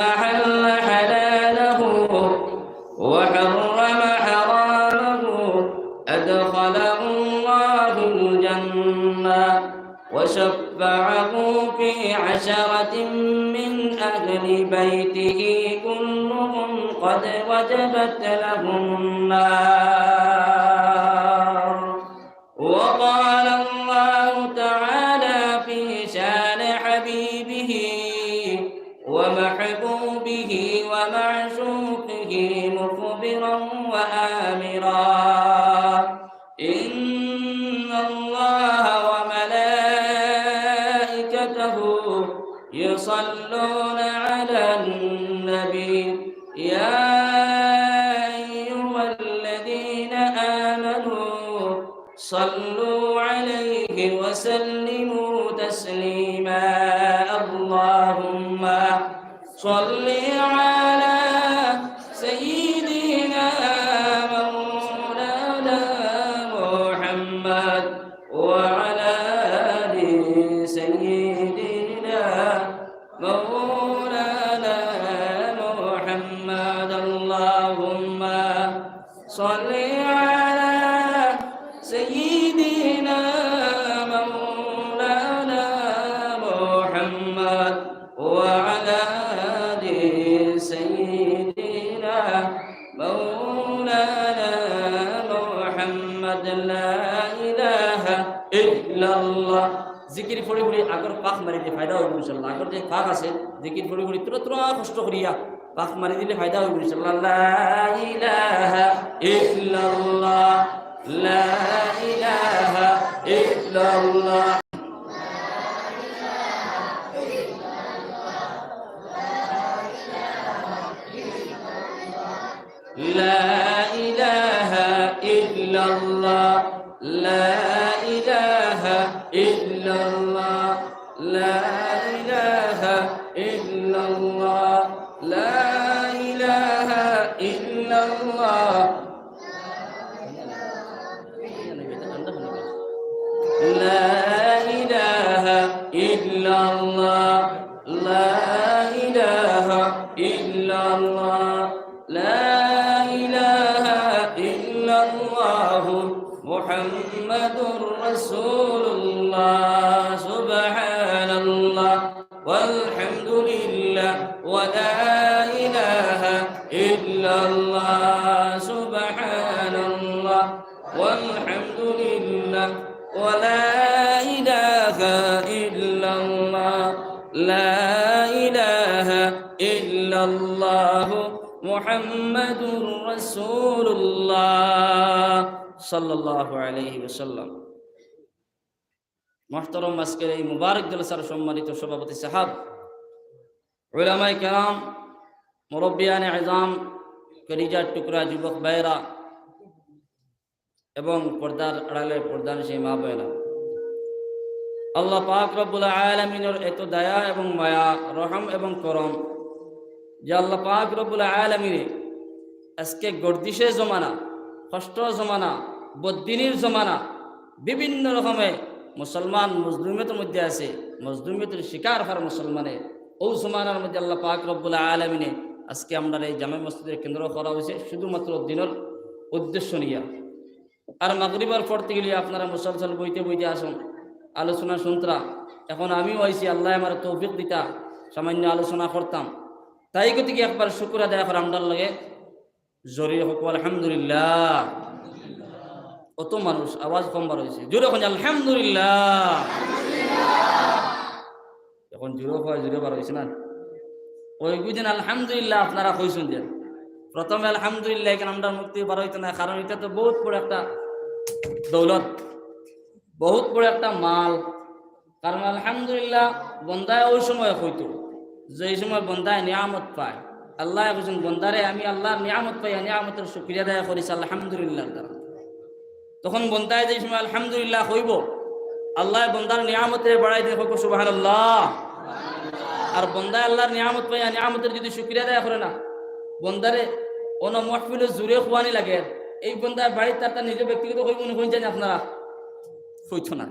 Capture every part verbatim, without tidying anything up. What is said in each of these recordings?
أحل حلاله وحرم حرامه أدخله الله الجنة وشفعه في عشرة من أهل بيته كلهم قد وجبت لهم النار. وقال الله تعالى في شان حبيبه ومحبوبه ومعشوقه مخبرا وآمرا: إن الله وملائكته يصلون على النبي، يا أيها الذين آمنوا صلوا عليه وسلموا تسليما. اللهم صل على سيدنا مولانا محمد وعلى آل سيدنا مولانا محمد. اللهم صل على سيدنا مولانا محمد وعلى آل سيدنا مولانا محمد. لا إله إلا الله. জিকির পড়ি পড়ি আগর পাক মারি দিলে ফায়দা অইবো ইনশাআল্লাহ। আগর যে পাক আছে, জিকির পড়ি পড়ি থুড়া থুড়া কষ্ট করিয়া পাক মারি দিলে ফায়দা অইবো ইনশাআল্লাহ। لا إله إلا الله. لا إله إلا الله. لا إله إلا الله. لا إله إلا الله. لا إله إلا الله. لا إله إلا الله. لا إله إلا الله. لا إله إلا الله. لا إله إلا الله محمد رسول الله. سبحان الله والحمد لله ولا إله إلا الله. سبحان الله والحمد لله ولا إله إلا الله. لا إله إلا الله محمد رسول الله صلى الله عليه وسلم. মুহতারাম, আজকের এই মুবারক জলসার সম্মানিত সভাপতি সাহেব, উলামায়ে কেরাম, মুরব্বিয়ানে আজম, কলিজার টুকরা যুবক ভাইরা এবং পর্দার আড়ালে পর্দানশীল মা বোনেরা, আল্লাহ পাক রব্বুল আলামিনের এত দয়া এবং মায়া, রহম এবং করম যে আল্লাহ পাক রব্বুল আলামিনে আজকে গর্দিশে জমানা, কষ্ট জমানা, বদিনীর জমানা, বিভিন্ন রকমে মুসলমান মজলুমিয়তর মধ্যে আছে, মজলুমিয়তর শিকার হওয়ার মুসলমানে। ও জমানার মধ্যে আল্লাহ পাক রব্বুল আলামিনে আজকে আমরার এই জামে মসজিদর কেন্দ্র করা অইছে শুধুমাত্র দিনর উদ্দেশ্য নিয়া। আর মাগরিবর পর থাকি আপনারা মুসলসল বইতে বইতে আছইন, আলোচনা শুনতরা। এখন আমিও আইছি, আল্লায় আমারে তৌফিক দিতা, সামান্য আলোচনা করতাম। তাই গতিকে একবার শুকুর আদায় করা আমরার লগে জরুরি। হকল আলহামদুলিল্লাহ। অত মানুষ, আওয়াজ কম বার অইছে, জোরে কইন আলহামদুলিল্লাহ। এখন জোরে কয়, জোরে বার অইছে না? ওই বুঝেন আলহামদুলিল্লাহ আপনারা কইছইন যে প্রথমে আলহামদুলিল্লাহ, এখান আমরার মুখ থাকি বার অইতো না, কারণ ইটা তো বউত বড় একটা দৌলত, বউত বড় একটা মাল। কারণ আলহামদুলিল্লাহ বন্দায় ওই সময় কইতো, যেই সময় বন্দায় নিয়ামত পায়। আল্লায় কইছইন, "বন্দারে, আমি আল্লার নিয়ামত পাইয়া নিয়ামতর শুকরিয়া আদায় করিস আলহামদুলিল্লাহর দ্বারা।" তখন বন্দায় যেই সময় আলহামদুলিল্লাহ কইবো, আল্লায় বন্দার নিয়ামতরে বাড়াই দেইন, কউক্কা সুবহানাল্লাহ। আর বন্দায় আল্লার নিয়ামত পাইয়া নিয়ামতর যুদি শুকরিয়া আদায় করে না, বন্দারে অনো মহফিলো জোরে কওয়ানি লাগে, এই বন্দায় বাড়িত তার, তার নিজর ব্যক্তিগত কইবো নি, কইন জানি আপনারা? কইতো না।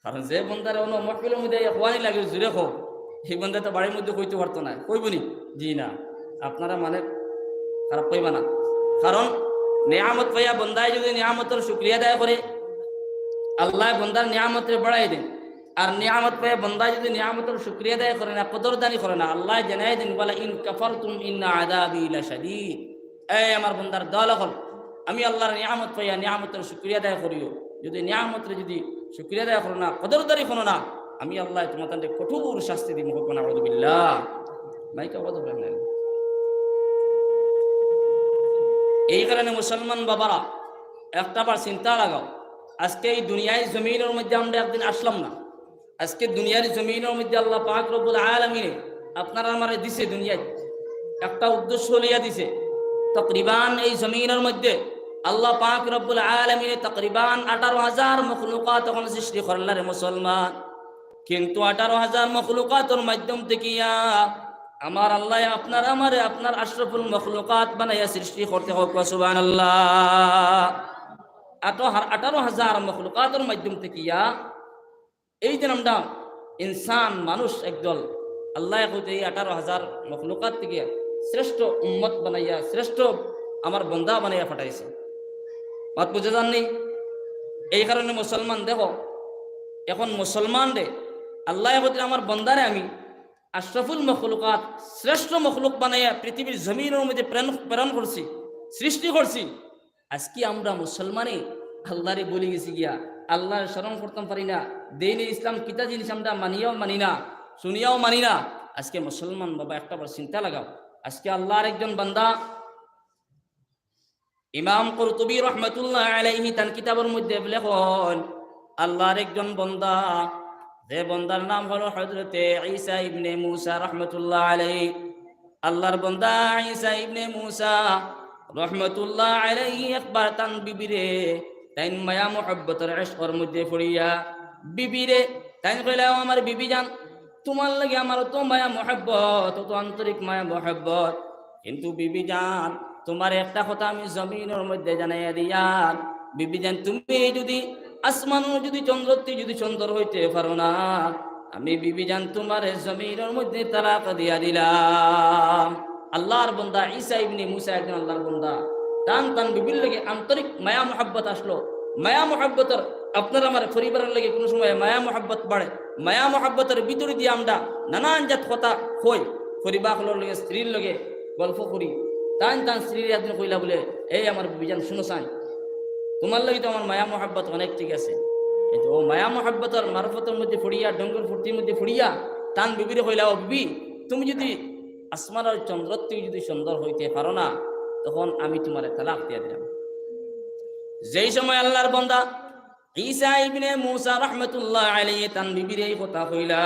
কারণ যে বন্দারে অনো মহফিলর মধ্যে কওয়ানি লাগে, জোরে কও, এই বন্দায় তো বাড়ির মধ্যে কইতো পারতো নায়, কইবো নি? জি না। আপনারা মানে খারাপ পাইবা না, কারণ নিয়ামত পাইয়া বন্দায় যদি নিয়ামতর শুকরিয়া আদায় করে, আল্লায় বন্দার নিয়ামতরে বাড়াই দেইন। আর নিয়ামত পাইয়া বন্দায় যদি নিয়ামতর শুকরিয়া আদায় করে না, কদরদানি করে না, আল্লায় জানাই দেইন, "ওয়ালা ইন কাফারতুম ইন্না আযাবি লাশাদীদ।" এই আমার বন্দার দল অকল, আমি আল্লার নিয়ামত পাইয়া নিয়ামতর শুকরিয়া আদায় করিও। যদি নিয়ামতরে যদি শুকরিয়া আদায় করো না, কদরদারি করো না, আমি আল্লায় তুমাতানরে কঠোর শাস্তি দিমু। কউক্কা নাউযুবিল্লাহ। মাইকে আওয়াজ উঠে না। এই কারণে মুসলমান বাবারা, একটা বার চিন্তা লাগাও, আজকে এই দুনিয়ার জমিনর মধ্যে আমরা একদিন আসলাম না। আজকে দুনিয়ার জমিনর মধ্যে আল্লাহ পাক রব্বুল আলামিনে আপনার আমারে দিছে দুনিয়াত, একটা উদ্দেশ্য লইয়া দিছে। তকরিবান এই জমিনর মধ্যে আল্লাহ পাক রব্বুল আলামিনে তকরিবান আঠারো হাজার মখলুকাত অখন সৃষ্টি করলা রে মুসলমান। কিন্তু আঠারো হাজার মখলুকাতর মাধ্যম থাকিয়া আমার আল্লায় আপনার আমারে আপনার আশরাফুল মখলুকাত বানাইয়া সৃষ্টি করতে। কউক্কা সুবহানাল্লাহ। আঠারো হাজার মখলুকাতর মাধ্যম থাকিয়া এই যে আমরা ইনসান মানুষ একদল, আল্লায় কইতে এই আঠারো হাজার মখলুকাত থাকিয়া শ্রেষ্ঠ উম্মত বানাইয়া শ্রেষ্ঠ আমার বন্দা বানাইয়া পাঠাইছে। মাত বুঝা যার নি? এই কারণে মুসলমান দেখো, অখন মুসলমানরে আল্লায় কইতে আমার বন্দারে আমি আশরাফুল মখলুকাত, শ্রেষ্ঠ মখলুক বানাইয়া পৃথিবীর জমিনর মধ্যে প্রেরণ, প্রেরণ করছি, সৃষ্টি করছি। আজকে আমরা মুসলমানে আল্লারে ভুলি গেছি গিয়া, আল্লারে স্মরণ করতাম পারি না। দ্বীনে ইসলাম কিতা জিনিস আমরা মানিয়াও মানি না, শুনিয়াও মানি না। আজকে মুসলমান বাবা একটা বার চিন্তা লাগাও, আজকে আল্লার একজন বান্দা ইমাম কুরতুবী রহমতুল্লাহ আলাইহি তান কিতাবর মধ্যে লেখইন, আল্লার একজন বন্দা, যে বন্দার নাম হলো হযরতে ঈসা ইবনে মুসা রহমতুল্লাহ আলাইহি। আল্লার বন্দা ঈসা ইবনে মুসা রহমতুল্লাহ আলাইহি একবার তান বিবিরে, তাইন মায়া মহব্বতর ইশকর মধ্যে পড়িয়া বিবিরে তাইন কইলা, "ও আমার বিবি জান, তুমার লাগি আমার অত মায়া মহব্বত, অত আন্তরিক মায়া মহব্বত, কিন্তু বিবি জান, তুমারে একটা কথা আমি জমিনর মধ্যে জানাইয়া দিয়ার, বিবি জান, তুমি যদি আসমানর যদি চন্দ্রর থাকি যদি সুন্দর অইতে পারো না, আমি বিবি জান তুমারে জমিনর মধ্যে তালাক দিয়া দিলাম।" আল্লার বন্দা ঈসা ইবনে মুসা একজন আল্লার বন্দা, তান তান বিবির লাগি আন্তরিক মায়া মহব্বত আসলো। মায়া মহব্বতর, আপনার আমার পরিবারর লাগি কুনু সময় মায়া মহব্বত বাড়ে, মায়া মহব্বতর ভিতরে দিয়া আমরা নানান জাত কথা কই, পরিবার অকলর লগে, স্ত্রীর লগে গল্প করি, তাইন তান স্ত্রীরে একদিন কইলা বুলে, "এই আমার বিবিজান, শুনো চাইন, তুমার লাগি তো আমার মায়া মহব্বত অনেক ঠিক আছে, কিন্তু অউ মায়া মহব্বতর মারফতর মধ্যে পড়িয়া, ঢঙ্গর ফুর্তির মধ্যে পড়িয়া," তান বিবিরে কইলা, "ও বিবি, তুমি যদি আসমানর চন্দ্রর থাকি যদি সুন্দর অইতে পারো না, তখন আমি তুমারে তালাক দিয়া দিলাম।" যেই সময় আল্লার বন্দা ঈসা ইবনে মুসা রহমতুল্লাহ আলাইহি তান বিবিরে এই কথা কইলা,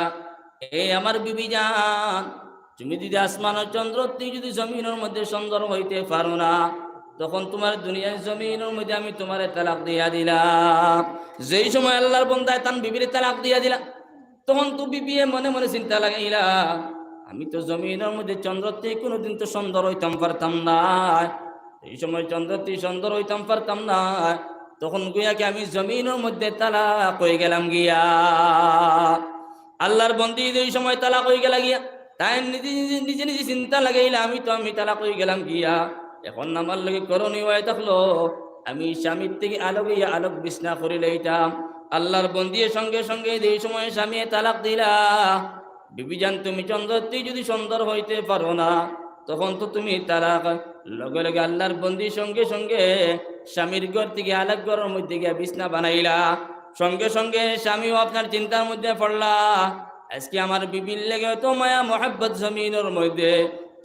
"এ আমার বিবি জান, তুমি যদি আসমানর চন্দ্রর থাকি যদি জমিনর মধ্যে সুন্দর অইতে পারো না, তখন তুমার দুনিয়ার জমিনর মধ্যে আমি তুমারে তালাক দিয়া দিলাম।" যেই সময় আল্লার বন্দায় তান বিবিরে তালাক দিয়া দিলা, তখন তো বিবিয়ে মনে মনে চিন্তা লাগাইলা, "আমি তো জমিনর মধ্যে চন্দ্রর থাকি কুনুদিন তো সুন্দর অইতাম পারতাম না, এই সময় চন্দ্রর থাকি সুন্দর অইতাম পারতাম না, তখন গুয়াকে আমি জমিনর মধ্যে তালাক অইগেলাম গিয়া।" আল্লার বন্দি যেই সময় তালাক অইগেলা গিয়া, তাইন নিজে নিজে, নিজে নিজে চিন্তা লাগাইলা, "আমি তো আমি তালাক অইগেলাম গিয়া, এখন আমার লগে করণীয় অইয়া থাকলো, আমি স্বামীর থাকি আলগ অইয়া আলগ বিছনা করি লইতাম।" আল্লার বন্দিয়ে সঙ্গে সঙ্গে যেই সময় স্বামীয়ে তালাক দিলা, "বিবি জান, তুমি চন্দ্রর থাকি যদি সুন্দর অইতে পারো না, তখন তো তুমি তালাক।" লগে লগে আল্লার বন্দি সঙ্গে সঙ্গে স্বামীর ঘর থাকি আলগ ঘরর মধ্যে গিয়া বিছনা বানাইলা। সঙ্গে সঙ্গে স্বামীও আপনার চিন্তার মধ্যে পড়লা, "আজকে আমার বিবির লাগি অত মায়া মহব্বত জমিনর মধ্যে,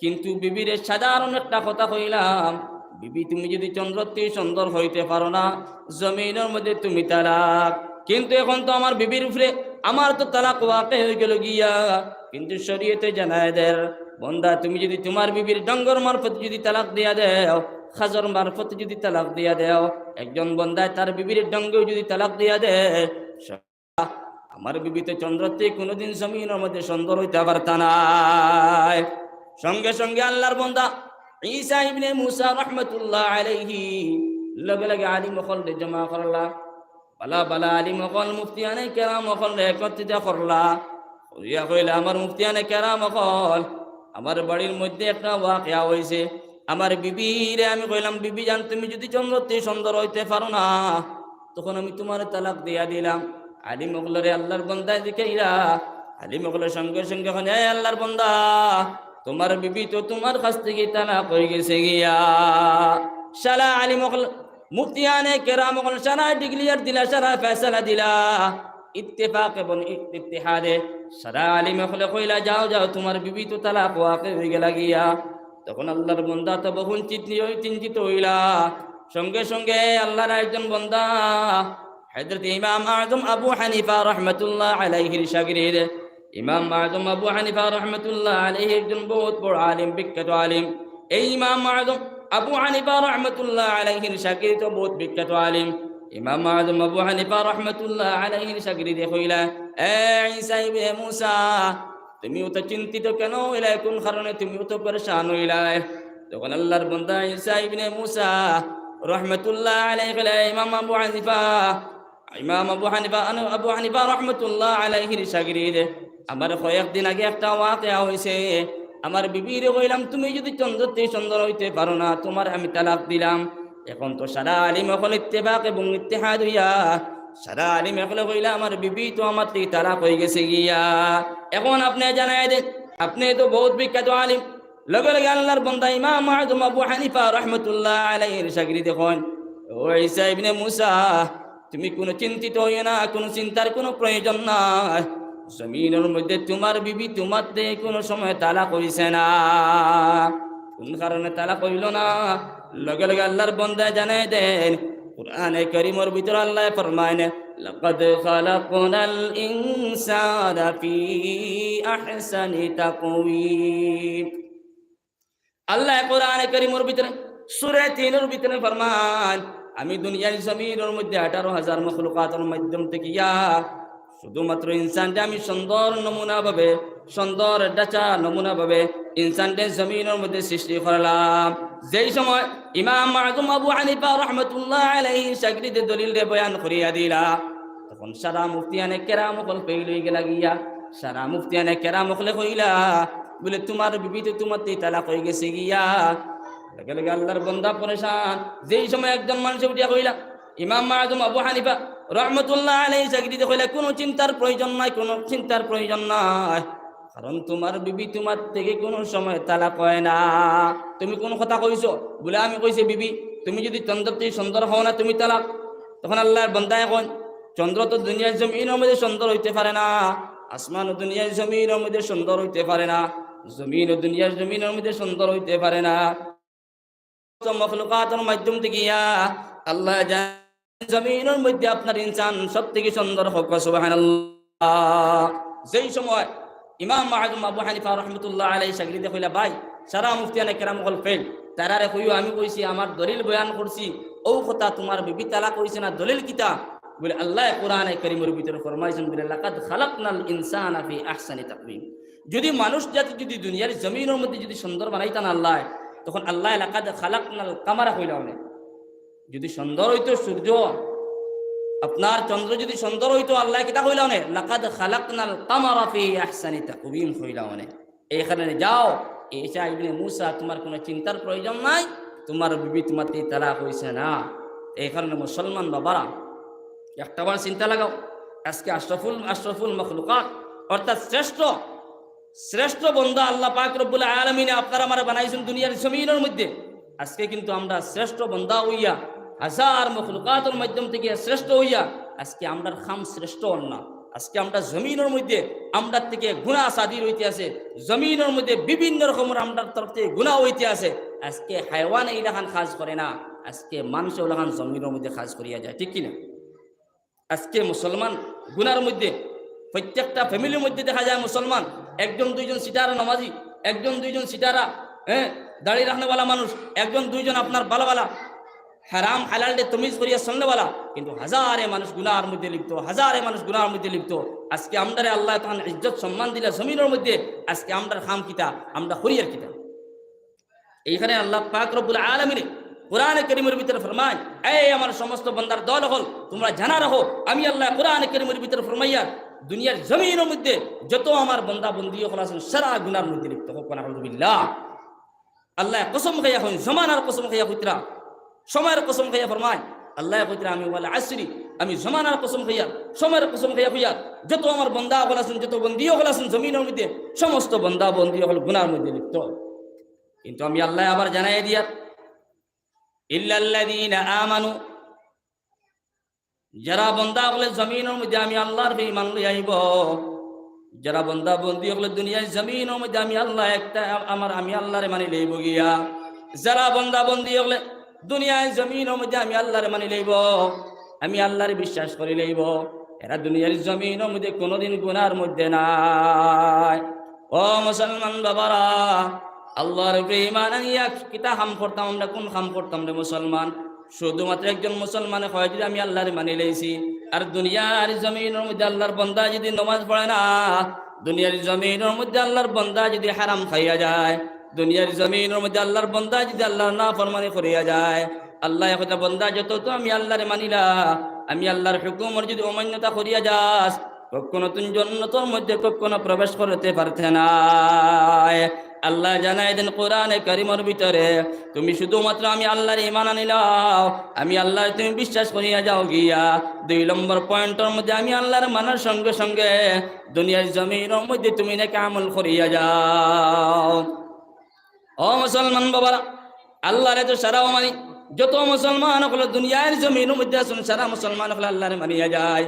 কিন্তু বিবিরে সাধারণ একটা কথা কইলাম, বিবি, তুমি যদি চন্দ্রর থাকি সুন্দর অইতে পারো না, জমিনর মধ্যে তুমি তালাক।" কিন্তু এখন তো আমার বিবির উপরে আমার তো তালাক ওয়াকে অইগেলো গিয়া, কিন্তু শরীয়তে জানায় দের, বন্দা, তুমি যদি তুমার বিবির ঢঙ্গর মারফত যদি তালাক দিয়া দেও, কাজর মারফত যদি তালাক দিয়া দেও, একজন বন্দায় তার বিবির ঢঙ্গেও যদি তালাক দিয়া দেয়, আমার বিবি তো চন্দ্রর থাকি কুনুদিন জমিনর মধ্যে সুন্দর অইতা পারতা নায়। সঙ্গে সঙ্গে আল্লার বন্দা ঈসা ইবনে মুসা রহমতুল্লাহ আলাইহি লগে লগে আলিম অকলরে জমা করলা, বালা বালা আলিম অকল, মুফতিয়ানে কেরাম অকলরে একত্রিত করলা। ইয়া কইলা, "আমার মুফতিয়ানে কেরাম অকল, আমার বাড়ির মধ্যে একটা ওয়াকিয়া অইছে। আমার বিবিরে আমি কইলাম, 'বিবি জান, তুমি যুদি চন্দ্রর তে সুন্দর অইতে পারো না, তখন আমি তুমারে তালাক দিয়া দিলাম।'" আলিম অকলরে আল্লার বন্দায় জিকাইরা, আলিম অকলে সঙ্গে সঙ্গে কইন, "এ আল্লার বন্দা, তুমার বিবি তো তুমার কাছ থাকি তালাক অইগেছে গিয়া।" সারা আলিম অকল, মুফতিয়ানে কেরাম অকল সারা declare দিলা, সারা ফয়সালা দিলা, ইত্তেফাক এবং ইত্তেহাদে সারা আলিম অকলে কইলা, "যাও, যাও, তুমার বিবি তো তালাক ওয়াকি অইগেলা গিয়া।" তখন আল্লার বন্দা তো বহু চিন্তিত, চিন্তিত অইলা। সঙ্গে সঙ্গে আল্লার একজন বন্দা, হযরত ইমাম আজম আবু হানিফা রহমতুল্লাহ আলাইহির শাগরিদ, ইমাম আজম আবু হানিফা রহমতুল্লাহ আলাইহি একজন বহুত বড় আলিম, বিখ্যাত আলিম। এই ইমাম আজম আবু হানিফা রহমতুল্লাহ আলাইহির শাগরিদ তো বহুত বিখ্যাত আলিম। ইমাম আজম আবু হানিফা রহমতুল্লাহ আলাইহির শাগরিদে কইলা, "এ ঈসা ইবনে মুসা, তুমি অত চিন্তিত কেন অইলায়? কোন কারণে তুমি অত পেরেশান অইলায়?" তখন আল্লার বন্দা ঈসা ইবনে মুসা রহমতুল্লাহ আলাইহি কইলা, "ইমাম আবু হানিফা, ইমাম আবু হানিফা, আন-, আবু হানিফা রহমতুল্লাহ আলাইহির শাগরিদ, আমার কয়েকদিন আগে একটা ওয়াকিয়া অইছে। আমার বিবিরে কইলাম, 'তুমি যুদি চন্দ্রর তে সুন্দর অইতে পারো না, তুমারে আমি তালাক দিলাম।' এখন তো সারা আলিম অকল ইত্তেফাক এবং ইত্তেহাদ অইয়া সারা আলিম অকলে কইলা, 'আমার বিবি তো আমার তে তালাক অইগেছে গিয়া।' এখন আপনে জানাই দেন, আপনে তো বহুত বিখ্যাত আলিম।" লগে লগে আল্লার বন্দা ইমাম আজম আবু হানিফা রহমতুল্লাহ আলাইহির শাগরিদে কইন, "ও ঈসা ইবনে মুসা, তুমি কুনু চিন্তিত অইও না, কুনু চিন্তার কুনু প্রয়োজন নাই। জমিনর মধ্যে তুমার বিবি তুমার তে কুনু সময় তালাক অইছে না।" কোন কারণে তালাক অইলো না? লগে লগে আল্লার বন্দায় জানাই দেন, কোরআনে করিমর ভিতরে আল্লায় ফরমাইন, "লাকাদ খালাকনাল ইনসানা ফি আহসানি তাকওয়িম।" আল্লায় কোরআনে করিমর ভিতরে, সূরা তিনর ভিতরে ফরমাইন, "আমি দুনিয়ার জমিনর মধ্যে আঠারো হাজার মখলুকাতর মাধ্যম থাকিয়া শুধুমাত্র ইনসানরে আমি সুন্দর নমুনা ভাবে, সুন্দর ঢাচা নমুনা ভাবে ইনসানরে জমিনর মধ্যে সৃষ্টি করলাম।" যেই সময় ইমাম আজম আবু হানিফা রহমতুল্লাহ আলাইহি শাগরিদে দলিলরে বয়ান করিয়া দিলা, তখন সারা মুফতিয়ানে কেরাম অকল fail অইগেলা গিয়া। সারা মুফতিয়ানে কেরাম অকলে কইলা, বুলে, "তুমার বিবি তো তুমার তে তালাক অইগেছে গিয়া।" লগে লগে আল্লার বন্দা পরেশান। যেই সময় একজন মানষে উঠিয়া কইলা, ইমাম আজম আবু হানিফা রহমতুল্লাহ আলাইহি শাগরিদে কইলা, "কুনু চিন্তার প্রয়োজন নাই, কুনু চিন্তার প্রয়োজন নাই, কারণ তুমার বিবি তুমার থাকি কুনু সময় তালাক অয় না।" "তুমি কুন কথা কইছো?" বুলে, "আমি কইছি, বিবি, তুমি যুদি চন্দ্রর তে সুন্দর অও না, তুমি তালাক।" তখন আল্লার বন্দায় কইন, "চন্দ্র তো দুনিয়ার জমিনর মধ্যে সুন্দর অইতে পারে না, আসমানও দুনিয়ার জমিনর মধ্যে সুন্দর অইতে পারে না, জমিনও দুনিয়ার জমিনর মধ্যে সুন্দর অইতে পারে না।" তো মখলুকাতর মাধ্যম থাকিয়া আল্লায় জানাইন জমিনর মধ্যে আপনার ইনসান সব থাকি সুন্দর। কউক্কা সুবহানাল্লাহ। যেই সময় ইমাম আজম আবু হানিফা রহমতুল্লাহ আলাইহি শাগরিদে কইলা, "ভাই, সারা মুফতিয়ানে কেরাম অকল fail, তারারে কইও আমি কইছি, আমার দলিল বয়ান করছি, অউ কথা তুমার বিবি তালাক অইছে না, দলিল কিতা?" বুলে, "আল্লায় কোরআনে করিমর ভিতরে ফরমাইছইন বুলে, 'লাকাদ খালাকনাল ইনসানা ফি আহসানি তাকওয়িম।'" যুদি মানুষ জাতি যুদি দুনিয়ার জমিনর মধ্যে যুদি সুন্দর বানাইতা না আল্লায়, তখন আল্লায় "লাকাদ খালাকনাল কামারা" কইলা অনে। যুদি সুন্দর অইতো সূর্য, আপনার চন্দ্র যুদি সুন্দর অইতো, আল্লায় কিতা কইলা অনে? "লাকাদ খালাকনাল কামারা ফি আহসানি তাকওয়িম" কইলা অনে। এই কারণে যাও, ঈসা ইবনে মুসা, তুমার কুনু চিন্তার প্রয়োজন নাই, তুমার বিবি তুমার তে তালাক অইছে না। এই কারণে মুসলমান বাবারা, একটাবার চিন্তা লাগাও, আজকে আশরাফুল, আশরাফুল মখলুকাত, অর্থাৎ শ্রেষ্ঠ, শ্রেষ্ঠ বন্দা আল্লাহ পাক রব্বুল আলামিনে আপনার আমারে বানাইছইন দুনিয়ার জমিনর মধ্যে। আজকে কিন্তু আমরা শ্রেষ্ঠ বন্দা অইয়া, হাজার মখলুকাতর মাধ্যম থাকি শ্রেষ্ঠ অইয়া, আজকে আমরার কাম শ্রেষ্ঠ অর না। আজকে আমরা জমিনর মধ্যে আমরার থাকি গুনা সাদির অইতে আছে, জমিনর মধ্যে বিভিন্ন রকমর আমরার তরফ থাকি গুনা অইতে আছে। আজকে হায়ওয়ানে ইলাখান কাজ করে না, আজকে মানষে অলাখান জমিনর মধ্যে কাজ করিয়া যায়, ঠিক কি না? আজকে মুসলমান গুনার মধ্যে, প্রত্যেকটা ফ্যামিলির মধ্যে দেখা যায় মুসলমান একজন দুইজন সিটারা নামাজি, একজন দুইজন সিটারা, হ্যাঁ, দাড়ি রাখনেওয়ালা মানুষ, একজন দুইজন আপনার ভালা ভালা হারাম হালালরে তমিজ করিয়া চলনেওয়ালা, কিন্তু হাজারে মানুষ গুনার মধ্যে লিপ্ত, হাজারে মানুষ গুনার মধ্যে লিপ্ত। আজকে আমরারে আল্লায় তখন ইজ্জত সম্মান দিলা জমিনর মধ্যে, আজকে আমরার কাম কিতা, আমরা করিয়ার কিতা? এইখানে আল্লাহ পাক রব্বুল আলামিনে কোরআনে করিমর ভিতরে ফরমাইন, "এই আমার সমস্ত বন্দার দল অকল, তুমরা জানা রাখো, আমি আল্লায় কোরআনে করিমর ভিতরে ফরমাইয়ার, দুনিয়ার জমিনর মধ্যে যত আমার বন্দা বন্দি অকল আছইন, সারা গুনার মধ্যে লিপ্ত। কউক্কা নাউজুবিল্লাহ। আল্লায় কসম খাইয়া কইন, জমানার কসম খাইয়া কইতরা, সময়র কসম খাইয়া ফরমাইন, আল্লায় কইতরা, "আমি ওয়াল আসরি, আমি জমানার কসম খাইয়া, সময়র কসম খাইয়া কইয়ার, যত আমার বন্দা অকল আছইন, যত বন্দি অকল আছইন জমিনর মধ্যে, সমস্ত বন্দা বন্দি অকল গুনার মধ্যে লিপ্ত।" কিন্তু আমি আল্লায় আবার জানাইয়া দিয়ার, "ইল্লাল্লাযীনা আমানু", যারা বন্দা অকলে জমিনর মধ্যে আমি আল্লার উপরে ইমান লইয়া আইবো, যারা বন্দা বন্দি অকলে দুনিয়ার জমিনর মধ্যে আমি আল্লায় একটা, আমার, আমি আল্লারে মানি লইবো গিয়া, যারা বন্দা বন্দি অকলে দুনিয়ার জমিনর মধ্যে আমি আল্লারে মানি লইবো, আমি আল্লারে বিশ্বাস করি লইবো, এরা দুনিয়ার জমিনর মধ্যে কুনুদিন গুনার মধ্যে নাই। ও মুসলমান বাবারা, আল্লার উপরে ইমান আনিয়া কিতা কাম করতাম আমরা, কুন কাম করতাম রে মুসলমান? শুধুমাত্র একজন মুসলমানে কয় যদি আমি আল্লারে মানি লইছি, আর দুনিয়ার জমিনর মধ্যে আল্লার বন্দা যদি নমাজ পড়ে না, দুনিয়ার জমিনর মধ্যে আল্লার বন্দা যদি হারাম খাইয়া যায়, দুনিয়ার জমিনর মধ্যে আল্লার বন্দা যদি আল্লার নাফরমানি করিয়া যায়, আল্লায় কইতা, "বন্দা, যত তো আমি আল্লারে মানিলা, আমি আল্লার হুকুমর যদি অমান্যতা করিয়া যাস, কখনো তুই জন্নতর মধ্যে কখনো প্রবেশ করতে পারতে নায়।" আল্লায় জানাই দেন কোরআনে কারিমর ভিতরে, "তুমি শুধুমাত্র আমি আল্লারে ইমান আনিলাও, আমি আল্লারে তুমি বিশ্বাস করিয়া যাও গিয়া, দুই নম্বর পয়েন্টর মধ্যে আমি আল্লারে মানার সঙ্গে সঙ্গে দুনিয়ার জমিনর মধ্যে তুমি নেক আমল করিয়া যাও।" ও মুসলমান বাবারা, আল্লারে তো সারাও মানি, যত মুসলমান অকল দুনিয়ার জমিনর মধ্যে আছইন, সারা মুসলমান অকল আল্লারে মানিয়া যায়,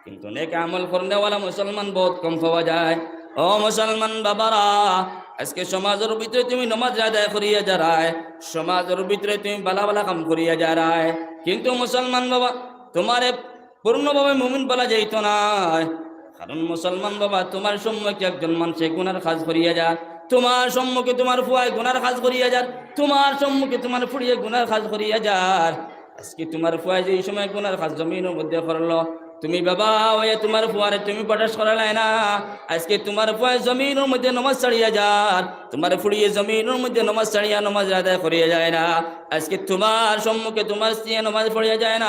কিন্তু নেক আমল করনেওয়ালা মুসলমান বহুত কম পাওয়া যায়। ও মুসলমান বাবারা, আজকে সমাজর ভিতরে তুমি নমাজ আদায় করিয়া যারায়, সমাজর ভিতরে তুমি বালা বালা কাম করিয়া যারায়, কিন্তু মুসলমান বাবা, তুমারে পূর্ণভাবে মুমিন বলা যাইতো নায়। কারণ মুসলমান বাবা, তুমার সম্মুখে একজন মানষে গুনার কাজ করিয়া যার, তুমার সম্মুখে তুমার ফুয়ায় গুনার কাজ করিয়া যার, তুমার সম্মুখে তুমার ফুড়িয়ে গুনার কাজ করিয়া যার। আজকে তুমার ফুয়ায় যে সময় গুনার কাজ জমিনর মধ্যে করলো, তুমি বাবা অইয়া তুমার ফুয়ারে তুমি প্রটেস্ট করালায় না। আজকে তুমার ফুয়ায় জমিনর মধ্যে নমাজ ছাড়িয়া যার, তুমার ফুড়িয়ে জমিনর মধ্যে নমাজ ছাড়িয়া নমাজ আদায় করিয়া যায় না। আজকে তুমার সম্মুখে তুমার স্ত্রী নমাজ পড়িয়া যায় না।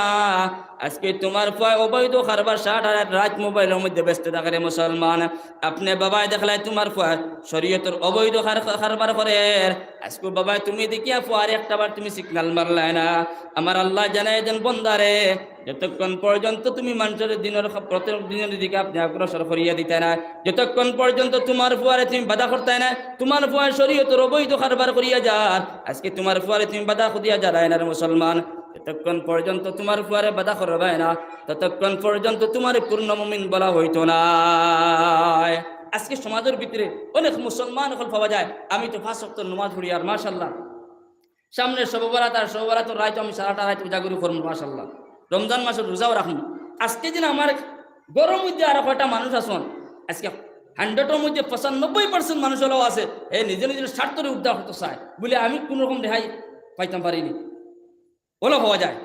আজকে তুমার ফুয়ায় অবৈধ কারবার, সারাটা রাইত মোবাইলর মধ্যে ব্যস্ত থাকে রে মুসলমান। আপনে বাবায় দেখলায় তুমার ফুয়ায় শরীয়তর অবৈধ কার-, কারবার করের। আজকে বাবায় তুমি দেখিয়া ফুয়ারে একটাবার তুমি সিগনাল মারলায় না। আমার আল্লায় জানাই দেন বন্দারে, যতক্ষণ পর্যন্ত তুমি মানষর দিনর খ-, প্রত্যেক দিনর দিকে আপনে অগ্রসর করিয়া দিতায় না, যতক্ষণ পর্যন্ত তুমার ফুয়ারে তুমি বাধা করতায় না, তুমার ফুয়ায় শরীয়তর অবৈধ কারবার করিয়া যার, আজকে তুমার ফুয়ারে তুমি বাধা করিয়া যারায় না রে মুসলমান, যতক্ষণ পর্যন্ত তুমার ফুয়ারে বাধা করবায় না, ততক্ষণ পর্যন্ত তুমারে পূর্ণ মুমিন বলা হইতো নায়। আজকে সমাজর ভিতরে অনেক মুসলমান অকল পাওয়া যায়, আমি তো পাঁচ ওয়াক্ত নমাজ পড়ি আর মাশাআল্লাহ, সামনে শবে বরাত আর শবে বরাতর রাইত আমি সারাটা রাইত উজাগরি করমু, মাশাআল্লাহ। রমজান মাসর রোজাও রাখমু। আজকে দিন আমার ঘরর মধ্যে আরো কয়টা মানুষ আছইন, আজকে হান্ড্রেডর মধ্যে পঁচানব্বই পার্সেন্ট মানুষ অলাও আছে, এ নিজে নিজর স্বার্থরে উদ্ধার করতে চায়, বুলে আমি কুনু রকম রেহাই পাইতাম পারিনি। অলা পাওয়া যায়।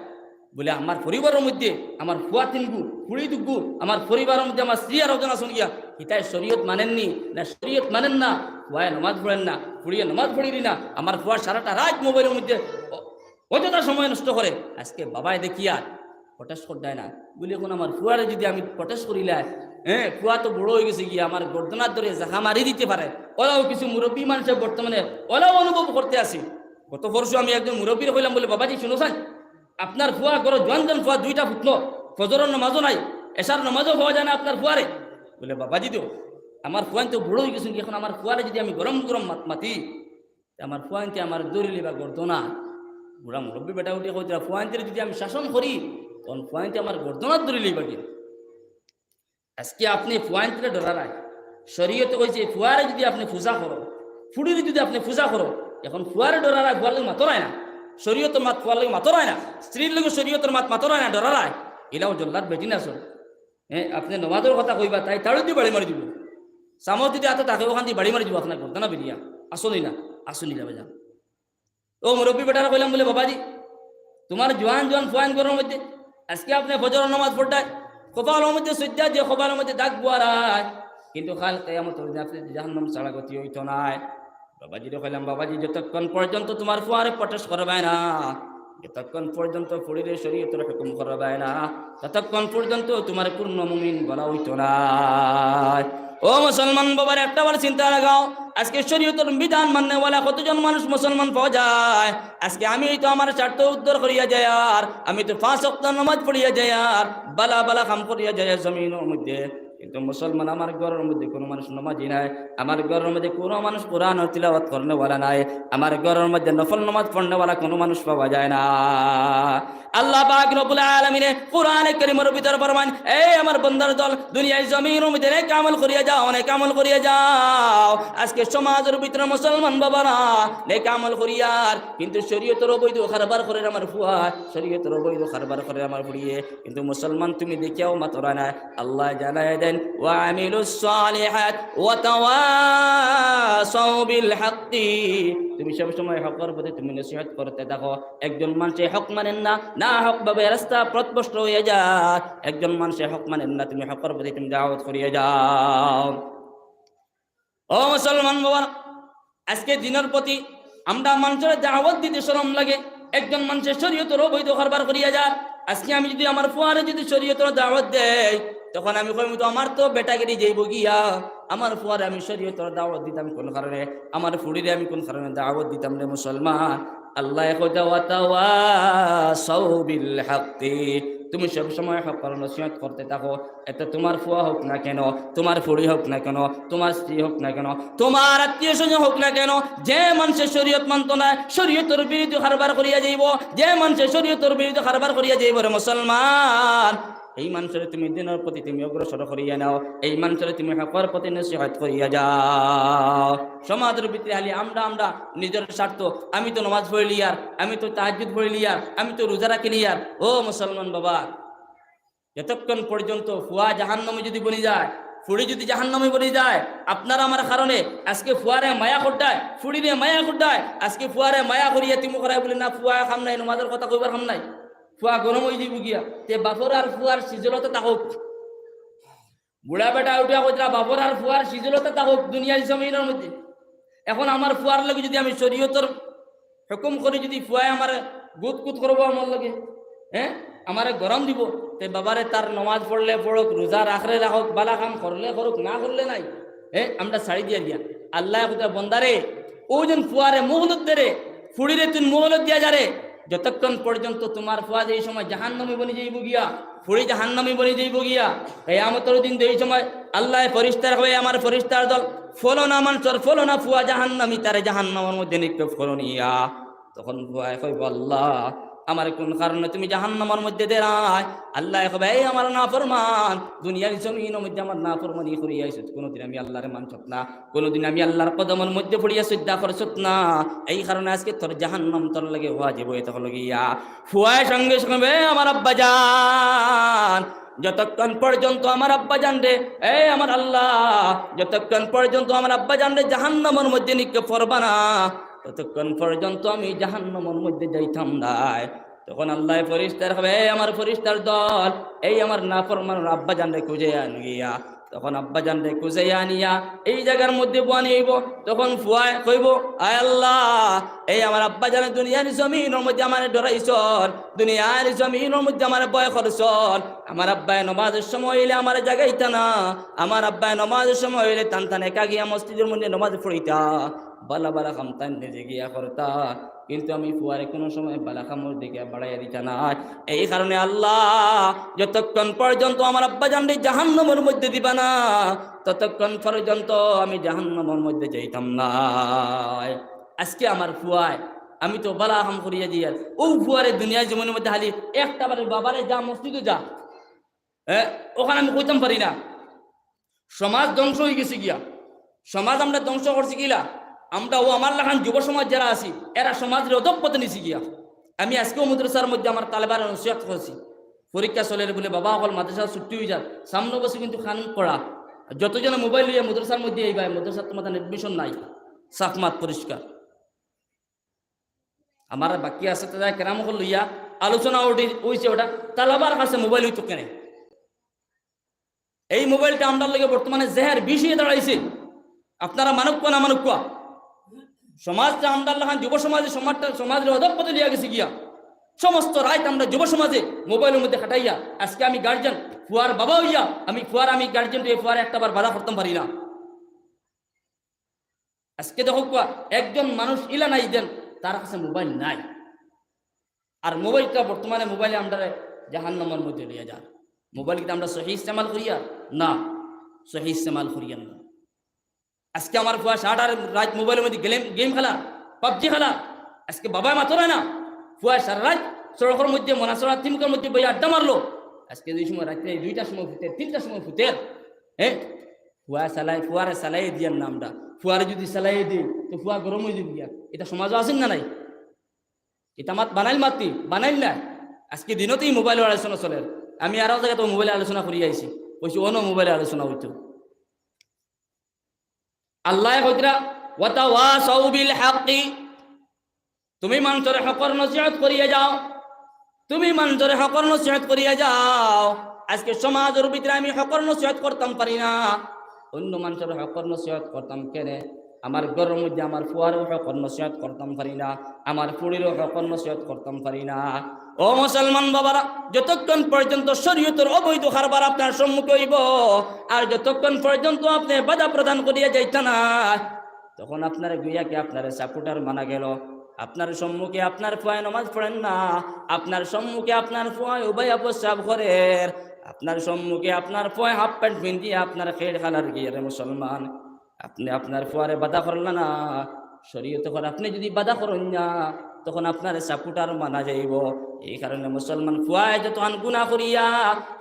বুলে আমার পরিবারর মধ্যে আমার ফুয়া তিনগু, ফুড়ি দুগু, আমার পরিবারর মধ্যে আমার স্ত্রী আরো জন আছইন গিয়া, হিতায় শরীয়ত মানইন নি, না শরীয়ত মানইন না, ফুয়ায় নমাজ পড়ের না, ফুড়িয়ে নমাজ পড়ের না, আমার ফুয়া সারাটা রাইত মোবাইলর মধ্যে অ-, অযথা সময় নষ্ট করের। আজকে বাবায় দেখিয়ার প্রটেস্ট করতায় না। বুলে অখন আমার ফুয়ারে যদি আমি প্রটেস্ট করিলাই, হ্যাঁ, ফুয়া তো বড় অইগেছে গিয়া, আমার গর্দনার ধরে জাগা মারি দিতে পারে। অলাও কিছু মুরব্বি মানষে বর্তমানে অলাও অনুভব করতে আছি। গত পরশু আমি একজন মুরব্বিরে কইলাম, বুলে, "বাবাজি, হুনো চাইন, আপনার ফুয়া ঘরো জোয়ান জোয়ান ফুয়া দুইটা ফুতলো, ফজরর নমাজও নাই, এশার নমাজও পাওয়া যায় না আপনার ফুয়ারে।" বুলে, "বাবাজি তো, আমার ফুয়াইন তো বড় অইগেছইন গি, অখন আমার ফুয়ারে যদি আমি গরম গরম মাত মাতি, তে আমার ফুয়াইন্তে আমারে ধরিলিবা গর্দনা।" বুড়া মুরব্বি বেটা উঠি কইতরা, "ফুয়াইন্তরে যদি আমি শাসন করি, তখন ফুয়াইন্তে আমার গর্দনাত ধরিলিবা গি।" আজকে আপনে ফুয়াইন্তরে ডরারায়। শরীয়তে কইছে, ফুয়ারে যদি আপনে পূজা করো, ফুড়িরে যদি আপনে পূজা করো, অখন ফুয়ারে ডরারায়, ফুয়ার লগে মাতরায় না। শরীয়তর মাত ফুয়ার লগে মাতরায় না। স্ত্রীর লগে শরীয়তর মাত মাতরায় না, ডরারায়। ইলাও জল্লাদ বেটিন আছইন। হ্যাঁ, আপনে নমাজর কথা কইবা, তাই তাড়ুদি বাড়ি মারি দিবো। চামচ যদি আতো থাকে, অখানদি বাড়ি মারি দিবো, আপনার গর্দনা বেরিয়া। আছইন নি না, আছইন নি না, বাজান। ও মুরব্বি বেটারে কইলাম, বুলে, "বাবাজি, তুমার জোয়ান জোয়ান ফুয়াইন ঘরর মধ্যে, আজকে আপনে ফজরর নমাজ পড়রায়, কপালর মধ্যে সইজ্জা দিয়া কপালর মধ্যে দাগ বুয়ারায়, কিন্তু কাইল কিয়ামতর দিন আপনে জাহান্নাম ছাড়া গতি অইতো নায়।" বাবাজিরে কইলাম, "বাবাজি, যতক্ষণ পর্যন্ত তুমার ফুয়ারে প্রটেস্ট করবায় না, যতক্ষণ পর্যন্ত ফুড়িরে শরীয়তর হুকুম করবায় না, ততক্ষণ পর্যন্ত তুমার পূর্ণ মুমিন বলা অইতো নায়। ও মুসলমান বাবার, একটা বার চিন্তা লাগাও, আজকে শরীয়তর বিধান মাননেওয়ালা কতজন মানুষ মুসলমান পাওয়া যায়? আজকে আমি তো আমার স্বার্থ উদ্ধার করিয়া যাইয়ার, আমি তো পাঁচ ওয়াক্ত নামাজ পড়িয়া যাইয়ার, বালা বালা কাম করিয়া যাইয়ার জমিনর মধ্যে, কিন্তু মুসলমান আমার ঘরর মধ্যে কুনু মানুষ নমাজি নাই, আমার ঘরর মধ্যে কুনু মানুষ কোরআন তিলাওয়াত করনেওয়ালা নাই, আমার ঘরর মধ্যে নফল নমাজ পড়নেওয়ালা কুনু মানুষ পাওয়া যায় না। আল্লাহ পাক রব্বুল আলামিনে কোরআনে কারীমর ভিতরে ফরমান, "এই আমার বান্দার দল, দুনিয়ার জমিনর মধ্যে নেক আমল করিয়া যাও, নেক আমল করিয়া যাও।" আজকে সমাজর ভিতরে মুসলমান বাবারা নেক আমল করিয়ার, কিন্তু শরীয়তর অবৈধ কারবার করের আমার ফুয়া, শরীয়তর অবৈধ কারবার করের আমার ফুড়িয়ে। কিন্তু মুসলমান তুমি দেখিয়াও মাতরা নায়। আল্লায় জানাইয়া দেন, "ওয়া আমিলুস সালিহাত ওয়া তাওয়াসাউ বিল হাক্কি।" তুমি সব সময় হকর পথে তুমি নসিহত করতে থাকো। একজন মানষে হক মানের না, না হক ভাবে রাস্তা পথভ্রষ্ট অইয়া যায়। একজন মানষে হক মানের না, তুমি হকর পথে তুমি দাওয়াত করিয়া যাও। ও মুসলমান বাবারা, আজকে দিনর প্রতি আমরা মানষরে দাওয়াত দিতে শরম লাগে। একজন মানষে শরীয়তর অবৈধ কারবার করিয়া যার। আজকে আমি যুদি আমার ফুয়ারে যুদি শরীয়তর দাওয়াত দেই, তখন আমি কইমু তো আমার তো বেটাগিরি যাইবো গিয়া। আমার ফুয়ারে আমি শরীয়তর দাওয়াত দিতাম কুন কারণে? আমার ফুড়িরে আমি কুন কারণে দাওয়াত দিতাম রে মুসলমান? আল্লায় কইতা, "ওয়া তাওয়াসাউ বিল হাক্কি।" তুমি সব সময় হকর নসিহত করতে থাকো। এতে তুমার ফুয়া হোক না কেন, তুমার ফুড়ি হোক না কেন, তুমার স্ত্রী হোক না কেন, তুমার আত্মীয় স্বজন হোক না কেন, যে মানষে শরীয়ত মানতো না, শরীয়তর বিরুদ্ধে কারবার করিয়া যাইবো, যে মানষে শরীয়তর বিরুদ্ধে কারবার করিয়া যাইবো রে মুসলমান, এই মানষরে তুমি দিনর প্রতি তুমি অগ্রসর করিয়া নেও, এই মানষরে তুমি হকর পথে নসিহত করিয়া যাও। সমাজর ভিতরে খালি আমরা, আমরা নিজর স্বার্থ, আমি তো নমাজ পড়িলিয়ার, আমি তো তাহাজ্জুদ পড়িলিয়ার, আমি তো রোজা রাখিলিয়ার। ও মুসলমান বাবা, যতক্ষণ পর্যন্ত ফুয়া জাহান্নামী যুদি বনি যায়, ফুড়ি যুদি জাহান্নামী বনি যায়, আপনার আমার কারণে আজকে ফুয়ারে মায়া করতায়, ফুড়িরে মায়া করতায়, আজকে ফুয়ারে মায়া করিয়া তিমু করায় বলে, "না, ফুয়া কাম নাই, নমাজর কথা কইবার কাম নাই।" ফুয়া গরম অইযিবো গিয়া। তে বাপর আর ফুয়ার সিজলতা থাকউক। বুড়া বেটা উঠিয়া কইতরা, "বাপর আর ফুয়ার সিজলতা থাকউক দুনিয়ার জমিনর মধ্যে।" এখন আমার ফুয়ার লগে যুদি আমি শরীয়তর হুকুম করি, যুদি ফুয়ায় আমারে গুত গুত করবো আমার লগে, হ্যাঁ, আমারে গরম দিবো, তে বাবারে তার নমাজ পড়লে পড়উক, রোজা রাখলে রাখউক, বালা কাম করলে করউক, না করলে নাই, হ্যাঁ, আমরা ছাড়ি দিয়া দিয়া। আল্লায় কইতা, "বন্দারে, অউ যেন ফুয়ারে মোহলত দেরে, ফুড়িরে তুই মোহলত দিয়া যারে, যতক্ষণ পর্যন্ত তুমার ফুয়া যেই সময় জাহান্নামী বনি যাইবো গিয়া, ফুড়ি জাহান্নামী বনি যাইবো গিয়া, কিয়ামতর দিন যেই সময় আল্লায় ফিরিস্তারে কইবা, 'আমার ফিরিস্তার দল, ফলনা মানষর ফলনা ফুয়া জাহান্নামী, তারে জাহান্নামর মধ্যে নিক্ষেপ করো নিয়া।'" তখন ফুয়ায় কইবো, "আল্লাহ, আমারে কুন কারণে তুমি জাহান্নামর মধ্যে দেরায়?" আল্লায় কইবা, "এই আমার নাফরমান, দুনিয়ার জমিনর মধ্যে আমার নাফরমানি করিয়া আইছত, কুনুদিন আমি আল্লারে মানছত না, কুনুদিন আমি আল্লার কদমর মধ্যে পড়িয়া সইজদা করছত না, এই কারণে আজকে তোর জাহান্নাম তোর লাগি ওয়াজিব অইয়া থাকলো গিয়া।" ফুয়ায় সঙ্গে সঙ্গে, "এ আমার আব্বাজান, যতক্ষণ পর্যন্ত আমার আব্বাজানরে, এ আমার আল্লাহ, যতক্ষণ পর্যন্ত আমার আব্বাজানরে জাহান্নামর মধ্যে নিক্ষেপ করবা না, ততক্ষণ পর্যন্ত আমি জাহান্নামর মধ্যে যাইতাম নায়।" তখন আল্লায় ফিরিস্তারে কইবা, "এ আমার ফিরিস্তার দল, এই আমার নাফরমানর আব্বাজানরে খুঁজাইয়া আনো গিয়া।" তখন আব্বাজানরে খুঁজাইয়া আনিয়া এই জাগার মধ্যে বওয়ানি অইবো। তখন ফুয়ায় কইবো, "আয় আল্লাহ, এই আমার আব্বাজানে দুনিয়ার জমিনর মধ্যে আমারে ডরাইছইন, দুনিয়ার জমিনর মধ্যে আমারে ভয় করছইন। আমার আব্বায় নমাজর সময় অইলে আমারে জাগাইতা না, আমার আব্বায় নমাজর সময় অইলে তান তান একা গিয়া মসজিদর মধ্যে নমাজ পড়িতা, বালা বালা কাম তান নিজে গিয়া করতা।" কিন্তু আমি ফুয়ারে কুনু সময় বালা কামর দিকে বাড়াইয়া দিতা নায়। এই কারণে আল্লাহ, যতক্ষণ পর্যন্ত আমার আব্বাজানরে জাহান্নামর মধ্যে দিবা না, ততক্ষণ পর্যন্ত আমি জাহান্নামর মধ্যে যাইতাম নায়। আজকে আমার ফুয়ায়, আমি তো বালা কাম করিয়া দিয়ার, অউ ফুয়ারে দুনিয়ার জমিনর মধ্যে খালি একটা বারে বাবারে যা মসজিদো যা, হ্যাঁ, অখান আমি কইতাম পারি না। সমাজ ধ্বংস অইগেছে গিয়া, সমাজ আমরা ধ্বংস করছি কিলা, আমরা অউ আমার লাখান যুব সমাজ যেরা আছি, এরা সমাজরে অধঃপতনে নিছে গিয়া। আমি আজকেও মাদ্রাসার মধ্যে আমার তালেবারে নসিহত করছি, পরীক্ষা চলের বুলে বাবা অকল মাদ্রাসা ছুটি অইযার, সামনে বছর কিন্তু কানুন করা, যতজনে মোবাইল লইয়া মাদ্রাসার মধ্যে আইবায়, মাদ্রাসাত তুমার admission নাই, সাফ মাত পরিষ্কার। আমার বাকি আছে তারা কেরাম অকল লইয়া আলোচনা অইছে, অটা তালাবার কাছে মোবাইল অইতো কেনে? এই মোবাইলটা আমরার লাগি বর্তমানে জেহের বিষ অইয়া দাঁড়াইছে। আপনারা মানুক্কা না মানুক্কা, সমাজটা আমরার লাখান যুব সমাজে সমাজটা, সমাজরে অধঃপতনে লইয়া গেছে গিয়া। সমস্ত রাইত আমরা যুব সমাজে মোবাইলর মধ্যে কাটাইয়া, আজকে আমি গার্জিয়ান, ফুয়ার বাবা অইয়া, আমি ফুয়ার, আমি গার্জিয়ান অইয়া ফুয়ার একটা বার বাধা করতাম পারি না। আজকে দেখউক্কা, একজন মানুষ ইলা নাই যেন তার কাছে মোবাইল নাই। আর মোবাইলটা বর্তমানে মোবাইলে আমরারে জাহান্নামর মধ্যে লইয়া যার। মোবাইল কিতা আমরা সহি ইস্তেমাল করিয়ার? না, সহি ইস্তেমাল করিয়ার না। আজকে আমার ফুয়া সারাটা রাইত মোবাইলর মধ্যে গেম, গেম খেলা, পাবজি খেলা। আজকে বাবায় মাতরা না, ফুয়া সারা রাইত সড়কর মধ্যে, মনাসরা তিমুকার মধ্যে বইয়া আড্ডা মারলো। আজকে দুই সময় রাত্রে দুইটার সময় ফুতের, তিনটার সময় ফুতের, হ্যাঁ, ফুয়া চালাই, ফুয়ারে চালাইয়া দিয়ার না আমরা। ফুয়ারে যদি চালাইয়া দেই, তো ফুয়া গরম অইযিবো গিয়া। ইতা সমাজো আছে না নাই? ইতা মাত বানাইল মাতি, বানাইল না। আজকে দিনও তো ই মোবাইলর আলোচনা চলের। আমি আরো জাগাত মোবাইলর আলোচনা করি আইছি, কইছি অনো মোবাইলর আলোচনা অইতো। আল্লায় কইতরা, "ওয়াতাওয়াসাউ বিল হাক্কি।" তুমি মানষরে হকর নসিহত করিয়া যাও, তুমি মানষরে হকর নসিহত করিয়া যাও। আজকে সমাজর ভিতরে আমি হকর নসিহত করতাম পারি না, অন্য মানষরে হকর নসিহত করতাম কেনে? আমার ঘরর মধ্যে আমার ফুয়ারেও হকর নসিহত করতাম পারি না, আমার ফুড়িরেও হকর নসিহত করতাম পারি না। ও মুসলমান বাবারা, যতক্ষণ পর্যন্ত শরীয়তর অবৈধ কারবার আপনার সম্মুখে অইবো, আর যতক্ষণ পর্যন্ত আপনে বাধা প্রদান করিয়া যাইতা না, তখন আপনার গুয়াকে আপনার সাপোর্টার মানা গেল। আপনার সম্মুখে আপনার ফুয়ায় নমাজ পড়ের না, আপনার সম্মুখে আপনার ফুয়ায় উবাইয়া প্রস্রাব করের, আপনার সম্মুখে আপনার ফুয়ায় হাফ প্যান্ট পিন্দিয়া আপনার খেড় খালার গিয়া রে মুসলমান। আপনে আপনার ফুয়ারে বাধা করলা না, শরীয়তে কর, আপনে যদি বাধা করইন না, তখন আপনারে সাপোর্টার মানা যাইবো। এই কারণে মুসলমান ফুয়ায় যতখান গুনা করিয়া,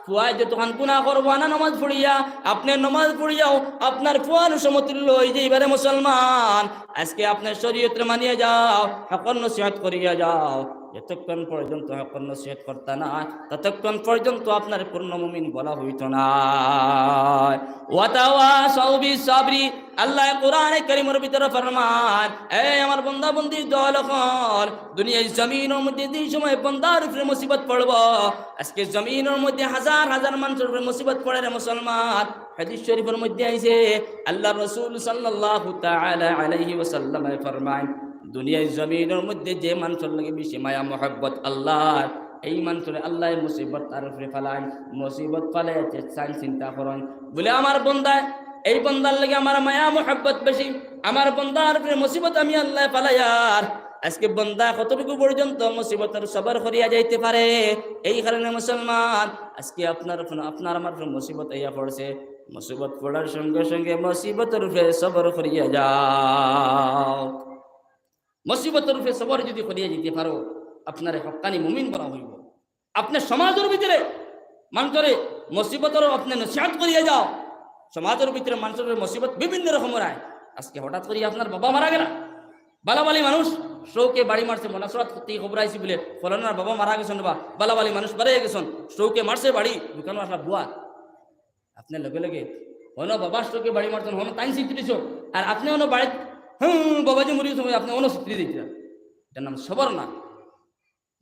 ফুয়ায় যতখান গুনা করবো না নমাজ পড়িয়া, আপনে নমাজ পড়িয়াও আপনার ফুয়ার সমতুল্য অইযাইবা রে মুসলমান। আজকে আপনে শরীয়তরে মানিয়া যাও, হকর নসিহত করিয়া যাও। যতক্ষণ পর্যন্ত হকর নসিহত করতা না, ততক্ষণ পর্যন্ত আপনারে পূর্ণ মুমিন বলা অইতো না। ওয়াতাওয়াসাউ বিস সাবরি, আল্লায় কোরআনে কারীমর ভিতরে ফরমাইন, এ আমার বান্দা বান্দির দল অকল, দুনিয়ার জমিনর মধ্যে যে সময় বান্দার উপরে মুসিবত পড়বো, আজকে জমিনর মধ্যে হাজার হাজার মানষর উপরে মুসিবত পড়ে রে মুসলমান। হাদিস শরীফর মধ্যে আইছে, আল্লার রাসূল সাল্লাল্লাহু তাআলা আলাইহি ওয়াসাল্লামে ফরমাইন, দুনিয়ার জমিনর মধ্যে যে মানষর লাগি বেশি মায়া মহব্বত আল্লার, এই মানষরে আল্লায় মুসিবত তার উপরে ফালাইন, মুসিবত ফালাইয়া চাইন চিন্তা করইন। বলে, আমার বান্দায়, এই বান্দার লাগি আমার মায়া মহব্বত বেশি, আমার বান্দার উপরে মুসিবত আমি আল্লায় ফালাইয়ার। আজকে বান্দা কতটুকু পর্যন্ত মুসিবতর সবর করিয়া যাইতে পারে? এই কারণে মুসলমান, আজকে আপনার উপরে, আপনার আমার উপরে মুসিবত আইয়া পড়ছে, মুসিবত পড়ার সঙ্গে সঙ্গে মুসিবতর উপরে সবর করিয়া যাও। মুসিবতর উপরে সবর যদি করিয়া যাইতে পারো, আপনারে হক্কানি মুমিন বলা অইবো। আপনে সমাজর ভিতরে মানষরে মুসিবতর আপনে নসিহত করিয়া যাও। সমাজর ভিতরে মানষর মুসিবত বিভিন্ন রকমর আয়। আজকে হঠাৎ করি আপনার বাবা মারা গেলা, বালা বালি মানুষ, স্ট্রোকে বাড়ি মারছে, মনাসরাত করতে খবর আইছে বলে, ফলানার বাবা মারা গেছইন বা, বালা বালি মানুষ বাড়ি গেছইন, স্ট্রোকে মারছে বাড়ি, দোকানো আসলা বুয়া। আপনে লগে লগে, হনো বাবা স্ট্রোকে বাড়ি মারছইন, হনো তাইন ছিতরিছইন, আর আপনে হনো বাড়িত, হুম, বাবা যে মরি গেছইন, আপনে হনো ছিতরি দিতা। ইটার নাম সবর না।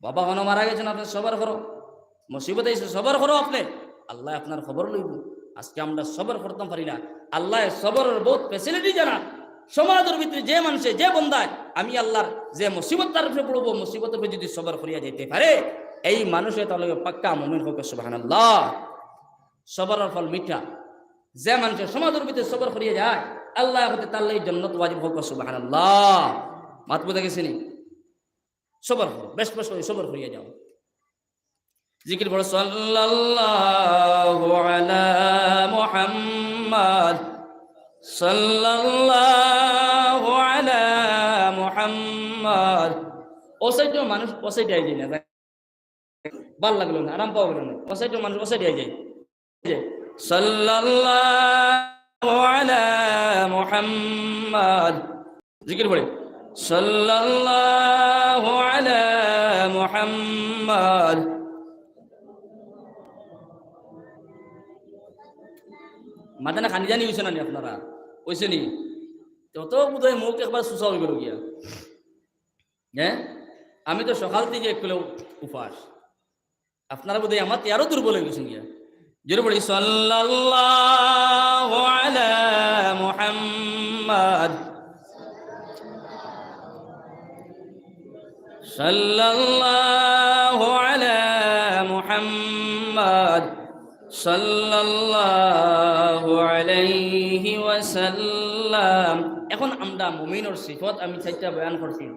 বাবা হনো মারা গেছইন, আপনে সবর করো। মুসিবত আইছে, সবর করো আপনে। আল্লায় আপনার খবর লইবো। আজকে আমরা সবর করতাম পারি না। আল্লায় সবরর বউত facility জানার। সমাজর ভিতরে যে মানষে, যে বান্দায়, আমি আল্লার যে মুসিবত তার উপরে পড়বো, মুসিবতর উপরে যদি সবর করিয়া যাইতে পারে, এই মানুষে তার লগে পাক্কা মুমিন। কউক্কা সুবহানাল্লাহ। সবরর ফল মিঠা। যে মানষে সমাজর ভিতরে সবর করিয়া যায়, আল্লায় কইন তার লাগি জন্নত ওয়াজিব। কউক্কা সুবহানাল্লাহ। মাত বুঝা গেছে নি? সবর করো, বেশ বেশ করি সবর করিয়া যাও। জিকির পড়ো, সাল্লাল্লাহু আলা মুহাম্মাদ, সাল্লাল্লাহু আলা মুহাম্মাদ। ও সাইডে মানুষ, ও সাইডে আইযাইন না, ভালা লাগলো না, আরাম পাওয়া গেল না। ও সাইডে মানুষ, ও সাইডে আইযাইন। সাল্লাল্লাহু আলা মুহাম্মাদ। জিকির পড়ি, সাল্লাল্লাহু আলা মুহাম্মাদ। মাতনে খানি জানি অইছে না নি আপনারা? অইছে নি? তত বোধহয় মুখ একবার সুসা অই গেল গিয়া। হ্যাঁ, আমি তো সকাল থাকি একটু উপাস। আপনারা বোধহয় আমার তে আরো দুর্বল অই গেছইন গিয়া। জোরে পড়ি, সাল্লাল্লাহু আলা মুহাম্মাদ, সাল্লাল্লাহু মুহাম্মাদ সাল্লাল্লাহু আলাইহি ওয়াসাল্লাম। এখন আমরা মুমিনর সিফত আমি চাইরটা বয়ান করছি।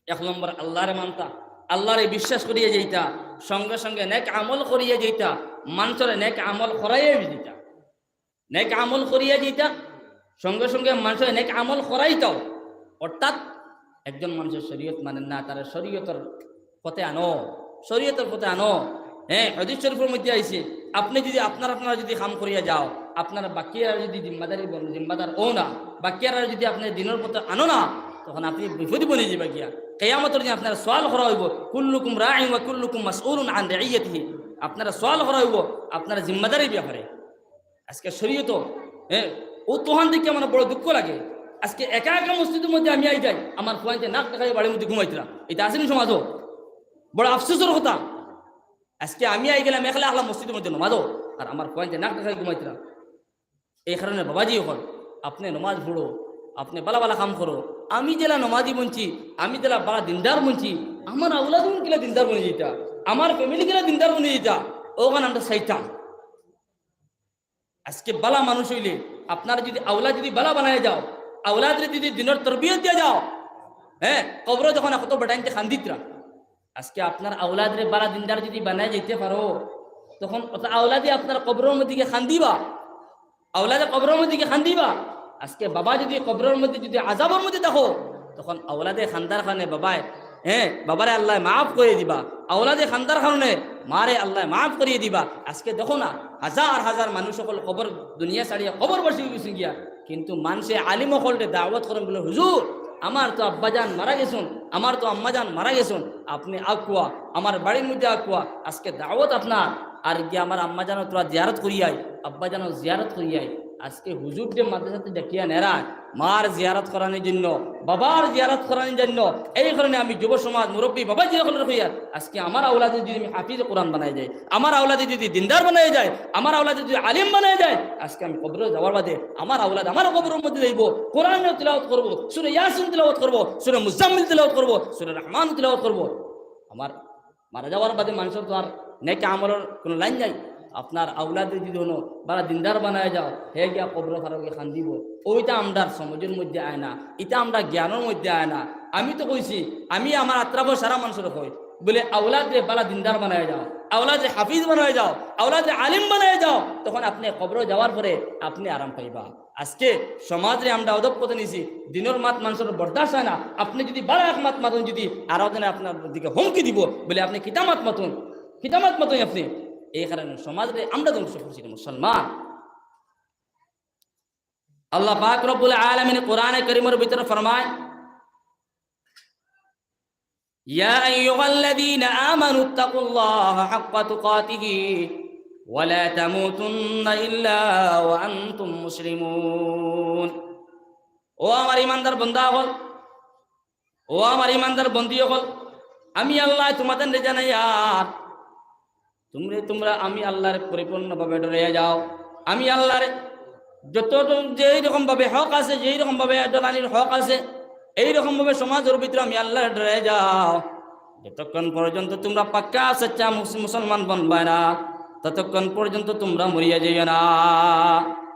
এক নম্বর, আল্লাহরে মানতা, আল্লাহরে বিশ্বাস করিয়া যাইতা, সঙ্গে সঙ্গে নেক আমল করিয়া যাইতা, মানষরে নেক আমল করাইয়া যাইতা। নেক আমল করিয়া যাইতা, সঙ্গে সঙ্গে মানষরে নেক আমল করাইতাও। অর্থাৎ একজন মানষে শরীয়ত মানের না, তারে শরীয়তর পথে আনো, শরীয়তর পথে আনো। হ্যাঁ, হাদিস শরীফর মধ্যে আইছে, আপনে যুদি আপনার, আপনারা যুদি কাম করিয়া যাও, আপনারা বাকিয়ারা যুদি জিম্মাদারি বন-, জিম্মাদার অও না, বাকিয়ারা যুদি আপনে দ্বীনর পথে আনো না, তখন আপনে বিপদে বনি যাইবা গিয়া। কিয়ামতর দিন আপনারে সওয়াল করা অইবো, "কুল্লুকুম রাইন ওয়া কুল্লুকুম মাসউলুন আন রাইয়াতিহি।" আপনারে সওয়াল করা অইবো আপনার জিম্মাদারির ব্যাপারে। আজকে শরীয়ত, হ্যাঁ, অউ তখন দেখি আমার বড় দুঃখ লাগে। আজকে একা একা মসজিদর মধ্যে আমি আই যাই, আমার ফুয়াইন্তে নাক দেখাই বাড়ির মধ্যে ঘুমাইতরা, ইতা আছে নি সমাজো? বড় আফসোসর কথা। আজকে আমি আই গেলাম একলা একলা মসজিদর মধ্যে নমাজো, আর আমার ফুয়াইন্তে নাক দেখাই ঘুমাইতরা। এই কারণে বাবাজি অকল, আপনে নমাজ পড়ো, আপনে বালা বালা কাম করো। আমি যেলা নমাজি বনছি, আমি যেলা বালা দিনদার বনছি, আমার আওলাদ কিলা দিনদার বনি যাইতা, আমার family কিলা দিনদার বনি যাইতা, অখান আমরা চাইতাম। আজকে বালা মানুষ অইলে, আপনার যুদি আওলাদ যুদি বালা বানাইয়া যাও, আওলাদরে যুদি দ্বীনর তরবিয়ত দিয়া যাও, হ্যাঁ, কবরো যখন কত বেটাইন্তে কান্দিতরা, আজকে আপনার আওলাদরে বালা দিনদার যুদি বানাইয়া যাইতে পারো, তখন অত আওলাদে আপনার কবরর মধ্যে গিয়া কান্দিবা, আওলাদে কবরর মধ্যে গিয়া কান্দিবা। আজকে বাবা যুদি কবরর মধ্যে যুদি আজাবর মধ্যে থাকো, তখন আওলাদে কান্দার কারণে বাবায়, হ্যাঁ, বাবারে আল্লায় মাফ করিয়া দিবা, আওলাদে কান্দার কারণে মারে আল্লায় মাফ করিয়া দিবা। আজকে দেখো না, হাজার হাজার মানুষ অকল কবর, দুনিয়া ছাড়িয়া কবরবাসী অই গেছইন গিয়া, কিন্তু মানষে আলিম অকলরে দাওয়াত করইন বুলে, "হুজুর, আমার তো আব্বাজান মারা গেছইন, আমার তো আম্মাজান মারা গেছইন, আপনে আউক্কা, আমার বাড়ির মধ্যে আউক্কা, আজকে দাওয়াত আপনার, আর গিয়া আমার আম্মাজানর থুড়া জিয়ারত করিয়া আই, আব্বাজানর জিয়ারত করিয়া আই।" আজকে হুজুররে মাদ্রাসাত ডাকিয়া নেরা, মার জিয়ারত করানির জন্য, বাবার জিয়ারত করানির জন্য। এই কারণে আমি যুব সমাজ, মুরব্বী, বাবাজি অকলরে কইয়ার, আজকে আমার আওলাদে যুদি আমি হাফিজ কোরআন বানাইয়া যাই, আমার আওলাদে যুদি দিনদার বানাইয়া যাই, আমার আওলাদে যুদি আলিম বানাইয়া যাই, আজকে আমি কবরো যাওয়ার বাদে আমার আওলাদ আমার কবরর মধ্যে যাইবো, কোরআন তিলাওয়াত করবো, সূরা ইয়াসিন তিলাওয়াত করবো, সূরা মুজাম্মিল তিলাওয়াত করবো, সূরা রহমান তিলাওয়াত করবো। আমার মারা যাওয়ার বাদে মানষর তো আর নেক আমলর কুনু লাইন নাই। আপনার আওলাদে যুদি অনো বালা দিনদার বানাইয়া যাও, হে গিয়া কবরো ফারো গিয়া কান্দিবো। অউ ইতা আমরার সমাজর মধ্যে আয় না, ইতা আমরার জ্ঞানর মধ্যে আয় না। আমি তো কইছি, আমি আমার আত্রাফর সারা মানষরে কই, বুলে, "আওলাদরে বালা দিনদার বানাইয়া যাও, আওলাদরে হাফিজ বানাইয়া যাও, আওলাদরে আলিম বানাইয়া যাও, তখন আপনে কবরো যাওয়ার পরে আপনে আরাম পাইবা।" আজকে সমাজরে আমরা অধঃপতনে নিছি, দ্বীনর মাত মানষর বরদাস্ত অয় না। আপনে যুদি বালা এক মাত মাতইন, যুদি আরক জনে আপনার দিকে হুমকি দিবো, বুলে, "আপনে কিতা মাত মাতইন, কিতা মাত মাতইন আপনে?" এই কারণে সমাজরে আমরা ধ্বংস করছি রে মুসলমান। আল্লাহ পাক রব্বুল আলামিন কোরআনে করিমর ভিতরে ফরমায়, "ইয়া আইয়ুহাল্লাযীনা আমানু ইত্তাকুল্লাহা হাক্কা তুকাতিহি ওয়া লা তামুতুন্না ইল্লা ওয়া আনতুম মুসলিমুন।" ও আমার ইমানদার বন্দা অকল, ও আমার ইমানদার বন্দি অকল, আমি আল্লায় তুমাদেররে জানাইয়ার, তুমরা, তুমরা আমি আল্লারে পরিপূর্ণভাবে ডরাইয়া যাও। আমি আল্লারে যত, যেই রকম ভাবে হক আছে, যেই রকম ভাবে ডরানির হক আছে, এই রকম ভাবে সমাজর ভিতরে আমি আল্লারে ডরাইয়া যাও। যতক্ষণ পর্যন্ত তুমরা পাক্কা সাচ্চা মুস-, মুসলমান বনবায় না, ততক্ষণ পর্যন্ত তুমরা মরিয়া যাইও না।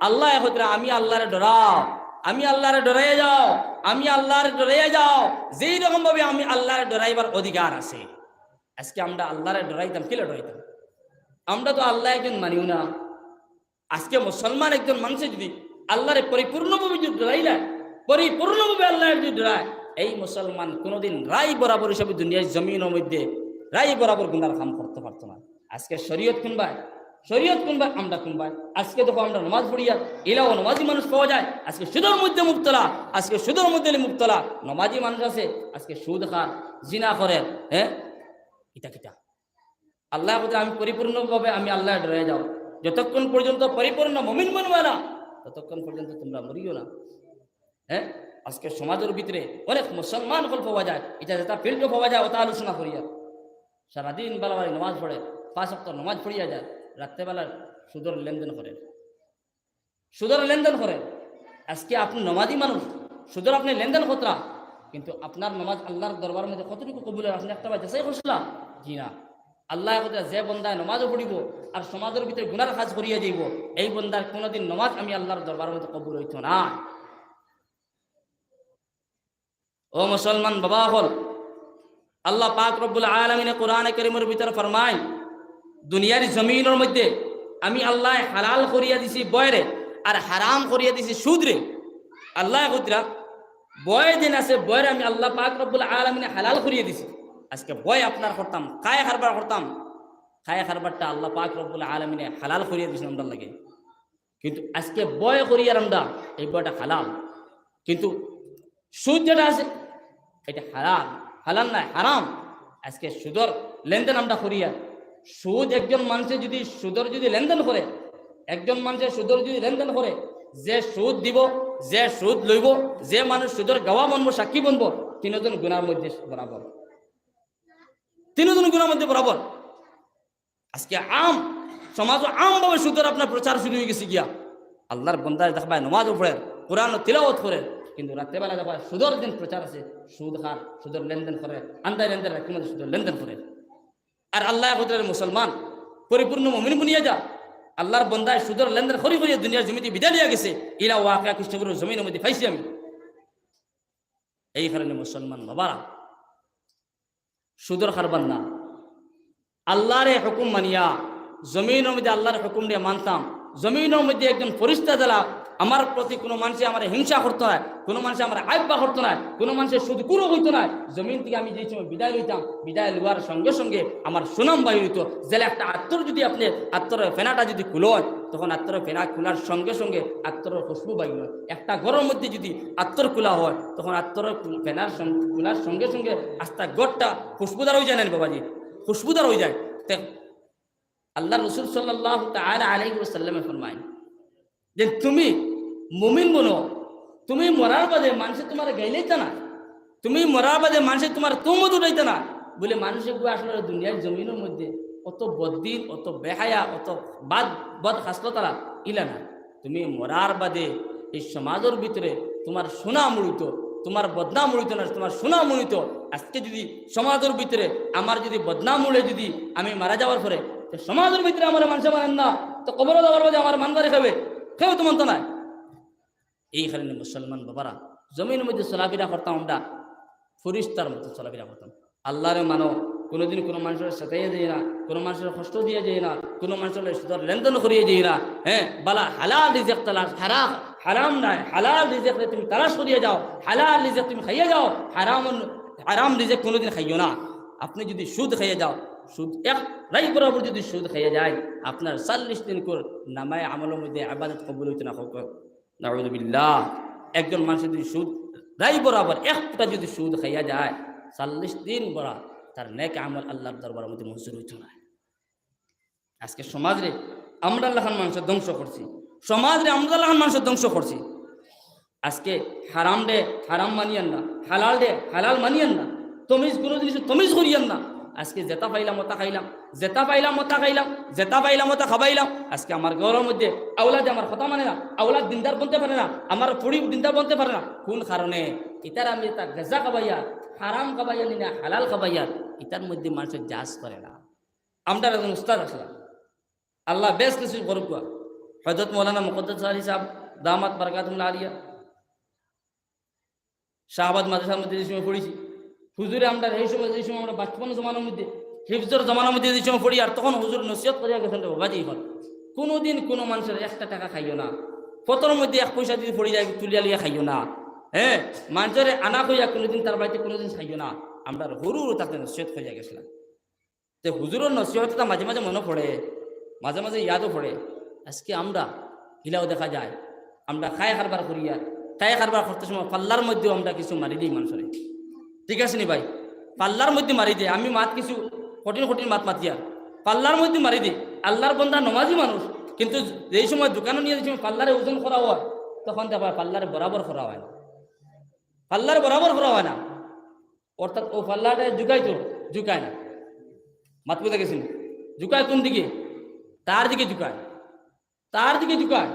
আল্লায় কইরা, আমি আল্লারে ডরাও, আমি আল্লারে ডরাইয়া যাও, আমি আল্লারে ডরাইয়া যাও। যেই রকম ভাবে আমি আল্লারে ডরাইবার অধিকার আছে, আজকে আমরা আল্লারে ডরাইতাম, কিলা ডরাইতাম? আমরা তো আল্লায় একজন মানিও না। আজকে মুসলমান একজন মানষে যুদি আল্লারে পরিপূর্ণভাবে যুদি ডরাইলায়, পরিপূর্ণভাবে আল্লারে যুদি ডরায়, এই মুসলমান কুনুদিন রায় বরাবর হিসাবে দুনিয়ার জমিনর মধ্যে রায় বরাবর গুনার কাম করতো পারতো না। আজকে শরীয়ত কুনবায়, শরীয়ত কুনবায়, আমরা কুনবায়। আজকে দেখো আমরা নমাজ পড়িয়ার, ইলাও নমাজি মানুষ পাওয়া যায়, আজকে সুদর মধ্যে মুবতলা, আজকে সুদর মধ্যে মুবতলা নমাজি মানুষ আছে, আজকে সুদ খার, জিনা করের, হ্যাঁ, ইতা কিতা? আল্লায় কইরা, আমি পরিপূর্ণভাবে আমি আল্লারে ডরাইয়া যাও। যতক্ষণ পর্যন্ত পরিপূর্ণ মুমিন বনবায় না, ততক্ষণ পর্যন্ত তুমরা মরিও না। হ্যাঁ, আজকে সমাজর ভিতরে অনেক মুসলমান অকল পাওয়া যায়, ইটা যেটা field-ও পাওয়া যায়, ওটা আলোচনা করিয়ার। সারাদিন বালা বালা নমাজ পড়ে, পাঁচ ওয়াক্ত নমাজ পড়িয়া যায়, রাত্রেবেলা সুদর লেনদেন করে। সুদর লেনদেন করের। আজকে আপনে নমাজি মানুষ, সুদর আপনে লেনদেন করতরা, কিন্তু আপনার নমাজ আল্লার দরবার মধ্যে কতটুকু কবুল অয়, আপনে একটাবার যাচাই করছলা? জি না। আল্লায় কইরা যে বন্দায় নমাজও পড়িবো আর সমাজর ভিতরে গুনার কাজ করিয়া যাইবো, এই বন্দার কোনোদিন নমাজ আমি আল্লার দরবারর মধ্যে কবুল অইতো না। ও মুসলমান বাবা অকল, আল্লাহ পাক রব্বুল আলামিনে কোরআনে কারীমর ভিতরে ফরমাইন, দুনিয়ার জমিনর মধ্যে আমি আল্লায় হালাল করিয়া দিছি বয়রে, আর হারাম করিয়া দিছি সুদরে। আল্লায় কইরা বয় যেন আছে, বয়রে আমি আল্লাহ পাক রব্বুল আলামিনে হালাল করিয়া দিছি। আজকে বয় আপনার করতাম, খায় কারবার করতাম, খায় কারবারটা আল্লাহ পাক রব্বুল আলামিনে হালাল করিয়া দিছইন আমরার লাগি। কিন্তু আজকে বয় করিয়ার আমরা, এই বয়টা হালাল, কিন্তু সুদ যেটা আছে, এটা হালাল, হালাল নায়, হারাম। আজকে সুদর লেনদেন আমরা করিয়ার। সুদ, একজন মানষে যদি সুদর যদি লেনদেন করে, একজন মানষে সুদর যদি লেনদেন করে, যে সুদ দিবো, যে সুদ লইবো, যে মানুষ সুদর গওয়া বনবো, সাক্ষী বনবো, তিনজন গুনার মধ্যে বরাবর, তিনজন গুনার মধ্যে বরাবর। আজকে আম সমাজো আমভাবে সুদর আপনার প্রচার শুরু অইগেছে গিয়া। আল্লার বন্দায় দেখবায় নমাজও পড়ের, কোরআনও তিলাওয়াত করের, কিন্তু রাত্রেবেলা দেখবায় সুদর যেন প্রচার আছে, সুদ খার, সুদর লেনদেন করের, আন্দাইর আন্দাইর রাইতর মধ্যে সুদর লেনদেন করের। আর আল্লায় কইরা মুসলমান, পরিপূর্ণ মুমিন বনিয়া যা। আল্লার বন্দায় সুদর লেনদেন করি করি দুনিয়ার জমিন থাকি বিদায় লইয়া গেছে, ইলা ওয়াকিয়া খ্রিস্টপূর্ব জমিনর মধ্যে পাইছি আমি। এই কারণে মুসলমান বাবারা, সুদর কারবার না। আল্লার হুকুম মানিয়া, জমিনর মধ্যে আল্লার হুকুমরে মানতাম। জমিনর মধ্যে একজন ফিরিস্তা যেলা আমার প্রতি কোনো মানষে আমারে হিংসা করতো নায়, কোনো মানষে আমারে আইবা করতো নায়, কোনো মানষে সুদখুরও কইতো নায়। জমিন থাকি আমি যে সময় বিদায় লইতাম, বিদায় লওয়ার সঙ্গে সঙ্গে আমার সুনাম বাড়ি অইতো। যেলা একটা আতর যদি আপনে আতরর ফেনাটা যদি খুলইন, তখন আতরর ফেনা খুলার সঙ্গে সঙ্গে আতরর খুশবু বাড়ি অয়। একটা ঘরর মধ্যে যদি আতর খুলা অয়, তখন আতরর ফেনার সং-, খুলার সঙ্গে সঙ্গে আস্তা ঘরটা খুশবুদার অইযায় না নি বাবাজি? খুশবুদার অইযায়। তে আল্লার রসুল সাল্লাল্লাহু তাআলা আলাইহি ওয়াসাল্লামে ফরমাইন যে, "তুমি মুমিন বনো, তুমি মরার বাদে মানষে তুমারে গাইলাইতা না, তুমি মরার বাদে মানষে তুমার তুহমত উঠাইতা না।" বলে, মানুষ এগু আসলে দুনিয়ার জমিনর মধ্যে অত বদদিল, অত বেহায়া, অত বাদ, বদ খাসলত আলা ইলা না। তুমি মরার বাদে এই সমাজর ভিতরে তুমার সুনাম উড়িতো, তুমার বদনাম উড়িতো না, তুমার সুনাম উড়িতো। আজকে যদি সমাজর ভিতরে আমার যদি বদনাম উড়ে যদি আমি মারা যাওয়ার পরে, তে সমাজর ভিতরে আমারে মানষে মানইন না, তে কবরো যাওয়ার বাদে আমারে মানবারে কেবে, কেউ তো মানতো নায়। এই কারণে মুসলমান বাবারা, জমিনর মধ্যে চলাফেরা করতাম আমরা, ফিরিস্তার মতো চলাফেরা করতাম। আল্লারে মানো, কোনোদিন কোনো মানষরে সতাইয়া যাই না, কোনো মানষরে কষ্ট দিয়া যাই না, কোনো মানষর লগে সুদর লেনদেন করিয়া যাই না। হ্যাঁ, বালা হালাল রিজিক তালাশ, হারা-, হারাম নায়, হালাল রিজিকরে তুমি তালাশ করিয়া যাও, হালাল রিজিক তুমি খাইয়া যাও, হারাম, হারাম রিজিক কোনোদিন খাইও না। আপনে যদি সুদ খাইয়া যাও, সুদ এক রাইত বরাবর যদি সুদ খাইয়া যায়, আপনার চল্লিশ দিন কর নামায় আমলর মধ্যে ইবাদত কবুল অইতো না। নাউজুবিল্লাহ। একজন মানষে যদি সুদ রাইত বরাবর এক ফুটা যদি সুদ খাইয়া যায়, চল্লিশ দিন বরা তার নেক আমল আল্লার দরবারর মধ্যে মঞ্জুর অইতো না। আজকে সমাজরে আমরার লাখান মানষে ধ্বংস করছি, সমাজরে আমরার লাখান মানষে ধ্বংস করছি। আজকে হারামরে হারাম মানিয়ার না, হালালরে হালাল মানিয়ার না, তমিজ কোনো জিনিসর তমিজ করিয়ার না। আজকে যেটা পাইলাম ওটা খাইলাম, যেটা পাইলাম ওটা খাইলাম, যেটা পাইলাম ওটা খাবাইলাম। আজকে আমার ঘরর মধ্যে আওলাদে আমার কথা মানে না, আওলাদ দিনদার বনতে পারে না, আমার ফুড়ি দিনদার বনতে পারে না। কোন কারণে? ইতার আমি ইতা গেজা খাবাইয়ার, হারাম খাবাইয়ার নি না হালাল খাবাইয়ার, ইতার মধ্যে মানষে জাজ করে না। আমরার একজন উস্তাদ আছলা, আল্লায় বেহেস্ত নসিব করুক্কা, হযরত মাওলানা মুকদ্দাস আলী সাহেব দামাত বারকাতুহুমুল আলিয়া, শাহবাদ মাদ্রাসার মধ্যে যে সময় পড়ছি, হুজুরে আমরা এই সময়, যে সময় আমরা বাচপন জমানার মধ্যে, হিফজর জমানার মধ্যে যে সময় পড়ি, আর তখন হুজুর নসিহত করিয়া গেছইন, "রে বাবা, যে ইখন কোনোদিন কোনো মানষর একটা টেকা খাইও না, পথর মধ্যে এক পয়সা যদি পড়ি যায়, তুলিয়া লইয়া খাইও না, হ্যাঁ, মানষরে আনা কইয়া কোনোদিন তার বাড়িত কোনোদিন খাইও না।" আমরা হুরু হুরু তাতে নসিহত করিয়া গেছলাম। তে হুজুরর নসিহতটা মাঝে মাঝে মনো পড়ে, মাঝে মাঝে ইয়াদও পড়ে। আজকে আমরা ইলাও দেখা যায়, আমরা খায় কারবার করিয়ার, খায় কারবার করতে সময় পাল্লার মধ্যেও আমরা কিছু মারি দেই মানষরে। ঠিক আছে নি ভাই? পাল্লার মধ্যে মারি দেই, আমি মাত কিছু কঠিন কঠিন মাত মাতিয়ার, পাল্লার মধ্যে মারি দেই। আল্লার বন্দা নমাজি মানুষ, কিন্তু যেই সময় দোকানো নিয়া যে সময় পাল্লারে ওজন করা অয়, তখন দেখা যায় পাল্লারে বরাবর করা অয় না, পাল্লারে বরাবর করা অয় না। অর্থাৎ অউ পাল্লাটা ঝুকায় তো, ঝুকায় না। মাত বুঝা গেছে নি? ঝুকায় কোন দিকে? তার দিকে ঝুকায়, তার দিকে ঝুকায়।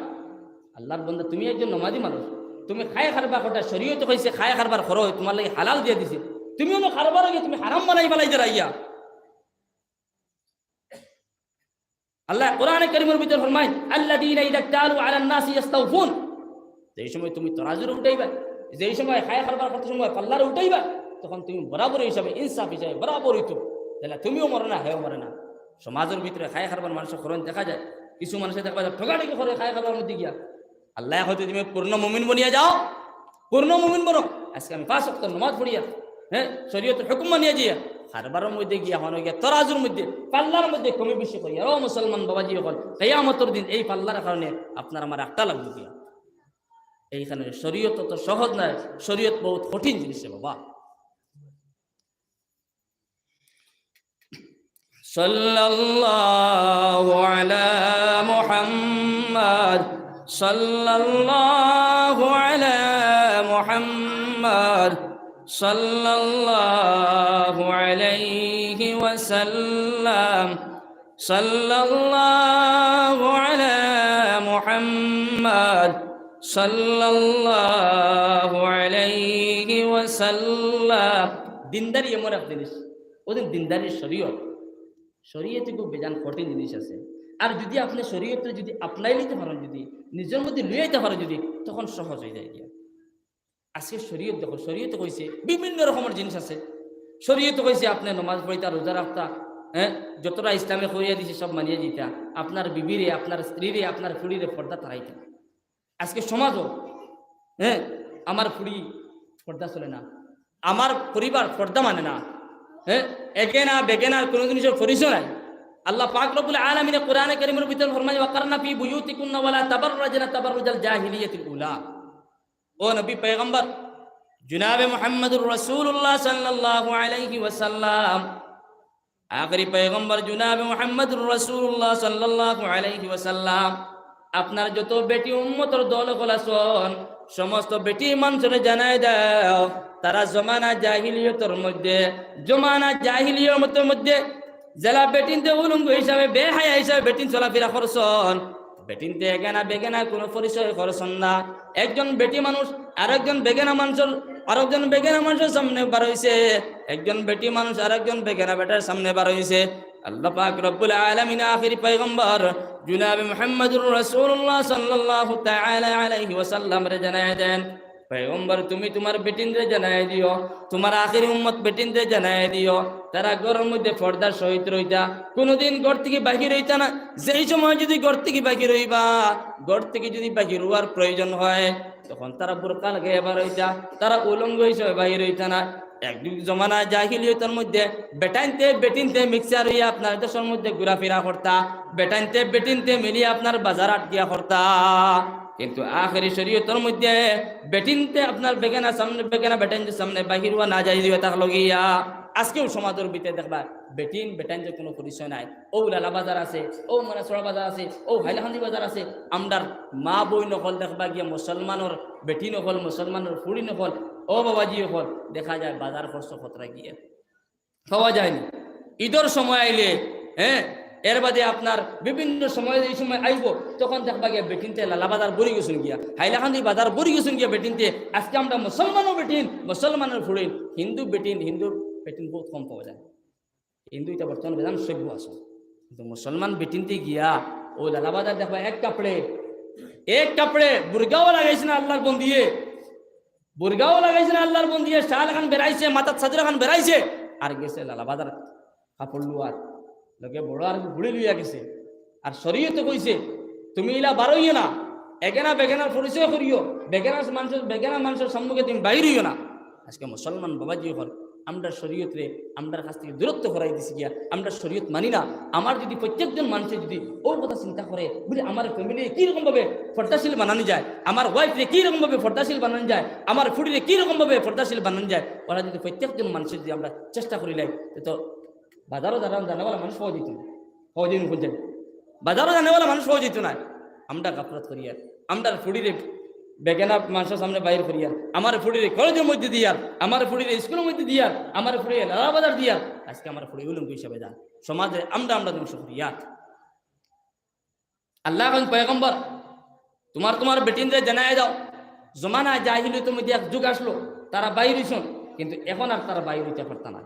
আল্লার বন্দা, তুমি একজন নমাজি মানুষ, তুমি খায় কারবার করতায়, শরীয়তে কইছে খায় কারবার করো, তুমার লাগি হালাল দিয়া দিছে, তুমি অনো কারবার অইয়া তুমি হারাম বানাই ফালাইতায় আইয়া। আল্লাহ কোরআনে কারীমের ভিতরে ফরমাইন, "আল্লাযীনা ইযা ইকতালু আলান নাসি ইয়াস্তাওফুন।" যেই সময় তুমি তরাজুরে উঠাইবা, যেই সময় খায় কারবার করতে সময় পাল্লারে উঠাইবা, তখন তুমি বরাবর হিসাবে, ইনসাফ হিসাবে বরাবর অইতো। তাইলে তুমিও মরো না, হেও মরে না। সমাজর ভিতরে খায় কারবার মানুষ করইন দেখা যায়, কিছু মানুষে দেখা যায় ঠগাঠগি করে খায় কারবার মধ্যে গিয়া। আল্লাহ হয়তো তুমি পূর্ণ মুমিন বনিয়া যাও, পূর্ণ মুমিন বনো। আজকে আমি পাঁচ ওয়াক্ত নামাজ পড়িয়া, হ্যাঁ, শরীয়তর হুকুম মানিয়া যাইয়া, কারবারর মধ্যে গিয়া, হনো গিয়া, তরাজুর মধ্যে, পাল্লার মধ্যে কমি বেশি করিয়া, ও মুসলমান বাবাজি অকল, কিয়ামতর দিন এই পাল্লার কারণে আপনার আমার একটা লাগবো গিয়া। এইখানে শরীয়ত অত সহজ নায়, শরীয়ত বহুত কঠিন জিনিস রে বাবা। صلى الله على محمد، صلى الله على محمد، صلى الله عليه وسلم، صلى الله على محمد، صلى الله عليه وسلم। দিনদারি এমন এক জিনিস, ওদিন দিনদারির শরীয়ত, শরীয়তে খুব বেজান কঠিন জিনিস আছে। আর যদি আপনি শরীয়তরে যদি আপনাই নিতে পারেন, যদি নিজের মধ্যে লইয়া আইতে পারেন, যদি, তখন সহজ হয়ে যায় গিয়া। আজকে শরীয়ত দেখো, শরীয়তে কইছে বিভিন্ন রকমের জিনিস আছে। শরীয়তে কইছে আপনি নমাজ পড়িতা, রোজা রাখতা, হ্যাঁ, যতটা ইসলামে করিয়া দিছে সব মানিয়া দিতা, আপনার বিবিরে, আপনার স্ত্রীরে, আপনার ফুড়িরে পর্দা তারাইতা। আজকে সমাজও, হ্যাঁ, আমার ফুড়ি পর্দা চলে না, আমার পরিবার পর্দা মানে না, হ্যাঁ, এগেনা বেগেনার কোনো জিনিসের পরিচয় নাই। আল্লাহ পাক রব্বুল আলামিনে কোরআনে কারীমের ভিতরে ফরমায়, "ওয়াকারনা ফি বুয়ুতিকুন্না ওয়ালা তাবাররাজনা তাবাররুজাল জাহিলিয়াতিল উলা।" ও নবী পয়গম্বর জনাবে মুহাম্মদুর রাসূলুল্লাহ সাল্লাল্লাহু আলাইহি ওয়াসাল্লাম, আখেরি পয়গম্বর জনাবে মুহাম্মদুর রাসূলুল্লাহ সাল্লাল্লাহু আলাইহি ওয়াসাল্লাম, আপনার যত বেটি উম্মতর দল অকল আছইন, সমস্ত বেটি মানষরে জানাই দেও, তারা জমানা জাহিলিয়তর মধ্যে, জমানা জাহিলিয়তর মধ্যে যেলা বেটিন্তে উলঙ্গ হিসাবে, বেহায়া হিসাবে বেটিন চলাফেরা করছইন, বেটিন্তে এগেনা বেগেনা কোনো পরিচয় করছইন না। একজন বেটি মানুষ আরেকজন বেগেনা মানষর, আরেকজন বেগেনা মানষর সামনে বার হইছে, একজন বেটি মানুষ আরেকজন বেগেনা বেটার সামনে বার হইছে। আল্লাহ পাক রব্বুল আলামিন আখেরি পয়গম্বর জনাবে মুহাম্মদুর রাসূলুল্লাহ সাল্লাল্লাহু তাআলা আলাইহি ওয়াসাল্লামরে জানাই দেন, "পয়গম্বর, তুমি তোমার বেটিনরে জানাই দিও, তোমার আখেরি উম্মত বেটিনরে জানাই দিও, তারা ঘরর মধ্যে পর্দার সহিত রইতা, কোনোদিন ঘর থাকি বাহির হইতা না। যেই সময় যদি ঘর থাকি বাহির হইবা, ঘর থাকি যদি বাহির হওয়ার প্রয়োজন হয়, তখন তারা বুরকা লাগাইয়া বার হইতা, তারা উলঙ্গ হিসাবে বাহির হইতা না।" এক যুগ জমানা জাহিলিয়তর মধ্যে বেটাইন্তে বেটিন্তে মিক্সার হইয়া আপনার দেশর মধ্যে ঘোরাফেরা করতা, বেটাইন্তে বেটিন্তে মিলিয়া আপনার বাজার আটকিয়া করতা। কিন্তু আখেরি শরীয়তর মধ্যে বেটিন্তে আপনার বেগেনা সামনে, বেগেনা বেটাইন্তে সামনে বাহির হওয়া না যায় দিয়া থাকলো গিয়া। আজকেও সমাজর ভিতরে দেখবা বেটিন বেটাইন্তে কোনো পরিচয় নাই। ও লালা বাজার আছে, ও মনাসরা বাজার আছে, ও হাইলাকান্দি বাজার আছে। আমরার মা বইন অকল দেখবা গিয়া মুসলমানর বেটিন অকল, মুসলমানর ফুড়িন অকল, ও বাবাজি অকল, দেখা যায় বাজার খরচ খতরা গিয়া পাওয়া যায়নি। ঈদর সময় আইলে, হ্যাঁ, এর বাদে আপনার বিভিন্ন সময়, এই সময় আইবো, তখন দেখবা গিয়া বেটিন্তে লালা বাজার ভরি গেছইন গিয়া, হাইলাকান্দি বাজার ভরি গেছইন গিয়া বেটিন্তে। আজকে আমরা মুসলমানও বেটিন, মুসলমানর ফুড়িন, হিন্দু বেটিন, হিন্দু বেটিন বহুত কম পাওয়া যায়। হিন্দু ইতা বর্তমান বেজান সভ্য আছে, কিন্তু মুসলমান বেটিন্তে গিয়া ও লালা বাজার দেখবা এক কাপড়ে, এক কাপড়ে বুরকাও লাগাইছে না আল্লাহর বন্দিয়ে, বুরকাও লাগাইছে না আল্লাহর বন্দিয়ে, শাল খান বেড়াইছে, মাথাত চাদর খান বেড়াইছে, আর গেছে লালা বাজার কাপড় লুয়ার লগে বড় আর ফুড়ি লইয়া গেছে। আর শরীয়তে কইছে, "তুমি ইলা বারইও না, এগেনা বেগেনার পরিচয় করিও, বেগেনা মানষর, বেগেনা মানষর সম্মুখে তুমি বাইর হইও না।" আজকে মুসলমান বাবাজি অকল, আমরা শরীয়তরে আমরার কাছ থাকি দূরত্ব করাই দিছি গিয়া, আমরা শরীয়ত মানি না। আমার যদি প্রত্যেকজন মানষে যদি ও কথা চিন্তা করে, বুলে, "আমার ফ্যামিলি কি রকম ভাবে পর্দাশীল বানানো যায়, আমার ওয়াইফরে কি রকম ভাবে পর্দাশীল বানানো যায়, আমার ফুড়িরে কি রকম ভাবে পর্দাশীল বানানো যায়", ওরা যদি প্রত্যেকজন মানষে যদি আমরা চেষ্টা করিলাই, তে তো বাজারও জানা, জানাওয়ালা মানুষ পাওয়া যেত না, পাওয়া যেত না। বাজারও জানাওয়ালা মানুষ পাওয়া যেত না। আমরা গাফলত করিয়ার, আমরার ফুড়িরে বেগেনা মানষর সামনে বাইর করিয়ার, আমার ফুড়িরে কলেজর মধ্যে দিয়ার, আমার ফুড়িরে স্কুলর মধ্যে দিয়ার, আমার ফুড়িরে লালা বাজার দিয়ার, আজকে আমার ফুড়ি উলঙ্গ হিসাবে যার। সমাজে আমরা, আমরা ধ্বংস করিয়ার। আল্লাহ কইন, "পয়গম্বর, তোমার, তোমার বেটিনরে জানাই দাও, জমানা জাহিলিয়তর মধ্যে এক যুগ আসলো, তারা বাইর হইছইন, কিন্তু এখন আর তারা বাইর হইতা পারতা না।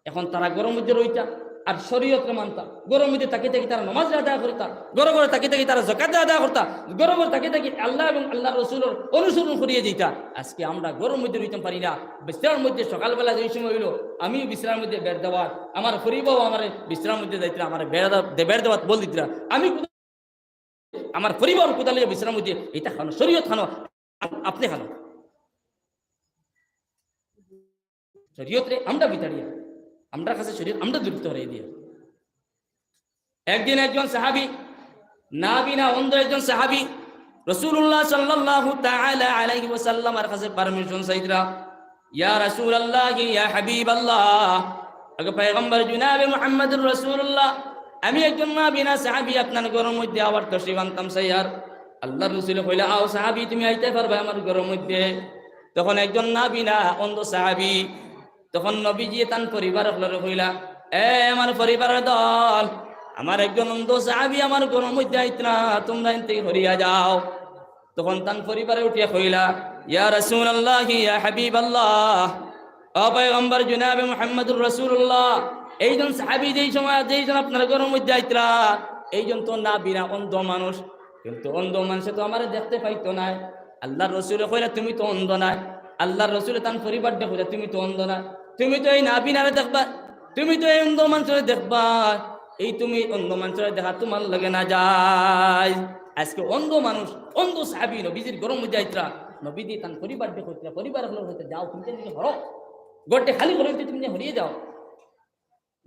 এখন তারা ঘরর মধ্যে রইতা, আর শরীয়তরে মানতা, ঘরর মধ্যে থাকি থাকি তারা নমাজ আদায় করতা, ঘরর মধ্যে থাকি থাকি তারা যাকাত আদায় করতা, ঘরর মধ্যে থাকি থাকি আল্লাহ এবং আল্লাহর রসুলর অনুসরণ করিয়া যাইতা। আজকে আমরা ঘরর মধ্যে রইতাম পারি না, বিছনার মধ্যে সকালবেলা যেই সময় অইলো, আমিও বিছনার মধ্যে বেড় দেওয়াত, আমার পরিবারও আমার বিছনার মধ্যে যাইতরা, আমার বেড় দে-, বেড় দেওয়াত বল দিতরা, আমি আমার পরিবার কোথায় লইয়া বিছনার মধ্যে, এটা খানো, শরীয়ত খানো, আপ-, আপনি খানো। শরীয়তরে আমরা বিতাড়িয়া, আমরার কাছে শরীয়ত আমরা দূরত্ব হরাই দিয়া। একদিন একজন সাহাবী, নাবিনা অন্ধ একজন সাহাবী রাসূলুল্লাহ সাল্লাল্লাহু তাআলা আলাইহি ওয়াসাল্লামর কাছে পারমিশন চাইতরা, "ইয়া রাসূলুল্লাহ, ইয়া হাবিবাল্লাহ, আগে পয়গম্বর জনাবে মুহাম্মদুর রাসূলুল্লাহ, আমি একজন নাবিনা সাহাবী, আপনার ঘরর মধ্যে আবার তশরিফ আনতাম চাইয়ার।" আল্লাহর রসুলে কইলা, "আও সাহাবী, তুমি আইতে পারবা আমার ঘরর মধ্যে।" তখন একজন নাবিনা অন্ধ সাহাবী, তখন নবীজিয়ে তান পরিবার অকলরে কইলা, "এ আমার পরিবারর দল, আমার একজন অন্ধ সাহাবী আমার ঘরর মধ্যে আইতরা, তুমরা ইন থাকি হরিয়া যাও।" তখন তান পরিবারে উঠিয়া কইলা, "ইয়া রাসূলুল্লাহ, ইয়া হাবিবাল্লাহ, ও পয়গম্বর জনাবে মুহাম্মদুর রাসূলুল্লাহ, এইজন সাহাবী যেই সময়, যেইজন আপনার ঘরর মধ্যে আইতরা, এইজন তো নাবিনা অন্ধ মানুষ, কিন্তু অন্ধ মানুষে তো আমারে দেখতে পাইতো নায়।" আল্লাহর রসুলে কইলা, "তুমি তো অন্ধ নায়।" আল্লাহর রসুলে তান পরিবাররে কইলা, "তুমি তো অন্ধ নায়, তুমি তো এই নাবিনারে দেখবা, তুমি তো এই অন্ধ মানুষরে দেখবা, এই তুমি অন্ধ মানুষরে দেখা তুমার লগে না যায়।" আজকে অন্ধ মানুষ, অন্ধ সাহাবী নবীজির ঘরর মধ্যে আইতরা, নবীজি তান পরিবাররে কইতরা, পরিবার অকলরে কইতরা, "যাও, তুমি তো নিজে হরো, ঘরটা খালি করো, তুমি হরিয়া যাও।"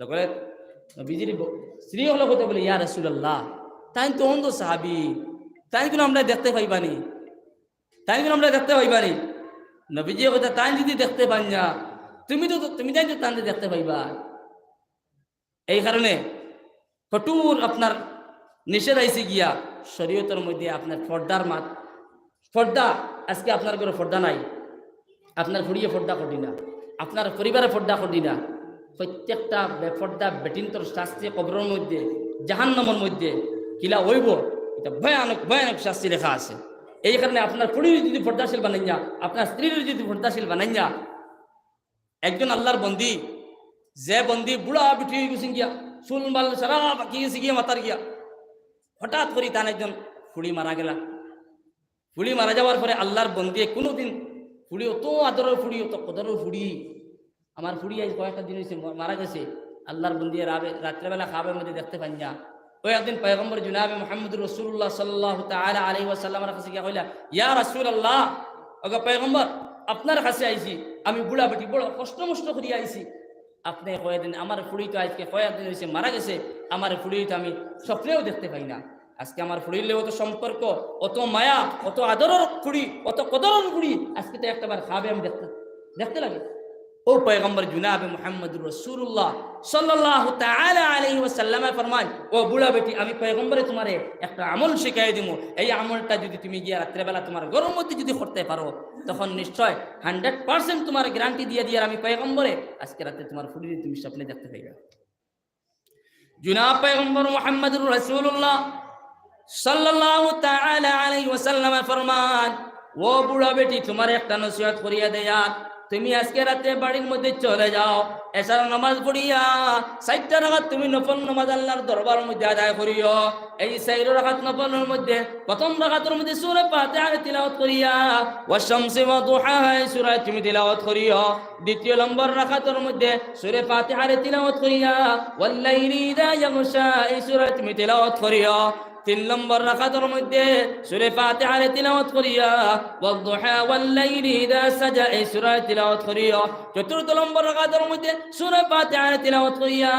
তখন নবীজির ব-, স্ত্রী অকলে কইতরা বলে, "ইয়া রাসূলুল্লাহ, তাইন তো অন্ধ সাহাবী, তাইন কুনু আমরারে দেখতে পাইবা নি, তাইন কুনু আমরারে দেখতে পাইবা নি।" নবীজিয়ে কইতরা, "তাইন যদি দেখতে পাইন না, তুমি তো, তুমি তাইন তো তানরে দেখতে পাইবা।" এই কারণে কঠোর আপনার নিষেধ আইছে গিয়া শরীয়তর মধ্যে আপনার পর্দার মাত, পর্দা, আজকে আপনার ঘরো পর্দা নাই, আপনার ফুড়িয়ে পর্দা করদি না, আপনার পরিবারে পর্দা করদি না, প্রত্যেকটা বেপর্দা বেটিন্তর শাস্তি কবরর মধ্যে, জাহান্নামর মধ্যে কিলা অইবো, এটা ভয়ানক, ভয়ানক শাস্তি লেখা আছে। এই কারণে আপনার ফুড়িরে যদি পর্দাশীল বানাইয়া, আপনার স্ত্রীরে যদি পর্দাশীল বানাইয়া, একজন আল্লাহর বন্দি, যে বন্দি বুড়া বেটি অই গেছে গিয়া, চুল বাল সারা পাকি গেছে গিয়া মাথার গিয়া, হঠাৎ করি তান একজন ফুড়ি মারা গেলা। ফুড়ি মারা যাওয়ার পরে আল্লাহর বন্দিয়ে কুনুদিন, ফুড়ি অত আদরর ফুড়ি, অত কদরর ফুড়ি, আমার ফুড়ি আইজ কয়েকটা দিন অইছে ম-, মারা গেছে, আল্লাহর বন্দিয়ে রাবে-, রাত্রেবেলা খাবের মধ্যে দেখতে পাইন না। অউ একদিন পয়গম্বর জনাবে মুহাম্মদুর রাসূলুল্লাহ সাল্লাল্লাহু তাআলা আলাইহি ওয়াসাল্লামর কাছে গিয়া কইলা, "ইয়া রাসূলুল্লাহ, ওগো পয়গম্বর, আপনার কাছে আইছি, আমি বুড়া বেটি বড় কষ্ট মষ্ট করিয়া আইছি। আপনে কয়দিন, আমার ফুড়ি তো আইজকে কয়েকদিন অইছে মারা গেছে, আমার ফুড়ি তো আমি স্বপ্নেও দেখতে পাই না। আজকে আমার ফুড়ির লগে অত সম্পর্ক, অত মায়া, অত আদরর ফুড়ি, অত কদরর ফুড়ি, আজকে তো একটাবার খাবে আমি দেখতে, দেখতে লাগে।" অউ পয়গম্বর জনাবে মুহাম্মদুর রাসূলুল্লাহ সাল্লাল্লাহু তাআলা আলাইহি ওয়াসাল্লামে ফরমাইন, "ও বুড়া বেটি, আমি পয়গম্বরে তুমারে একটা আমল শিখাই দিমু, এই আমলটা যদি তুমি গিয়া রাত্রেবেলা তুমার ঘরর মধ্যে যদি করতে পারো, তখন নিশ্চয় hundred percent তুমারে guarantee দিয়া দিয়ার আমি পয়গম্বরে, আজকে রাতে তুমার ফুড়িরে তুমি স্বপ্নে দেখতে পাইবা।" জনাব পয়গম্বর মুহাম্মদুর রাসূলুল্লাহ সাল্লাল্লাহু তাআলা আলাইহি ওয়াসাল্লামে ফরমাইন, "ও বুড়া বেটি, তুমারে একটা নসিহত করিয়া দেয়ার, তুমি আজকে রাতে বাড়ির মধ্যে চলে যাও, এশার নামাজ পড়িয়া চাইরটা রাকাত তুমি নফল নামাজ আল্লাহর দরবারর মধ্যে আদায় করিও। এই চাইর রাকাত নফলর মধ্যে প্রথম রাকাতর মধ্যে সূরা ফাতিহারে তিলাওয়াত করিয়া, ওয়াশ-শামসি ওয়া দুহাহা এই সূরা তুমি তিলাওয়াত করিও। দ্বিতীয় নম্বর রাকাতর মধ্যে সূরা ফাতিহারে তিলাওয়াত করিয়া, ওয়াল-লাইলি ইযা ইয়াগশা এই সূরা তুমি তিলাওয়াত করিও। তিন নম্বর রাকাতর মধ্যে সূরা ফাতিহারে তিলাওয়াত করিয়া, ওয়াদ-দুহা ওয়াল-লাইলি ইযা সাজা এই সূরা তিলাওয়াত করিও। চতুর্থ নম্বর রাকাতর মধ্যে সূরা ফাতিহারে তিলাওয়াত করিয়া,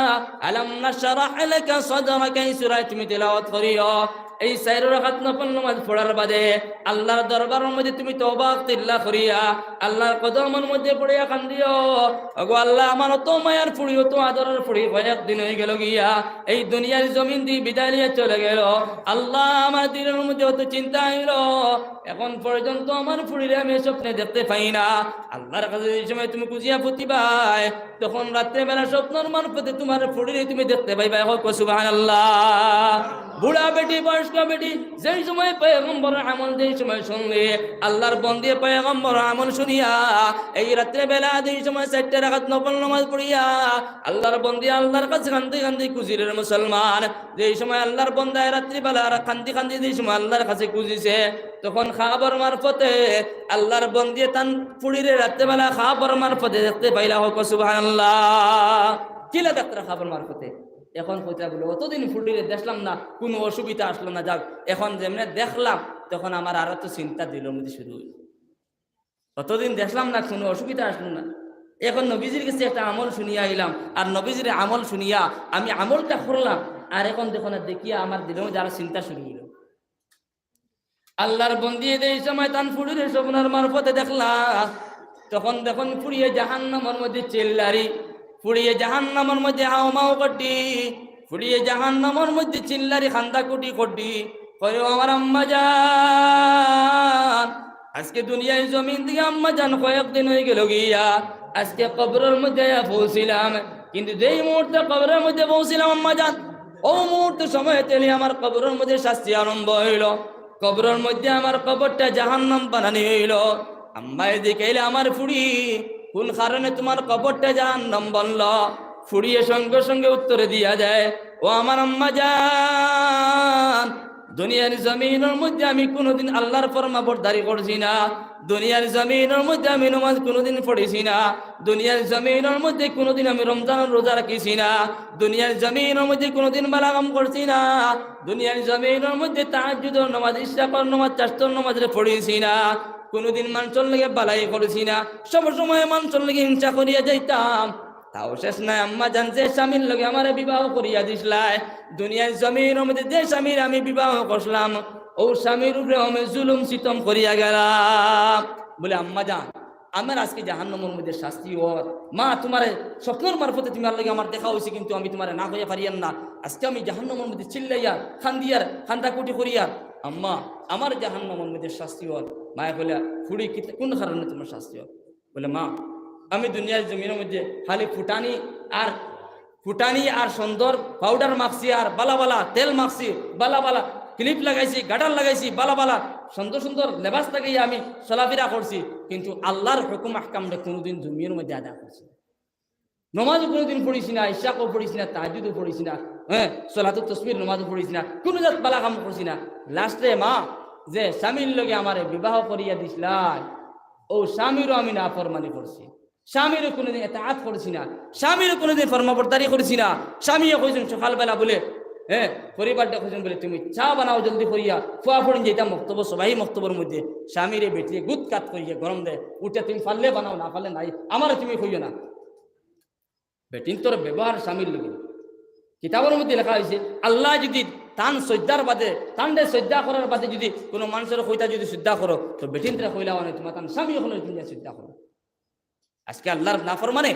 আলাম নাশরাহ লাকা সাদরাকা এই সূরা তুমি তিলাওয়াত করিও।" এই চাইর রাকাত নফল নামাজ পড়ার বাদে আল্লাহর দরবারর মধ্যে তুমি তওবা তিল্লা করিয়া আল্লাহর কদমর মধ্যে পড়িয়া কান্দিও, "ওগো আল্লাহ, আমার অত মায়ার ফুড়ি, অত আদরর ফুড়ি, কয়েকদিন অই গেল গিয়া এই দুনিয়ার জমিন দি বিদায় লইয়া চলে গেল। আল্লাহ, আমার দিলর মধ্যে অত চিন্তা আইলো, এখন পর্যন্ত আমার ফুড়িরে আমি স্বপ্নে দেখতে পাই না।" আল্লাহর কাছে যে সময় তুমি খুজিয়া ফুতিবায়, তখন রাত্রেবেলা স্বপ্নর মারফতে তুমার ফুড়িরে তুমি দেখতে পাইবায়। কও সুবহানাল্লাহ। বুড়া বেটি বয়স বেটি, যেই সময় পয়গম্বরর আমল, যেই সময় শুনলে, আল্লাহর বন্দিয়ে পয়গম্বরর আমল শুনিয়া, এই রাত্রে বেলা যেই সময় চাইরটা রাকাত নফল নামাজ পড়িয়া, আল্লাহর বন্দিয়ে আল্লাহর কাছে কান্দি কান্দি খুঁজিলের মুসলমান। যেই সময় আল্লাহর বন্দায় রাত্রিবেলা কান্দি কান্দি যেই সময় আল্লাহর কাছে খুঁজিছে, তখন খাবর মারফতে আল্লাহর বন্দিয়ে তান ফুড়িরে রাত্রিবেলা খাবর মারফতে দেখতে পাইলা। হক সুবহানাল্লাহ। কিলা দেখতে খাবর মারফতে? এখন কইতা বলে, "অতদিন ফুড়িরে দেখলাম না, কুনু অসুবিধা আসলো না, যাক, এখন যেমনে দেখলাম, তখন আমার আরো তো চিন্তা দিলর মধ্যে শুরু অইল। অতদিন দেখলাম না, কুনু অসুবিধা আসলো না, এখন নবীজির কাছে একটা আমল শুনিয়া আইলাম, আর নবীজির আমল শুনিয়া আমি আমলটা করলাম, আর এখন দেখো না, দেখিয়া আমার দিলর মধ্যে আরো চিন্তা শুরু অইল।" আল্লাহর বন্দিয়ে যেই সময় তান ফুড়িরে স্বপ্নর মারফতে দেখলা, তখন দেখইন ফুড়িয়ে জাহান্নামর মধ্যে চিল্লারি, ফুড়িয়ে জাহান্নামর মধ্যে হাউমাউ করডি, ফুড়িয়ে জাহান্নামর মধ্যে চিল্লারি, কান্দাকুটি করডি, কয়, "ও আমার আম্মা জান, আজকে দুনিয়ার জমিন থাকি আম্মা জান কয়েকদিন অইগেলো গিয়া, আজকে কবরর মধ্যে আইয়া পৌঁছিলাম, কিন্তু যেই মুহূর্তে কবরর মধ্যে পৌঁছিলাম আম্মা জান, অউ মুহূর্তে সময় থাকি আমার কবরর মধ্যে শাস্তি আরম্ভ অইলো, কবরর মধ্যে আমার কবরটা জাহান্নাম বানানি অইলো।" আম্মায় জিকাইলা, "আমার ফুড়ি, কুন কারণে তুমার কবরটা জাহান্নাম বানলো?" ফুড়িয়ে সঙ্গে সঙ্গে উত্তর দিয়া দেয়, "ও আমার আম্মা জান, দুনিয়ার জমিনর মধ্যে আমি কুনুদিন আল্লাহর ফরমাবরদারি করছি না, দুনিয়ার জমিনর মধ্যে আমি নমাজ কুনুদিন পড়ছি না, দুনিয়ার জমিনর মধ্যে কুনুদিন আমি রমজানর রোজা রাখছি না, দুনিয়ার জমিনর মধ্যে কুনুদিন বালা কাম করছি না, দুনিয়ার জমিনর মধ্যে তাহাজ্জুদর নমাজ, ইশরাকর নমাজ, চাশতর নমাজরে পড়ছি না, কুনুদিন মানষর লগে বালাই করছি না, সব সময় মানষর লগে হিংসা করিয়া যাইতাম।" তাও শেষ নাই আম্মা জান, যে স্বামীর লগে আমারে বিবাহ করিয়া দিছলায়, দুনিয়ার জমিনর মধ্যে যে স্বামীর আমি বিবাহ করছিলাম, অউ স্বামীর উপরে আমি জুলুম সিতম করিয়া গেলাম। বলে, "আম্মা জান, আমার আজকে জাহান্নামর মধ্যে শাস্তি অর। মা, তুমারে স্বপ্নর মারফতে তুমার লগে আমার দেখা অইছে, কিন্তু আমি তুমারে না কইয়া পারিয়ার না। আজকে আমি জাহান্নামর মধ্যে চিল্লাইয়ার, কান্দিয়ার, কান্দাকুটি করিয়ার। আম্মা, আমার জাহান্নামর মধ্যে শাস্তি অর।" মায়ে কইলা, "ফুড়ি, কিতা, কুন কারণে তুমার শাস্তি অর?" বলে, "মা, আমি দুনিয়ার জমিনর মধ্যে খালি ফুটানি আর ফুটানি আর সুন্দর পাউডার মাখছি, আর বালা বালা তেল মাখছি, বালা বালা ক্লিপ লাগাইছি, গাটার লাগাইছি, বালা বালা সুন্দর সুন্দর লেবাস লাগাইয়া আমি চলাফিরা করছি, কিন্তু আল্লাহর হুকুম আহকামরে কুনুদিন জমিনর মধ্যে আদায় করছি না। নমাজও কুনুদিন পড়ছি না, ইশরাকও পড়ছি না, তাহাজ্জুদও পড়ছি না, হ্যাঁ, সলাতুত তসবির নমাজও পড়ছি না, কুনু জাত বালা কাম করছি না। লাস্টে মা, যে স্বামীর লগে আমারে বিবাহ করিয়া দিছলায়, অউ স্বামীরও আমি নাফরমানি করছি, স্বামীরও কুনুদিন এতাআত করছি না, স্বামীরও কুনুদিন ফরমাবরদারি করছি না।" স্বামীয়ে কইছইন সকালবেলা বলে, হ্যাঁ, পরিবারটা কইছইন বলে, "তুমি চা বানাও জলদি করিয়া, ফুয়া ফুড়িন যাইতা মক্তবো, সবাই মক্তবর মধ্যে।" স্বামীরে বেটিয়ে গুদ কাত করিয়া গরম দেয়, উঠে, "তুমি পারলে বানাও, না পারলে নাই, আমারে তুমি কইও না।" বেটিন্তর ব্যবহার স্বামীর লগে। কিতাবর মধ্যে লেখা অইছে, আল্লায় যুদি তান সইজদার বাদে, তানরে সইজদা করার বাদে যুদি কুনু মানষর কইতা যুদি সইজদা করো, তো বেটিন্তরে কইলা মানে তুমার তান স্বামী অকলরে তুমি সইজদা করো। আজকে আল্লাহর নাফরমানে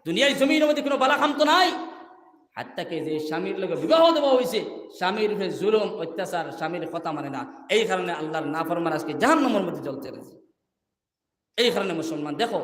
দুনিয়ার জমিনর মধ্যে কুনু বালা কাম তো নাই। হাত্তা কি যে স্বামীর লগে বিবাহ দেওয়া অইছে, স্বামীর উপরে জুলুম, অত্যাচার, স্বামীর কথা মানে না, এই কারণে আল্লাহর নাফরমান আজকে জাহান্নামর মধ্যে জ্বলতে রয়েছে। এই কারণে মুসলমান, দেখো,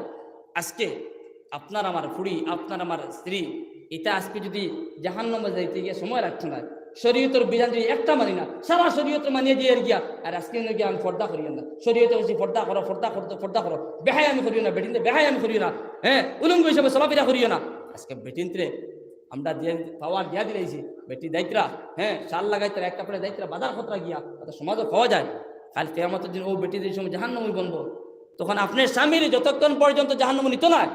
আজকে আপনার আমার ফুড়ি, আপনার আমার স্ত্রী, ইতা আজকে যুদি জাহান্নামো যাইতে গিয়া সময় লাগতো না, শরীয়তর বিধান যুদি একটা মানি না, সারা শরীয়তর মানিয়া যাইয়ার গিয়া, আর আজকে অনো গিয়া আমি পর্দা করিয়ার না, শরীয়তে কইছে পর্দা করো, পর্দা করো, পর্দা করো, বেহায়ামি করিও না, বেটিন্তরে বেহায়ামি করিও না, হ্যাঁ, উলঙ্গ হিসাবে চলাফিরা করিও না। আজকে বেটিন্তরে আমরা দিয়া, পাওয়ার দিয়া দিলাইছি, বেটি যাইত্রা, হ্যাঁ, শাল লাগাইত্রা, এক কাপড়ে যাইত্রা, বাজার করত্রা গিয়া, অতা সমাজো পাওয়া যায়। কাইল কিয়ামতর দিন অউ বেটি যেই সময় জাহান্নামী বনবো, তখন আপনার স্বামীরে যতক্ষণ পর্যন্ত জাহান্নামো নিতো না,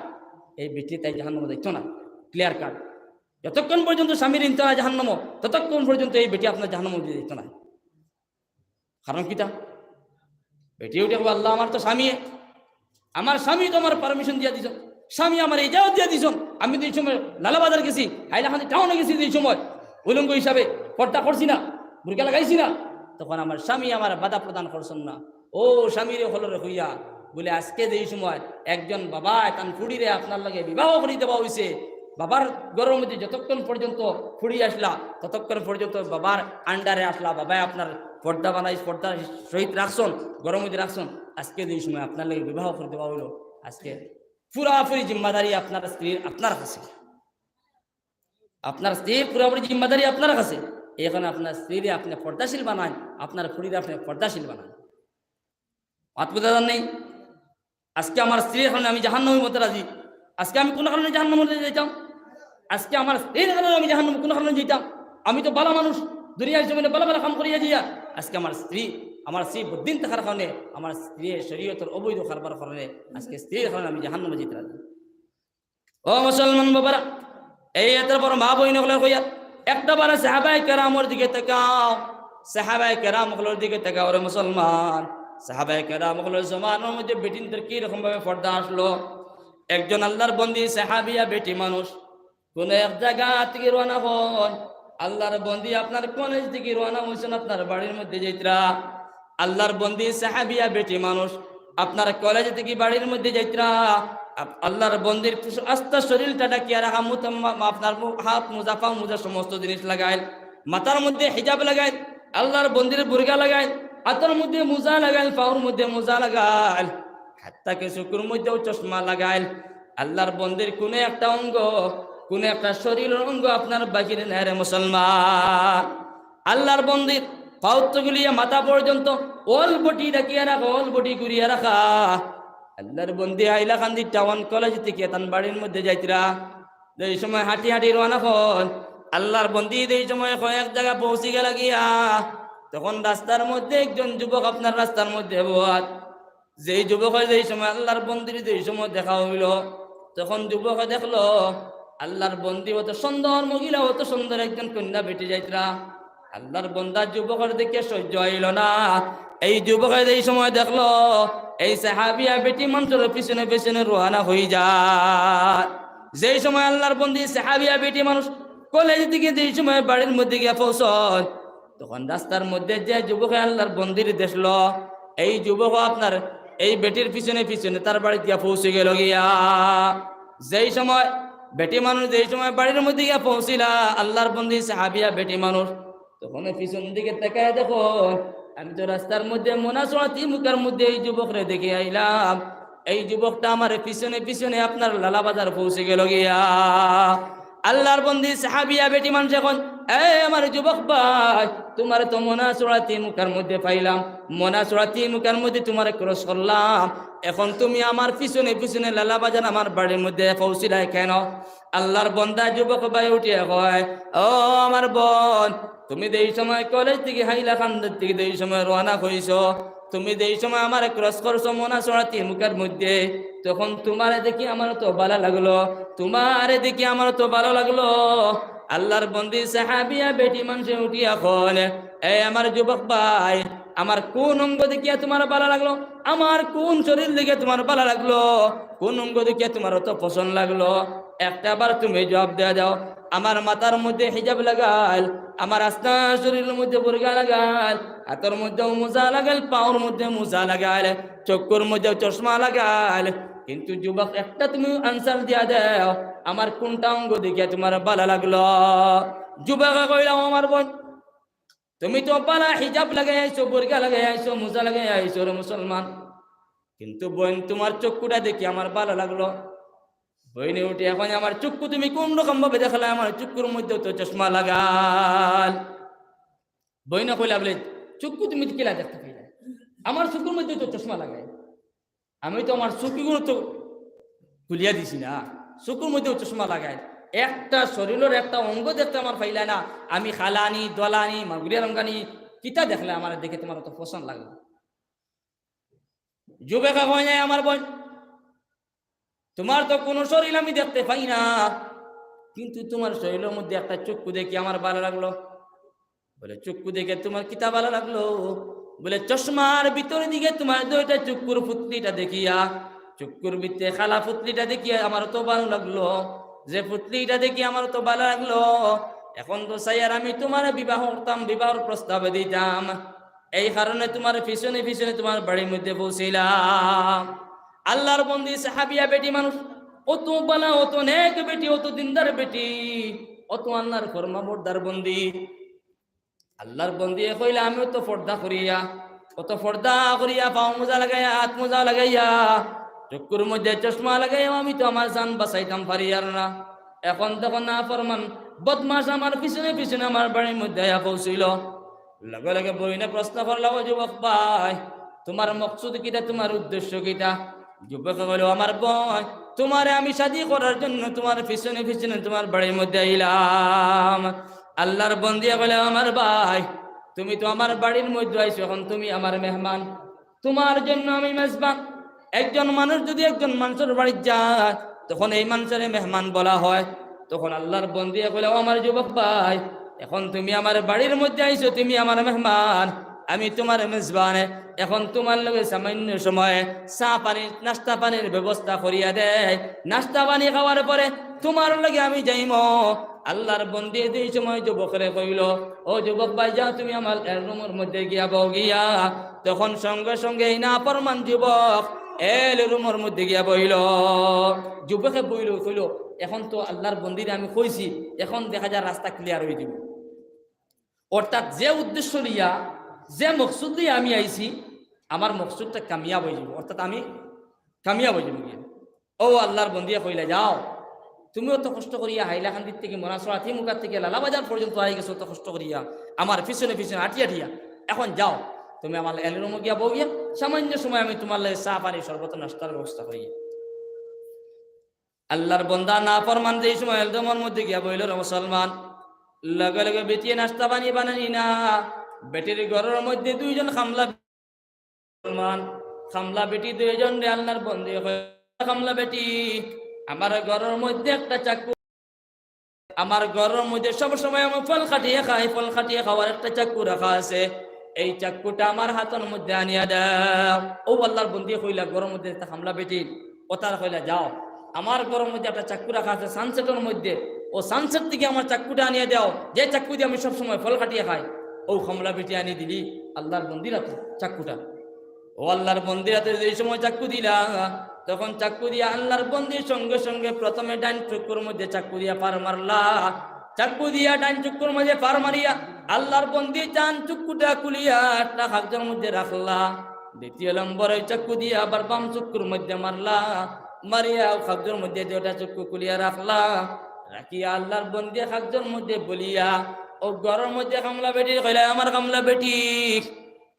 এই বেটি তাই জাহান্নামো যাইতো না। Clear cut। যতক্ষণ পর্যন্ত স্বামীরে নিতো না জাহান্নামো, ততক্ষণ পর্যন্ত এই বেটি আপনার জাহান্নামো যাইতো না। কারণ কিতা? বেটি উঠে কইবো, "আল্লাহ, আমার তো স্বামীয়ে, আমার স্বামী তো আমারে permission দিয়া দিছইন, স্বামীয়ে আমারে ইজাজত দিয়া দিছইন, আমি যেই সময় লালবাজার গেছি, হাইলাকান্দি টাউনো গেছি, যেই সময় উলঙ্গ হিসাবে পর্দা করছি না, বুরকা লাগাইছি না, তখন আমার স্বামীয়ে আমারে বাধা প্রদান করছইন না।" অউ স্বামীরে অকলরে কইয়া, বলে, আজকে যেই সময় একজন বাবায় তান ফুড়িরে আপনার লগে বিবাহ করি দেওয়া অইছে, বাবার ঘরর মধ্যে যতক্ষণ পর্যন্ত ফুড়ি আছলা, ততক্ষণ পর্যন্ত বাবার under-এ আছলা, বাবায় আপনার পর্দা বানাই, পর্দার সহিত রাখছইন, ঘরর মধ্যে রাখছইন। আজকে যেই সময় আপনার লগে বিবাহ করি দেওয়া অইলো, আজকে পুরাপুরি জিম্মাদারি আপনার স্ত্রীর, আপনার কাছে। আপনার স্ত্রীর পুরাপুরি জিম্মাদারি আপনার কাছে। এখন আপনার স্ত্রীরে আপনি পর্দাশীল বানান, আপনার ফুড়িরে আপনি পর্দাশীল বানান। মাত বুঝা যার নাই? আজকে আমার স্ত্রীর কারণে আমি জাহান্নামে মতে রাজি। আজকে আমি কোন কারণে জাহান্নামে যাইতাম? আজকে আমার স্ত্রীর কারণে আমি জাহান্নামে কোন কারণে যাইতাম? আমি তো ভালা মানুষ, দুনিয়ার জমিনে ভালা ভালা কাম করিয়া যাইয়া। আজকে আমার স্ত্রী, আমার স্ত্রী বদিন থাকার কারণে, আমার স্ত্রী শরীয়তর অবৈধ কারবার কারণে, আজকে স্ত্রীর কারণে আমি জাহান্নামে যাইতে রাজি। ও মুসলমান বাবারা, এই এত বড় মা বইন অকলরে কইয়া, একটা বার সাহাবায়ে কেরামর দিকে তাকাও, সাহাবায়ে কেরাম অকলর দিকে তাকাও রে মুসলমান। সাহাবায়ে কেরাম অকলর জমানার মধ্যে বেটিন্তর কি রকম ভাবে পর্দা আসলো? একজন আল্লাহর বন্দি সাহাবিয়া বেটি মানুষ, কোন এক জাগা থাকি রওনা হন, আল্লাহর বন্দি আপনার কলেজ থাকি রওনা হইছইন আপনার বাড়ির মধ্যে যাইতরা, আল্লাহর বন্দি সাহাবিয়া বেটি মানুষ, আপনার কলেজ থাকি বাড়ির মধ্যে যাইতরা, আপ-, আল্লাহর বন্দির পুশ-, আস্তা শরীরটা ঢাকিয়া রাখা, মুত-, মা-, আপনার মু-, হাত মোজা, পাও মোজা, সমস্ত জিনিস লাগাইল, মাথার মধ্যে হিজাব লাগাইল, আল্লাহর বন্দির বুরকা লাগাইল, হাতর মধ্যে মোজা লাগাইল, পাওর মধ্যে মোজা লাগাইল, হাত্তা কি চকুর মধ্যেও চশমা লাগাইল। আল্লাহর বন্দির কোন একটা অঙ্গ, কোন একটা শরীরর অঙ্গ আপনার বাহির নাই রে মুসলমান। আল্লাহর বন্দির পাও তগুলিয়া মাথা পর্যন্ত অল বডি ঢাকিয়া রাখা, অল বডি ঘুরিয়া রাখা। আল্লাহর বন্দি হাইলাকান্দি টাউন কলেজ থাকি তান বাড়ির মধ্যে যাইতরা, যেই সময় হাঁটি হাঁটি রওনা হন, আল্লাহর বন্দি যেই সময় কয়েক জাগা পৌঁছি গেলা গিয়া, তখন রাস্তার মধ্যে একজন যুবক আপনার রাস্তার মধ্যে বওয়াত। যেই যুবকে যেই সময় আল্লাহর বন্দির যেই সময় দেখা হইল, তখন যুবকে দেখলো আল্লাহর বন্দি অত সুন্দর মহিলা, অত সুন্দর একজন কন্যা বেটি যাইতরা। আল্লাহর বন্দা যুবকর দিকে সহ্য হইল না। এই যুবকে যেই সময় দেখলো এই সাহাবিয়া বেটি মানুষর পিছনে পিছনে রওনা হয়ে যায়। যেই সময় আল্লাহর বন্দি সাহাবিয়া বেটি মানুষ কলেজ থাকি যেই সময় বাড়ির মধ্যে গিয়া পৌঁছন, তখন রাস্তার মধ্যে যে যুবকে আল্লাহর বন্দির দেখলো, এই যুবক আপনার এই বেটির পিছনে পিছনে তার বাড়িত গিয়া পৌঁছি গেল গিয়া। যেই সময় বেটি মানুষ যেই সময় বাড়ির মধ্যে গিয়া পৌঁছিলা, আল্লাহর বন্দি সাহাবিয়া বেটি মানুষ, তখন পিছন দিকে তাকায় দেখো, আমি তো রাস্তার মধ্যে মনাসুরা তিমুকার মধ্যে এই যুবকরে দেখি আইলাম, এই যুবকটা আমার পিছনে পিছনে আপনার লালাবাজার পৌঁছি গেল গিয়া। আল্লাহর বন্দি সাহাবিয়া বেটি মানুষ এখন, "এ আমার যুবক ভাই, তুমারে তো মনাসুরা তিমুকার মধ্যে পাইলাম, মনাসুরা তিমুকার মধ্যে তুমারে ক্রস করলাম, এখন তুমি আমার পিছনে পিছনে লালাবাজার আমার বাড়ির মধ্যে পৌঁছিলায় কেন?" আল্লাহর বন্দা যুবক ভাই উঠিয়া কয়, "ও আমার বোন, তুমি যেই সময় কলেজ থাকি হাইলাকান্দির থাকি যেই সময় রওনা হইছো, তুমি যেই সময় আমারে ক্রস করছো মনাসুরা তিমুকার মধ্যে, তখন তুমারে দেখি আমার তো ভালা লাগলো, তুমারে দেখি আমার তো ভালা লাগলো।" আল্লাহর বন্দি সাহাবিয়া বেটি মানুষে উঠিয়া কয়, "এ আমার যুবক ভাই, আমার কোন অঙ্গ দেখিয়া তুমার ভালা লাগলো? আমার কোন শরীর দেখিয়া তুমার ভালা লাগলো? কোন অঙ্গ দেখিয়া তুমার অত পছন্দ লাগলো? একটা বার তুমি জবাব দিয়া দাও।" আমার মাথার মধ্যে হিজাব লাগাইল, আমার আস্তা শরীরর মধ্যে বুরকা লাগাইল, হাতর মধ্যে মোজা লাগাইল, পাওর মধ্যে মোজা লাগাইল, চক্ষুর মধ্যে চশমা লাগাইল, কিন্তু যুবক একটা তুমি আনসার দিয়া দাও, আমার কোনটা অঙ্গ দেখিয়া তুমার ভালা লাগলো? যুবকে কইলা, "ও আমার বোন, তুমি তো ভালা হিজাব লাগাই আইছো, বুরকা লাগাই আইছো, মোজা লাগাই আইছো রে মুসলমান, কিন্তু বোন তুমার চক্ষুটা দেখি আমার ভালা লাগলো।" বইনে উঠি, "এখন আমার চক্ষু তুমি কোন রকম ভাবে দেখলায়? আমার চক্ষুর মধ্যে তো চশমা লাগাইল।" বইনে কইলা বলে, "চক্ষু তুমি কিলা দেখতে পাইলায়? আমার চক্ষুর মধ্যে তো চশমা লাগাইল, আমি তো আমার চক্ষুগুলো তো খুলিয়া দিছি না, চক্ষুর মধ্যেও চশমা লাগাইল, একটা শরীরর একটা অঙ্গ দেখতে আমার পাইলায় না, আমি খালানি, দলানি, মাগুরিয়া রঙ্গানি, কিতা দেখলায় আমার দেখে তুমার অত পছন্দ লাগলো?" যুবকে কয়, "নাই আমার বোন, তুমার তো কোনো শরীর আমি দেখতে পাই না, কিন্তু তুমার শরীরর মধ্যে একটা চক্ষু দেখি আমার ভালা লাগলো।" বলে, "চক্ষু দেখে তুমার কিতা ভালা লাগলো?" বলে, "চশমার ভিতর দিকে তুমার দুইটা চক্ষুর পুতলিটা দেখিয়া, চক্ষুর ভিতরে কালা পুতলিটা দেখিয়া আমার তো ভালা লাগলো, যে পুতলিটা দেখি আমার তো ভালা লাগলো। এখন তো চাই আর আমি তুমারে বিবাহ করতাম, বিবাহর প্রস্তাব দিতাম, এই কারণে তুমার পিছনে পিছনে তুমার বাড়ির মধ্যে পৌঁছিলাম।" আল্লাহর বন্দি সাহাবিয়া বেটি মানুষ, অত ভালা, অত নেক বেটি, অত দিনদার বেটি, অত আল্লাহর ফরমাবরদার বন্দি। আল্লাহর বন্দিয়ে কইলা, "আমিও তো পর্দা করিয়া, অত পর্দা করিয়া, পাও মোজা লাগাইয়া, হাত মোজা লাগাইয়া, চক্ষুর মধ্যে চশমা লাগাইয়া, আমি তো আমার জান বাঁচাইতাম পারি আর না। এখন দেখো না ফরমান, বদমাশ আমার পিছনে পিছনে আমার বাড়ির মধ্যে আইয়া পৌঁছইল। লগে লগে বইনে প্রশ্ন করলা, "ও যুবক ভাই, তুমার মকসুদ কিতা, তুমার উদ্দেশ্য কিতা?" যুবকে কইল, "আমার বইন, তুমারে আমি শাদি করার জন্য তুমার পিছনে পিছনে তুমার বাড়ির মধ্যে আইলাম।" আল্লাহর বন্দিয়ে কইলা, "আমার ভাই, তুমি তো আমার বাড়ির মধ্যে আইছো, এখন তুমি আমার মেহমান, তুমার জন্য আমি মেজবান।" একজন মানুষ যদি একজন মানুষর বাড়িত যায়, তখন এই মানুষরে মেহমান বলা হয়। তখন আল্লাহর বন্দিয়ে কইলা, "ও আমার যুবক ভাই, এখন তুমি আমার বাড়ির মধ্যে আইছো, তুমি আমার মেহমান, আমি তুমার মেজবান। এখন তুমার লগে সামান্য সময় চা পানি, নাস্তা পানির ব্যবস্থা করিয়া দেই। নাস্তা পানি খাওয়ার পরে তুমার লগে আমি যাইমু।" আল্লাহর বন্দিয়ে দুই সময় যুবকরে কইল, "ও যুবক ভাই, যাও তুমি আমার রুমর মধ্যে গিয়া বও গিয়া।" তখন সঙ্গে সঙ্গে এই নাফরমান যুবক এল রুমর মধ্যে গিয়া বইল। যুবকে বইল, কইল, "এখন তো আল্লাহর বন্দিরে আমি কইছি, এখন দেখা যায় রাস্তা ক্লিয়ার অই দিবো।" অর্থাৎ যে উদ্দেশ্য লইয়া, যে মকসুদ লইয়া আমি আইছি, আমার মকসুদটা কামিয়াব অই যাইবো, অর্থাৎ আমি কামিয়াব অই যাইবো গিয়া। ও আল্লাহর বন্দিয়ে কইলা, "যাও, তুমি অত কষ্ট করিয়া হাইলাকান্দির থাকি, মনাসরাতি মুকার থাকি লালাবাজার পর্যন্ত আই গেছো, অত কষ্ট করিয়া আমার পিছনে পিছনে আটিয়া আটিয়া, এখন যাও, তুমি আমার এল রুমো গিয়া বও গিয়া, সামান্য সময় আমি তুমার লাগি চা পানি শরবত নাস্তার ব্যবস্থা করি।" আল্লাহর বন্দা নাফরমান যেই সময় এল রুমর মধ্যে গিয়া বইল রে মুসলমান, লগে লগে বেটিয়ে নাস্তা পানি বানানি না, বেটির ঘরর মধ্যে দুইজন কামলা মুসলমান, কামলা বেটি দুইজন রে আল্লাহর বন্দিয়ে কয়, "কামলা বেটি, আমার ঘরর মধ্যে একটা চাক্কু, আমার ঘরর মধ্যে সব সময় আমি ফল কাটিয়ে খাই, ফল কাটিয়ে খাওয়ার একটা চাক্কু রাখা আছে, এই চাক্কুটা আমার হাতর মধ্যে আনিয়া দাও।" ও আল্লাহর বন্দিয়ে কইলা, ঘরর মধ্যে একটা কামলা বেটি, ও তার কইলা, "যাও, আমার ঘরর মধ্যে একটা চাক্কু রাখা আছে সানসেটর মধ্যে, ও সানসেট থাকি আমার চাক্কুটা আনিয়া দাও, যে চাক্কু দিয়া আমি সব সময় ফল কাটিয়া খাই।" ও কামলা বেটি আনি দিলি আল্লাহর বন্দির আতো চাক্কুটা। ও আল্লাহর বন্দির আতো যেই সময় চাক্কু দিলা, তখন চাক্কু দিয়া আল্লাহর বন্দি সঙ্গে সঙ্গে প্রথমে ডাইন চুক্কুর মধ্যে চাক্কু দিয়া ফার মারলা। চাক্কু দিয়া ডাইন চুক্কুর মধ্যে ফার মারিয়া আল্লাহর বন্দি ডাইন চুক্কুটা খুলিয়া একটা কাগজর মধ্যে রাখলা। দ্বিতীয় নম্বরে চাক্কু দিয়া আবার বাম চুক্কুর মধ্যে মারলা, মারিয়া কাগজর মধ্যে দুইটা চুক্কু খুলিয়া রাখলা। রাখিয়া আল্লাহর বন্দি কাগজর মধ্যে বলিয়া, ও ঘরর মধ্যে কামলা বেটির কইলা, "আমার কামলা বেটি,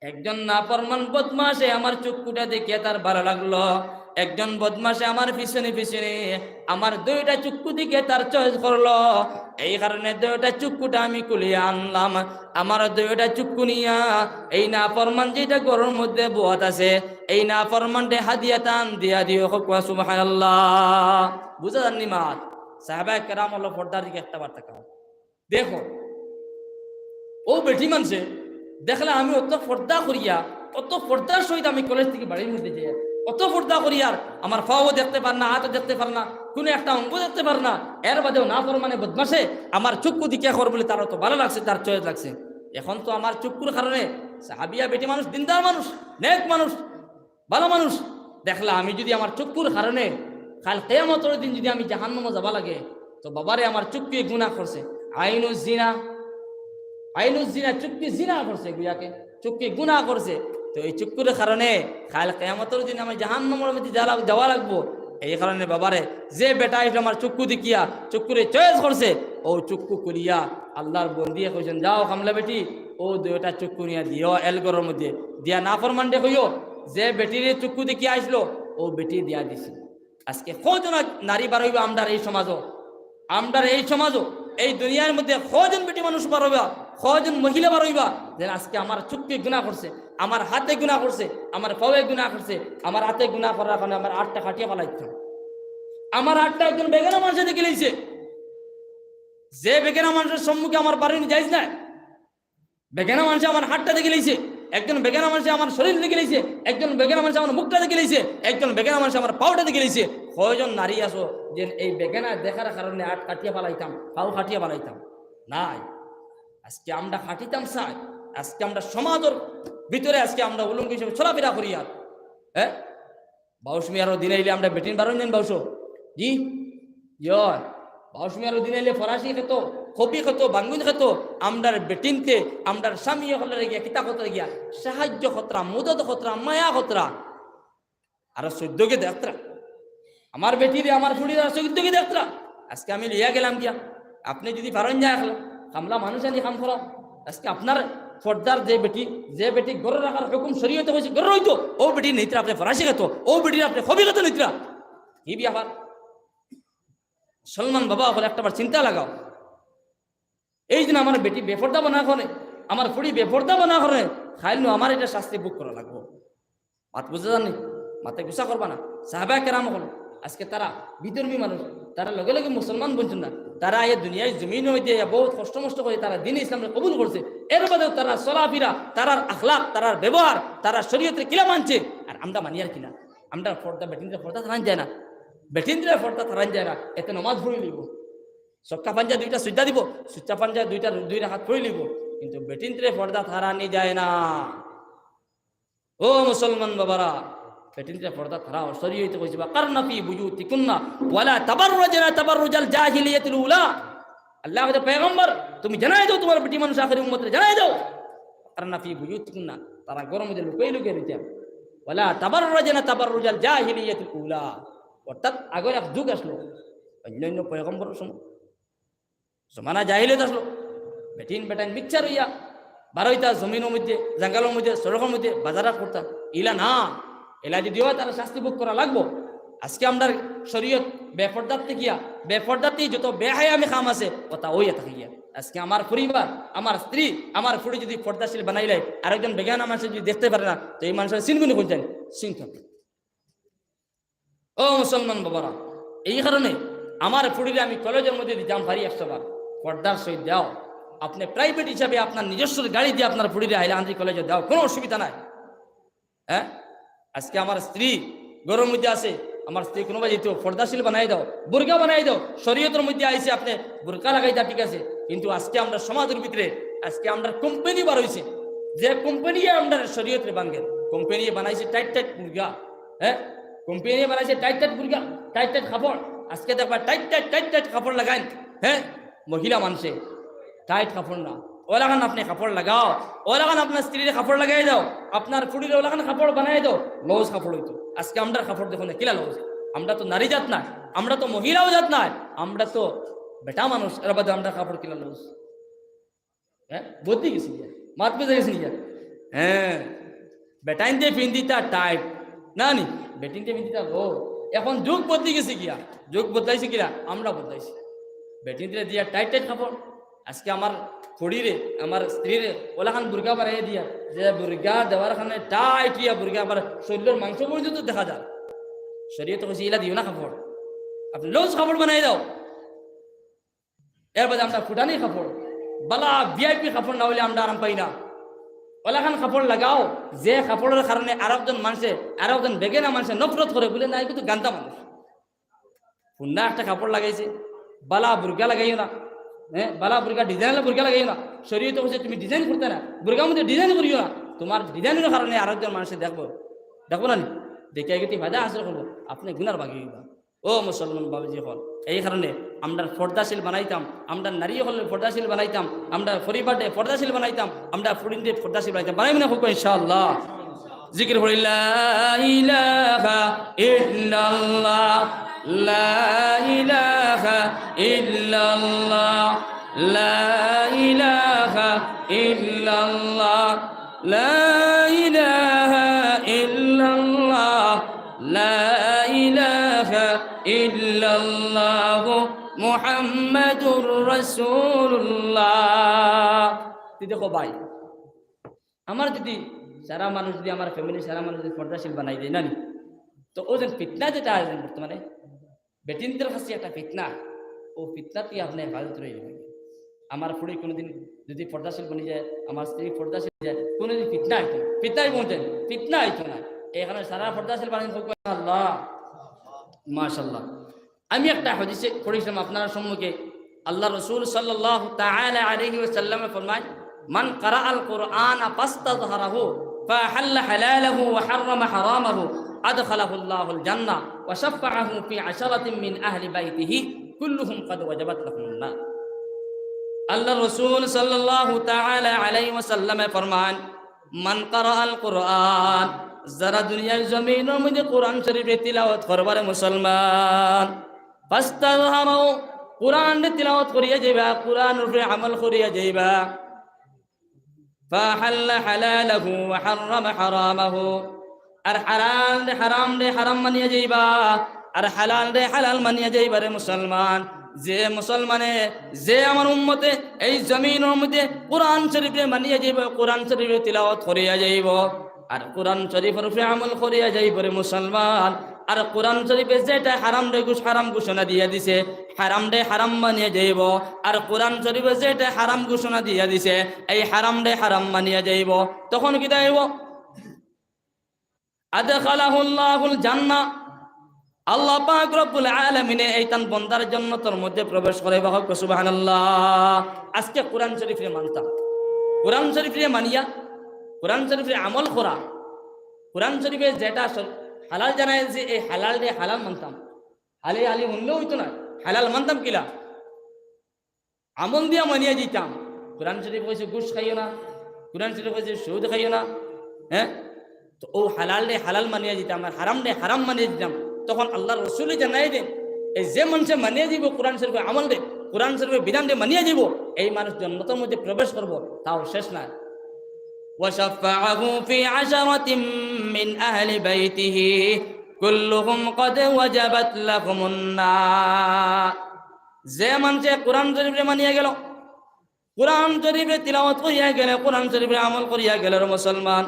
একজন নাফরমান বদমাশে আমার চুক্কুটা দেখিয়া তার ভালা লাগলো, একজন বদমাশে আমার পিছনে পিছনে আমার দুইটা চুক্কু দেখিয়া তার চয়েস করলো, এই কারণে দুইটা চুক্কুটা আমি খুলিয়া আনলাম। আমার দুইটা চুক্কু নিয়া এই নাফরমান যেটা ঘরর মধ্যে বওয়াত আছে, এই নাফরমানরে হাদিয়া তান দিয়া দিও।" কউক্কা সুবহানাল্লাহ। বুঝা যারনি মাত? সাহাবায়ে কেরাম অকলর পর্দার দিকে একটা বার তাকাও। দেখো, ও বেটি মানষে দেখলা আমি অত পর্দা করিয়া, অত পর্দার সহিত আমি কলেজ থাকি বাড়ির মধ্যে যাই, অত পর্দা করিয়ার আমার পাও দেখতে পার না, আতও দেখতে পার না, কুনু একটা অঙ্গ দেখতে পার না, এর বাদেও নাফরমানে বদমাশে আমার চুক্কু দেখিয়া কর বলে তার অত ভালা লাগছে, তার চয়েস লাগছে। এখন তো আমার চুক্কুর কারণে সাহাবিয়া বেটি মানুষ, দিনদার মানুষ, নেক মানুষ, ভালা মানুষ, দেখলা আমি যুদি আমার চুক্কুর কারণে কাইল কিয়ামতর দিন যুদি আমি জাহান্নামো যাওয়া লাগে, তো বাবারে আমার চুক্কুয়ে গুনা করছে, আইনু জিনা, আইনু জিনা, চুক্কুয়ে জিনা করছে, গুয়াকে চুক্কুয়ে গুনা করছে, তো এই চুক্কুর কারণে কাইল কিয়ামতর দিন আমি জাহান্নামর মধ্যে যাওয়া লাগ-, যাওয়া লাগবো। এই কারণে বাবারে, যে বেটা আইলো আমার চুক্কু দেখিয়া, চুক্কুরে চয়েস করছে, ও চুক্কু খুলিয়া আল্লাহর বন্দিয়ে কইছইন, "যাও কামলা বেটি, ও দুইটা চুক্কু নিয়া দিও এল ঘরর মধ্যে।" দিয়া নাফরমানরে কইও, যে বেটিরে চুক্কু দেখিয়া আইছলো, ও বেটি দিয়া দিছে। আজকে কয়জন নারী বার অইবা আমরার এই সমাজো, আমরার এই সমাজো, এই দুনিয়ার মধ্যে কয়জন বেটি মানুষ বার অইবা, কয়জন মহিলা বার অইবা, যে আজকে আমার চুক্কুয়ে গুনা করছে, আমার হাতে গুনা করছে, আমার পাওয়ে গুনা করছে, আমার আতে গুনা করার কারণে আমার আতটা কাটিয়া ফালাইতাম। আমার আতটা একজন বেগানা মানষে দেখিলাইছে, যে বেগানা মানষর সম্মুখে আমার বারইন জায়েজ নায়। বেগানা মানষে আমার আতটা দেখিলাইছে, একজন বেগানা মানষে আমার শরীর দেখিলাইছে, একজন বেগানা মানষে আমার মুখটা দেখিলাইছে, একজন বেগানা মানষে আমার পাওটা দেখিলাইছে। কয়জন নারী আছো যে এই বেগানা দেখার কারণে আত কাটিয়া ফালাইতাম, পাও কাটিয়া ফালাইতাম? নাই। আজকে আমরা কাটিতাম চাই, আজকে আমরা সমাজর ভিতরে আজকে আমরা উলঙ্গ হিসেবে চলাফেরা করিয়ার, হ্যাঁ? বাউশ মিয়ারও দিন আইলে আমরা বেটিন বারইন যাইন বাউশো। জি? ইয়ো। বাউশ মিয়ারও দিন আইলে ফরাসি খেতো, কফি খেতো, বাঙ্গুইন খেতো, আমরার বেটিনতে, আমরার স্বামী অকলরে গিয়া, কিতা কতরে গিয়া, সাহায্য করতরা, মদত করতরা, মায়া করতরা। আরো চৌদ্দকে দেখতরা। আমার বেটিরে, আমার ফুড়িরে আরো চৌদ্দকে দেখতরা। আজকে আমি লইয়া গেলাম গিয়া। আপনে যুদি পারইন না একলা, কামলা মানুষ আনি কাম করাও। আজকে আপনার পর্দার যে বেটি, যে বেটি ঘরো রাখার হুকুম শরীয়তে কইছে, ঘরো রইতো, অউ বেটির নিত্রা আপনে ফরাসি খেতো, অউ বেটির আপনে কবি খেতো নিত্রা। কি ব্যাপার? মুসলমান বাবা অকল, একটাবার চিন্তা লাগাও। এই দিন আমার বেটি বেপর্দা বনা করে, আমার ফুড়ি বেপর্দা বনা করে, কাইল নু আমার ইটা শাস্তি ভোগ করা লাগবো। মাত বুঝা যার নি? মাতে গুসা করবা না। সাহাবা কেরাম অকল, আজকে তারা বিধর্মী মানুষ, তারা লগে লগে মুসলমান বনছইন না, তারা আইয়া দুনিয়ার জমিন অইতে আইয়া বহুত কষ্ট মষ্ট করি তারা দ্বীনে ইসলামরে কবুল করছে। এর বাদেও তারার চলাফিরা, তারার আখলাক, তারার ব্যবহার, তারার শরীয়তরে কিলা মানছে, আর আমরা মানিয়ার কিনা? আমরা পর্দা, বেটিন্তরে পর্দা থারান যায় না, বেটিন্তরে পর্দা থারান যায় না, এতে নমাজ পড়ি লইবো, ছক্কা পাঞ্জা দুইটা সুজদা দিবো, ছক্কা পাঞ্জা দুইটা, দুই রাকাত পড়ি লইবো, কিন্তু বেটিন্তরে পর্দা থারানি যায় না। ও মুসলমান বাবারা, বেটিন্তরে পর্দা থারাও, শরীয়তে কইছে, "ওয়াকারনা ফি বুয়ুতিকুন্না ওয়ালা তাবাররাজনা তাবাররুজাল জাহিলিয়াতিল উলা।" আল্লায় কইছে, "পয়গম্বর, তুমি জানাই দেও তুমার বেটি মানুষ আখেরি উম্মতরে, জানাই দেও।" "ওয়াকারনা ফি বুয়ুতিকুন্না", তারা ঘরর মধ্যে লুকাই লুকাই রইতা। "ওয়ালা তাবাররাজনা তাবাররুজাল জাহিলিয়াতিল উলা।" অর্থাৎ আগর এক যুগ আছলো, অইন্য অইন্য পয়গম্বরর সময় জমানা জাহিলিয়ত আছলো, বেটিন বেটাইন mixture অইয়া বারইতা জমিনর মধ্যে, জঙ্গলর মধ্যে, সড়কর মধ্যে, বাজারহাট করতা। ইলা না, ইলা যুদি অয় তারা শাস্তি ভোগ করা লাগবো। আজকে আমরার শরীয়ত বেপর্দাত থাকিয়া, বেপর্দাতেই যত বেহায়ামি কাম আছে, অতা অইয়া থাকে গিয়া। আজকে আমার পরিবার, আমার স্ত্রী, আমার ফুড়ি যুদি পর্দাশীল বানাইলে, আরেকজন বেগানা মানষে যুদি দেখতে পারে না, তো এই মানষরে চিনবো নি কুনজন? চিনতো না। ও মুসলমান বাবারা, এই কারণে আমার ফুড়িরে আমি কলেজর মধ্যে দিতাম পারি একশো বার। পর্দার সহিত দেও। আপনে private হিসাবে আপনার নিজস্ব গাড়ি দিয়া আপনার ফুড়িরে হাইলাকান্দি কলেজো দেও, কুনু অসুবিধা নাই। হ্যাঁ, আজকে আমার স্ত্রী ঘরর মধ্যে আছে, আমার স্ত্রী কুনুবায় যাইতো, পর্দাশীল বানাই দেও, বুরকা বানাই দেও। শরীয়তর মধ্যে আইছে আপনে বুরকা লাগাইতা, ঠিক আছে, কিন্তু আজকে আমরার সমাজর ভিতরে আজকে আমরার কোম্পানি বার অইছে, যে কোম্পানিয়ে আমরার শরীয়তরে ভাঙ্গের, কোম্পানিয়ে বানাইছে tight tight বুরকা, হ্যাঁ, কোম্পানিয়ে বানাইছে tight tight burqa, tight tight কাপড়। আজকে দেখবা tight tight, tight tight কাপড় লাগাইন, হ্যাঁ, মহিলা মানষে tight কাপড় না, অলাখান আপনে কাপড় লাগাও, অলাখান আপনার স্ত্রীরে কাপড় লাগাই দেও, আপনার ফুড়িরে অলাখান কাপড় বানাই দেও, লজ কাপড় অইতো। আজকে আমরার কাপড় দেখো না, কিলা লজ। আমরা তো নারী জাত নায়, আমরা তো মহিলাও জাত নায়, আমরা তো বেটা মানুষ, এর বাদে আমরার কাপড় কিলা লজ। হ্যাঁ, বদলি গেছে গিয়া, মাত বুঝা গেছে গিয়া। হ্যাঁ, বেটাইন্তে পিন্দিতা tight, না নি, বেটিন্তে পিন্দিতা loose। এখন যুগ বদলি গেছে গিয়া, যুগ বদলাইছে কিনা, আমরা বদলাইছি। বেটিন্তে দিয়া tight tight কাপড়। আজকে আমার ফুড়িরে, আমার স্ত্রীরে অলাখান বুরকা বানাইয়া দিয়া, যে বুরকা দেওয়ার কারণে tight ইয়া বুরকা, আবার শরীলর মাংস পর্যন্ত দেখা যায়। শরীয়তে কইছে, "ইলা দিও না কাপড়, আপনে loose কাপড় বানাই দাও।" এর বাদে আমরা ফুটানি কাপড়, বালা VIP কাপড় না অইলে আমরা আরাম পাই না। অলাখান কাপড় লাগাও, যে কাপড়র কারণে আরকজন মানষে, আরকজন বেগানা মানষে নফরত করে, বলে, "না, ইগু তো গান্দা মানুষ।" ফুন্না একটা কাপড় লাগাইছে, বালা বুরকা লাগাইও না, হ্যাঁ, বালা বুরকা, design বুরকা লাগাইও না। শরীয়তে কইছে তুমি design করতায় না, বুরকার মধ্যে design করিও না। তুমার design-র কারণে আরকজন মানষে দেখবো, দেখবো না নি? দেখিয়া ইগু তে ফায়দা হাসিল করবো, আপনে গুনার ভাগী অইবা। ও মুসলমান বাবাজি অকল, এই কারণে আমরার পর্দাশীল বানাইতাম, আমরার নারী অকলরে পর্দাশীল বানাইতাম, আমরার পরিবাররে পর্দাশীল বানাইতাম, আমরার ফুড়িনরে পর্দাশীল বানাইতাম। বানাইমু না কউক্কা ইনশাআল্লাহ। জিকির করি, লা ইলাহা ইল্লাল্লাহ, লা ইলাহা ইল্লাল্লাহ, লা ইলাহা ইল্লাল্লাহ, লা ইলাহা ইল্লাল্লাহ, লা ইলাহা ইল্লাল্লাহু মুহাম্মাদুর রাসূলুল্লাহ। তে দেখো ভাই, আমার যুদি সারা মানুষ, যুদি আমার family সারা মানুষ যুদি পর্দাশীল বানাই দেয় না নি, তো অউ যে ফিতনা যেটা আছে বর্তমানে, বেটিন্তর কাছে একটা ফিতনা, অউ ফিতনা থাকি আপনে হেফাজত রইবা। আমার ফুড়ি কুনুদিন যুদি পর্দাশীল বনি যায়, আমার স্ত্রী পর্দাশীল অই যায়, কুনুদিন ফিতনা অইতো না, ফিতনাই বলছেন, ফিতনা অইতো না। এই কারণে সারা পর্দাশীল বানাই কউক্কা আল্লাহ, মাশাআল্লাহ। আমি একটা হাদিসে পড়ছিলাম আপনারার সম্মুখে, আল্লার রাসূল সাল্লাল্লাহু তাআলা আলাইহি ওয়াসাল্লামে ফরমায়, "মান কারাআল কুরআনা ফাস্তাযহারাহু ফাআহাল্লা হালালাহু ওয়া হাররামা হারামাহু আদখালাহুল্লাহুল জান্নাহ ওয়া শাফফাআহু ফি আশারাতিন মিন আহলি বাইতিহি কুল্লুহুম ক্বাদ ওয়াজাবাত লাহুমুন নার।" আল্লার রাসূল সাল্লাল্লাহু তাআলা আলাইহি ওয়াসাল্লামে ফরমায়, মান কারাআল কুরআন, যারা দুনিয়ার জমিনর মধ্যে কোরআন শরীফরে তিলাওয়াত করবারে মুসলমান, ফাস্তাযহারাহু, কোরআনরে তিলাওয়াত করিয়া যাইবা, কোরআনর উপরে আমল করিয়া যাইবা। فأحل حلاله وحرم حرامه। আর হালালরে হারামরে হারাম মানিয়া যাইবা, আর হালালরে হালাল মানিয়া যাইবা রে মুসলমান। যে মুসলমানে, যে আমার উম্মতে এই জমিনর মধ্যে কোরআন শরীফরে মানিয়া যাইব, কোরআন শরীফরে তিলাওয়াত করিয়া যাইব, আর কোরআন শরীফর উপরে আমল করিয়া যাইব রে মুসলমান। আর কোরআন শরীফে যেটা হারামরে ঘোষ-, হারাম ঘোষণা দিয়া দিছে, হারামরে হারাম মানিয়া যাইব। আর কোরআন শরীফে যেটা হারাম ঘোষণা দিয়া দিছে, এই হারামরে হারাম মানিয়া যাইব। তখন কিতা অইব? আদখালাহুল্লাহুল জান্নাহ। আল্লাহ পাক রব্বুল আলামিনে এই তান বন্দার জান্নাতর মধ্যে প্রবেশ করাইবা। কউক্কা সুবহানাল্লাহ। আজকে কোরআন শরীফরে মানতাম, কোরআন শরীফরে মানিয়া, কোরআন শরীফরে আমল করা, কোরআন শরীফে যেটা স-, হালাল জানাইছে, এই হালালরে হালাল মানতাম। হালি হালি হুনলে অইতো না, হালাল মানতাম কিলা? আমল দিয়া মানিয়া যাইতাম। কোরআন শরীফ কইছে ঘুষ খাইও না, কোরআন শরীফ কইছে সুদ খাইও না, হ্যাঁ? তো অউ হালালরে হালাল মানিয়া যাইতাম, আর হারামরে হারাম মানিয়া যাইতাম। তখন আল্লাহর রসুলে জানাই দেন, এই যে মানষে মানিয়া যাইব কোরআন শরীফর আমলরে, কোরআন শরীফর বিধানরে মানিয়া যাইব, এই মানুষ জান্নাতর মধ্যে প্রবেশ করব, তাও শেষ নাই। وشفعه في عشرة من أهل بيته كلهم قد وجبت لهم النار। যে মানষে কোরআন শরীফরে মানিয়া গেল, কোরআন শরীফরে তিলাওয়াত করিয়া গেলে, কোরআন শরীফরে আমল করিয়া গেলে রে মুসলমান,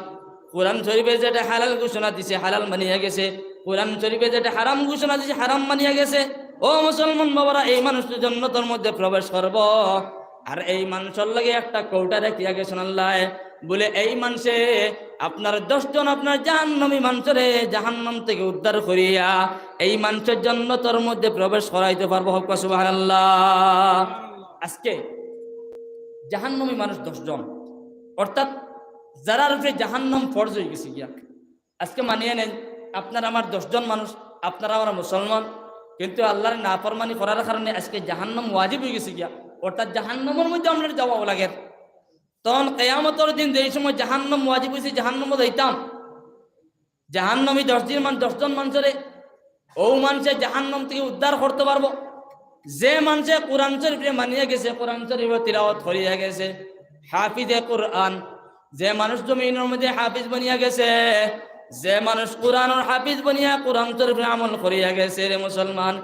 কোরআন শরীফে যেটা হালাল ঘোষণা দিছে, হালাল মানিয়া গেছে, কোরআন শরীফে যেটা হারাম ঘোষণা দিছে, হারাম মানিয়া গেছে। ও মুসলমান বাবারা, এই মানুষ তো জান্নাতর মধ্যে প্রবেশ করব। আর এই মানুষর লগে একটা কৌটা রাখিয়া গেছইন আল্লায়, বলে, এই মানষে আপনার দশ জন আপনার জাহান্নামী মানষরে জাহান্নাম থেকে উদ্ধার করিয়া এই মানষর জান্নাতর মধ্যে প্রবেশ করাইতে পারবো। কউক্কা সুবহানাল্লাহ। আজকে জাহান্নামী মানুষ দশ জন, অর্থাৎ যারার উপরে জাহান্নাম ফরজ অই গেছে গিয়া। আজকে মানিয়া নেন, আপনার আমার দশ জন মানুষ, আপনারা আমরা মুসলমান, কিন্তু আল্লাহর নাফরমানি করার কারণে আজকে জাহান্নাম ওয়াজিব অই গেছে গিয়া, অর্থাৎ জাহান্নামর মধ্যে আমরার যাওয়া লাগে। তখন কিয়ামতর দিন যেই সময় জাহান্নাম ওয়াজিব অইছে, জাহান্নামো যাইতাম, জাহান্নামী দশ জন মান-, দশ জন মানষরে অউ মানষে জাহান্নাম থেকে উদ্ধার করতে পারবো। যে মানষে কোরআন শরীফরে মানিয়া গেছে, কোরআন শরীফর তিলাওয়াত করিয়া গেছে, হাফিজে কোরআন, যে মানুষ জমিনর মধ্যে হাফিজ বনিয়া গেছে, যে মানুষ কোরআনর হাফিজ বনিয়া কোরআন শরীফর আমল করিয়া গেছে রে মুসলমান,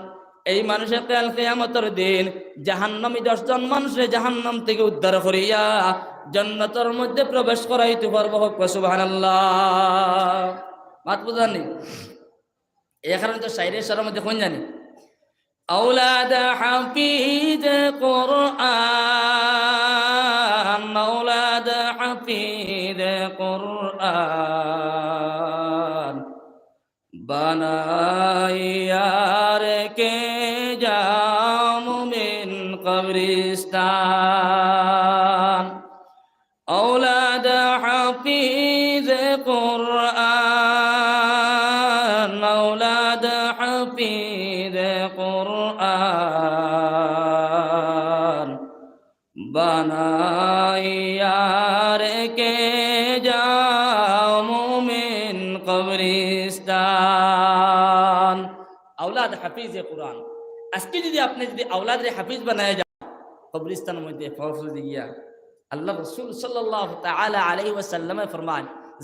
এই মানুষে কাল কিয়ামতর দিন জাহান্নামী দশ জন মানষরে জাহান্নাম থেকে উদ্ধার করিয়া জান্নাতর মধ্যে প্রবেশ করাইতে পারবো। কউক্কা সুবহানাল্লাহ। মাত বুঝানি? এই কারণে তো শায়রে শায়রর মধ্যে কইন জানি, أولاد حفيظ قرآن، أولاد حفيظ قرآن، بنایا ریکے جاؤ مومن قبرستان۔ اولاد حفیظ قرآن، اولاد حفیظ قرآن، بنایا ریکے جاؤ مومن قبرستان۔ اولاد حفیظ قرآن। আজকে যদি আপনি যদি আওলাদরে হাফিজ বানায় যান, কবরস্থানর মধ্যে ফরজ দিয়া আল্লাহ রসুল সাল্লাল্লাহু তাআলা আলাইহি ওয়াসাল্লামে ফরমান,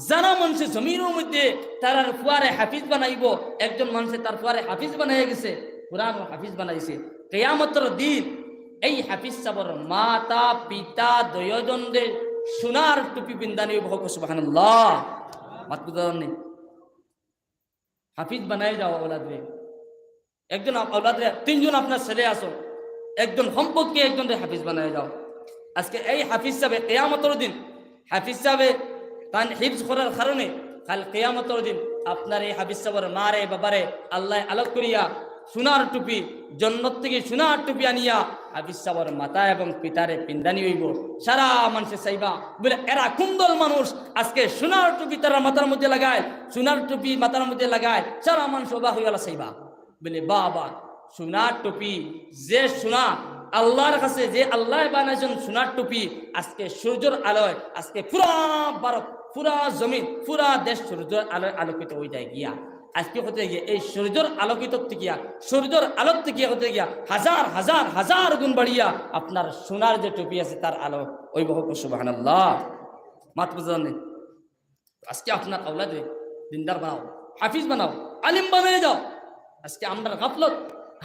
যারা মানষে জমিনর মধ্যে তারার ফুয়ারে হাফিজ বানাইবো, একজন মানষে তার ফুয়ারে হাফিজ বানাইয়া গেছে, কোরআনর হাফিজ বানাইছে, কিয়ামতর দিন এই হাফিজ সাবর মাতা, পিতা, দুইজনরে সোনার টুপি পিন্দানি অইবো। কউক্কা সুবহানাল্লাহ। মাত বুঝা যার নি? হাফিজ বানাই যাও আওলাদরে। একজন আপ-, আওলাদরে, তিনজন আপনার ছেলে আছো, একজন সম্পর্কে একজনরে হাফিজ বানাই যাও। আজকে এই হাফিজ সাবে কিয়ামতর দিন, হাফিজ সাবে তান হিফজ করার কারণে কাল কিয়ামতর দিন আপনার এই হাফিজ সাবর মারে, বাবারে আল্লায় আলোক করিয়া সোনার টুপি, জন্নত থেকে সোনার টুপি আনিয়া হাফিজ সাবর মাতা এবং পিতারে পিন্দানি অইবো। সারা মানষে চাইবা, বলে, এরা কুন দল মানুষ আজকে সোনার টুপি তারা মাথার মধ্যে লাগায়, সোনার টুপি মাথার মধ্যে লাগায়, সারা মানষ অবাক অইয়া চাইবা। বলে, বাবা, সোনার টুপি, যে সোনা আল্লাহর কাছে, যে আল্লায় বানাইছইন সোনার টুপি, আজকে সূর্যর আলোয় আজকে পুরা ভারত, পুরা জমিন, পুরা দেশ সূর্যর আলোয় আলোকিত অই যায় গিয়া। আজকে হতে গিয়া এই সূর্যর আলোকিত থাকিয়া, সূর্যর আলোর থাকিয়া হতে গিয়া হাজার হাজার হাজার গুণ বাড়িয়া আপনার সোনার যে টুপি আছে তার আলো ওই বহু। সুবহানাল্লাহ। মাত বুঝলেন? আজকে আপনার আওলাদরে দিনদার বানাও, হাফিজ বানাও, আলিম বানাই যাও। আজকে আমরার গাফলত,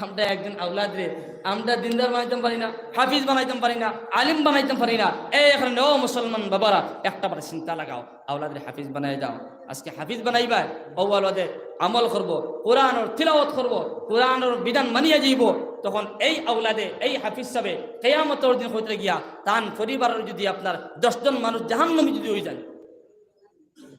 আমরা একজন আওলাদরে আমরা দিনদার বানাইতাম পারি না, হাফিজ বানাইতাম পারি না, আলিম বানাইতাম পারি না। এই এখানে ও মুসলমান বাবারা, একটা বার চিন্তা লাগাও, আওলাদরে হাফিজ বানাই যাও। আজকে হাফিজ বানাইবা, ও আওলাদে আমল করব, কোরআনর তিলাওয়াত করব, কোরআনর বিধান মানিয়া যাইব, তখন এই আওলাদে, এই হাফিজ সাবে কিয়ামতর দিন হইতে গিয়া তান পরিবারর যদি আপনার দশ জন মানুষ জাহান্নামী যদি হয়ে যায়,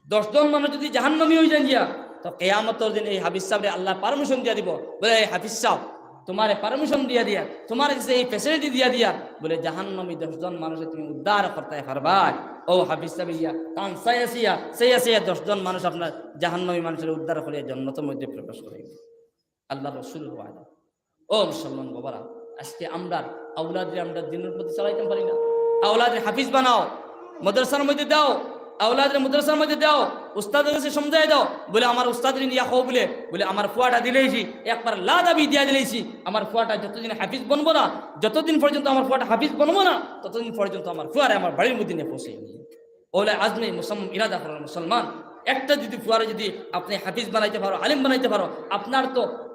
দশ জন মানুষ যদি জাহান্নামী হয়ে যান গিয়া, তো কিয়ামতর দিন এই হাফিজ সাবরে আল্লাহ পারমিশন দিয়া দিব, বলে, "এই হাফিজ সাব, তোমারে পারমিশন দিয়া দিয়া, তোমার কাছে এই ফ্যাসিলিটি দিয়া দিয়া, বলে, জাহান্নামী দশ জন মানুষে তুমি উদ্ধার করতে পারবা।" ও হাফিজ সাব ইয়া, তান সাইয়া সিয়া, সাইয়া সিয়া দশ জন মানুষ আপনার জাহান্নামী মানুষের উদ্ধার করিয়া জন্নতর মধ্যে প্রবেশ করে। আল্লাহ রসুল ওয়াদা। ও মুসলমান বাবারা, আজকে আমরা আওলাদরে আমরা দিনের পথে চালাইতাম পারি না। আওলাদরে হাফিজ বানাও, মাদ্রাসার মধ্যে দাও, আওলাদরে মাদ্রাসার মধ্যে দাও, উস্তাদের কাছে সমঝাই দাও। বলে, "আমার উস্তাদরে নিয়া কও," বলে, বলে, "আমার ফুয়াটা দিলাইছি, একবার লা দাবি দিয়া দিলাইছি, আমার ফুয়াটা যতদিন হাফিজ বনবো না, যতদিন পর্যন্ত আমার ফুয়াটা হাফিজ বনবো না, ততদিন পর্যন্ত আমার ফুয়ারে আমার বাড়ির মধ্যে নিয়ে পৌঁছে।" ওলা আজমে মুসম-, ইরাদা করেন মুসলমান, একটা যদি ফুয়ারে যদি আপনি হাফিজ বানাইতে পারো, আলিম বানাইতে পারো, আপনার তো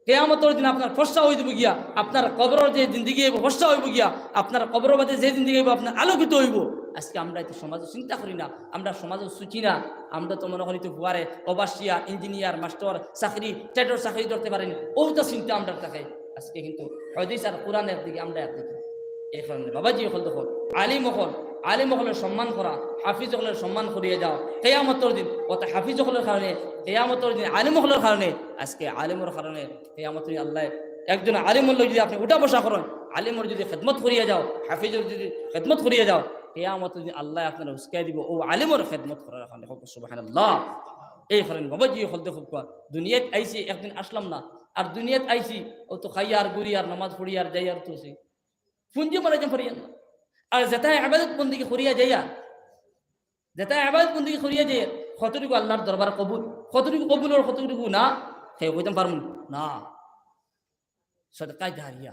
কিয়ামতর দিন আপনার ফর্সা হয়ে যাবো গিয়া, আপনার কবরর যে জিন্দেগি হইব ফর্সা হইব গিয়া, আপনার কবরর বাদে যে জিন্দেগি হইব আপনার আলোকিত হইব। আজকে আমরা তো সমাজও চিন্তা করি না, আমরা সমাজও সুচি না, আমরা তো মনে করি তো ফুয়ারে ওভারসিয়ার, ইঞ্জিনিয়ার, মাস্টার, চাকরি, ট্রেডর চাকরি ধরতে পারেনি, ওটা চিন্তা আমরা থাকে। আজকে কিন্তু হাদিস আর কোরআনের দিকে আমরা একদিকে। এই কারণে বাবাজি অকল দেখো, আলিম অকল, আলিম অকলের সম্মান করা, হাফিজ অকলের সম্মান করিয়া যাও। কিয়ামতর দিন অত হাফিজ অকলের কারণে, কিয়ামতর দিন আলিম অকলের কারণে, আজকে আলিমর কারণে কিয়ামতর দিন আল্লাহ একজন আলিমর লগে যদি আপনি উঠা বসা করেন, আলিমর যদি খেদমত করিয়া যাও, হাফিজর যদি খেদমত করিয়া যাও, কিয়ামতর দিন আল্লাহ আপনারে উস্কাই দিব ও আলিমর খেদমত করার কারণে। হোক সুবহানাল্লাহ। এই কারণে বাবাজি অকল দেখো, দুনিয়াত আইছি, একদিন আসলাম না, আর দুনিয়াত আইছি, ও তো খাইয়ার, ঘুরিয়ার, নামাজ পড়িয়ার, যাইয়ার তো সেই পুঞ্জি মারা যেন পারিয়ার না। আর যেটা ইবাদত বন্দেগি করিয়া যাইয়ার, যেটা ইবাদত বন্দেগি করিয়া যাইয়ার, কতটুকু আল্লাহর দরবার কবুল, কতটুকু কবুল আর কতটুকু না, হে কইতাম পারমু না। সদকায়ে জারিয়া,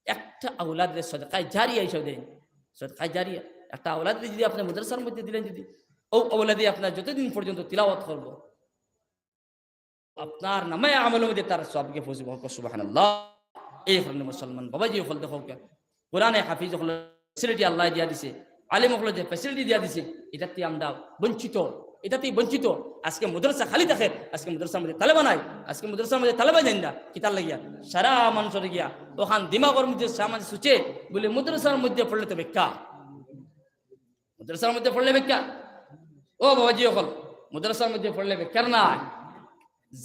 একটা আওলাদরে সদকায়ে জারিয়া হিসাব দেন। সদকায়ে জারিয়া, একটা আওলাদরে যদি আপনি মাদ্রাসার মধ্যে দিলেন, যদি ও আওলাদে আপনার যতদিন পর্যন্ত তিলাওয়াত করবো, আপনার নামায়ে আমলর মধ্যে তার সওয়াব গিয়া পৌঁছিব। হোক সুবহানাল্লাহ। এই কারণে মুসলমান বাবাজি অকল দেখো, কোরআনে হাফিজ অকল ফ্যাসিলিটি আল্লাহ দিয়া দিছে, আলিম অকল যে ফ্যাসিলিটি দিয়া দিছে, এটাতে আমরা বঞ্চিত, এটাতেই বঞ্চিত। আজকে মাদ্রাসা খালি থাকে, আজকে মাদ্রাসার মধ্যে তালেবা নাই, আজকে মাদ্রাসার মধ্যে তালেবা যাইন না, কিতার লাগিয়া? সারা মানুষর গিয়া ওখান দিমাগর মধ্যে সামান সুচে বলে মাদ্রাসার মধ্যে পড়লে তো বেকার। মাদ্রাসার মধ্যে পড়লে বেকার। ও বাবাজি অকল, মাদ্রাসার মধ্যে পড়লে বেকার না।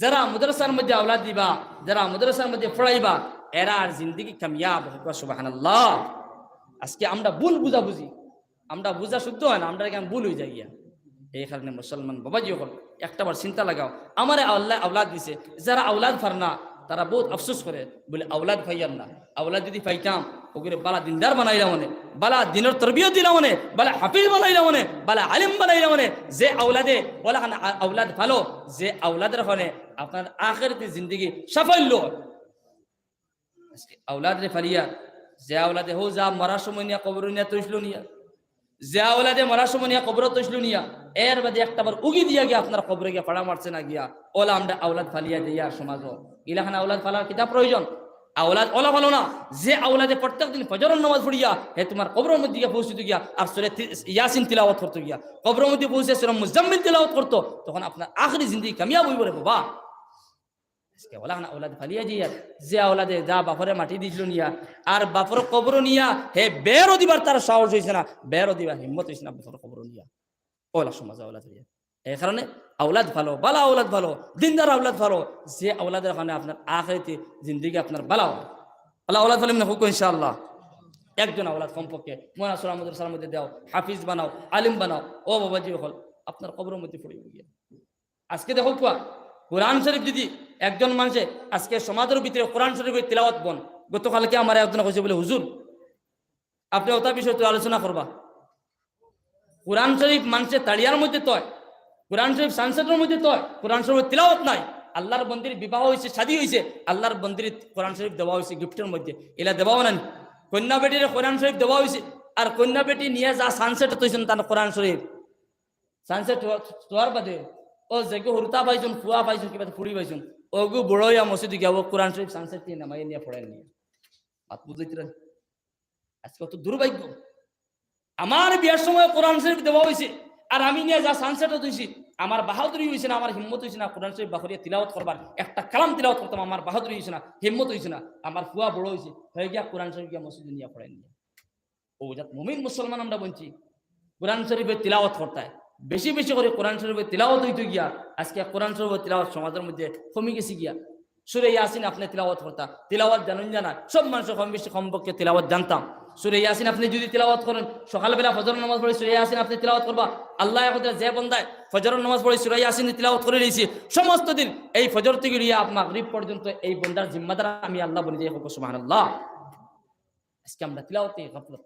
যারা মাদ্রাসার মধ্যে আওলাদ দিবা, যারা মাদ্রাসার মধ্যে পড়াইবা, এরার জিন্দেগি কামিয়াব। হোক সুবহানাল্লাহ। আজকে আমরা ভুল বুঝাবুঝি, আমরা বুঝা শুদ্ধ হয় না, আমরা এখানে ভুল হয়ে যাই গিয়া। এই কারণে মুসলমান বাবাজি অকল, একটা বার চিন্তা লাগাও, আমারে আল্লাহ আওলাদ দিছে, যারা আওলাদ পার না, তারা বহুত আফসোস করে, বলে, "আওলাদ পাইয়ার না, আওলাদ যদি পাইতাম, ওগুলো বালা দিনদার বানাইলাম অনে, বালা দিনর তরবিয়ত দিলাম অনে, বালা হাফিজ বানাইলাম অনে, বালা আলিম বানাইলাম অনে।" যে আওলাদে, ওলা খান আ-, আওলাদ ভালো, যে আওলাদের কারণে আপনার আখেরাতি জিন্দেগি সাফল্য। আজকে আওলাদরে ফালিয়া, যে আওলাদে হো যা মরার সময় নিয়া কবর নিয়া তৈছিল নিয়া, যে আওলাদে মরার সময় নিয়া কবর তৈছিল নিয়া, এর বাদে একটা বার উগি দিয়া গিয়া আপনার কবরে গিয়া ফাড়া মারছে না গিয়া, ওলা আমরা আওলাদ ফালিয়া দেই আর সমাজও। ইলাখান আওলাদ ফালার কিতা প্রয়োজন? আওলাদ ওলা ভালো না, যে আওলাদে প্রত্যেক দিন ফজরর নামাজ পড়িয়া হে তোমার কবরর মধ্যে গিয়া পৌঁছিত গিয়া আর সূরা তি-, ইয়াসিন তিলাওয়াত করতো গিয়া, কবরর মধ্যে পৌঁছে সূরা মুজাম্মিল তিলাওয়াত করতো, তখন আপনার আখেরি জিন্দেগি কামিয়াব হইব রে বাবা। আজকে ওলা না আওলাদ ফালিয়া যাইয়ার, যে আওলাদে যা বাপরে মাটি দিছিল নিয়া, আর বাপর কবর নিয়া হে বেরও দিবার তার সাহস হইছে না, বেরও দিবার হিম্মত হইছে না বাপর কবর নিয়া। ওলা সমাজ আওলাদ হইয়া। এই কারণে আওলাদ ভালো, বালা আওলাদ ভালো, দিনদার আওলাদ ভালো, যে আওলাদের কারণে আপনার আখেরাতি জিন্দেগি আপনার বালা হয়। আল্লাহ আওলাদ ফালিম না হোক ইনশাআল্লাহ। একজন আওলাদ কমপক্ষে মনাসুরা মাদ্রাসার মধ্যে দাও, হাফিজ বানাও, আলিম বানাও। ও বাবাজি অকল, আপনার কবরর মধ্যে পড়ে গিয়া আজকে দেখো কুয়া, কোরআন শরীফ যদি একজন মানুষে আজকে সমাজর ভিতরে কোরআন শরীফের তিলাওয়াত বন, গতকালকে আমার একজন কইছে বলে, "হুজুর, আপনি ওটা বিষয়ে তো আলোচনা করবা।" কোরআন শরীফ মানুষের তাড়িয়ার মধ্যে তয়, কোরআন শরীফ সানসেটর মধ্যে তয়, কোরআন শরীফের তিলাওয়াত নাই। আল্লাহর বন্দির বিবাহ অইছে, শাদী অইছে, আল্লাহর বন্দির কোরআন শরীফ দেওয়া অইছে গিফটর মধ্যে, ইলা দেওয়া অয় না নি? কইন্যা বেটিরে কোরআন শরীফ দেওয়া অইছে, আর কইন্যা বেটি নিয়া যা সানসেট থইছইন তান কোরআন শরীফ, সানসেট থওয়ার বাদে অউ যেগু হুরুতা পাইছইন, ফুয়া পাইছইন, কিবা ফুড়ি পাইছইন, অগু বড় অইয়া মসজিদো গিয়া অউ কোরআন শরীফ সানসেট থনে নামাইয়া নিয়া পড়ইন নি। মাত বুঝাইতাম পারছি নি? আজকে অত দুর্ভাগ্য। আমার বিয়ার সময় কোরআন শরীফ দেওয়া অইছে, আর আমি নিয়া যা সানসেট থইছি, আমার বাহাদুরি অইছে না, আমার হিম্মত অইছে না কোরআন শরীফ বার করিয়া তিলাওয়াত করবার, একটা কালাম তিলাওয়াত করতাম, আমার বাহাদুরি অইছে না, হিম্মত অইছে না। আমার ফুয়া বড় অইছে, অইয়া গিয়া কোরআন শরীফ গিয়া মসজিদো নিয়া পড়ইন নি। অউ জাত মুমিন মুসলমান আমরা বনছি। কোরআন শরীফর তিলাওয়াত করতায়, বেশি বেশি করি কোরআন শরীফর তিলাওয়াত অইতো গিয়া, আজকে কোরআন শরীফর তিলাওয়াত সমাজর মধ্যে কমি গেছে গিয়া। সূরা ইয়াসিন আপনে তিলাওয়াত করতা, তিলাওয়াত জানইন না নি? সব মানষে কম বেশি কমপক্ষে তিলাওয়াত জানতা। সূরা ইয়াসিন আপনে যুদি তিলাওয়াত করইন, সকালবেলা ফজরর নামাজ পড়ি সূরা ইয়াসিন আপনে তিলাওয়াত করবা। আল্লায় কইরা যে বন্দায় ফজরর নামাজ পড়ি সূরা ইয়াসিন তিলাওয়াত করি লইছে, সমস্ত দিন এই ফজর থাকি লইয়া মাগরিব পর্যন্ত এই বন্দার জিম্মাদার আমি আল্লাহ বনি যাই। কউক্কা সুবহানাল্লাহ। আজকে আমরা তিলাওয়াতে গাফলত।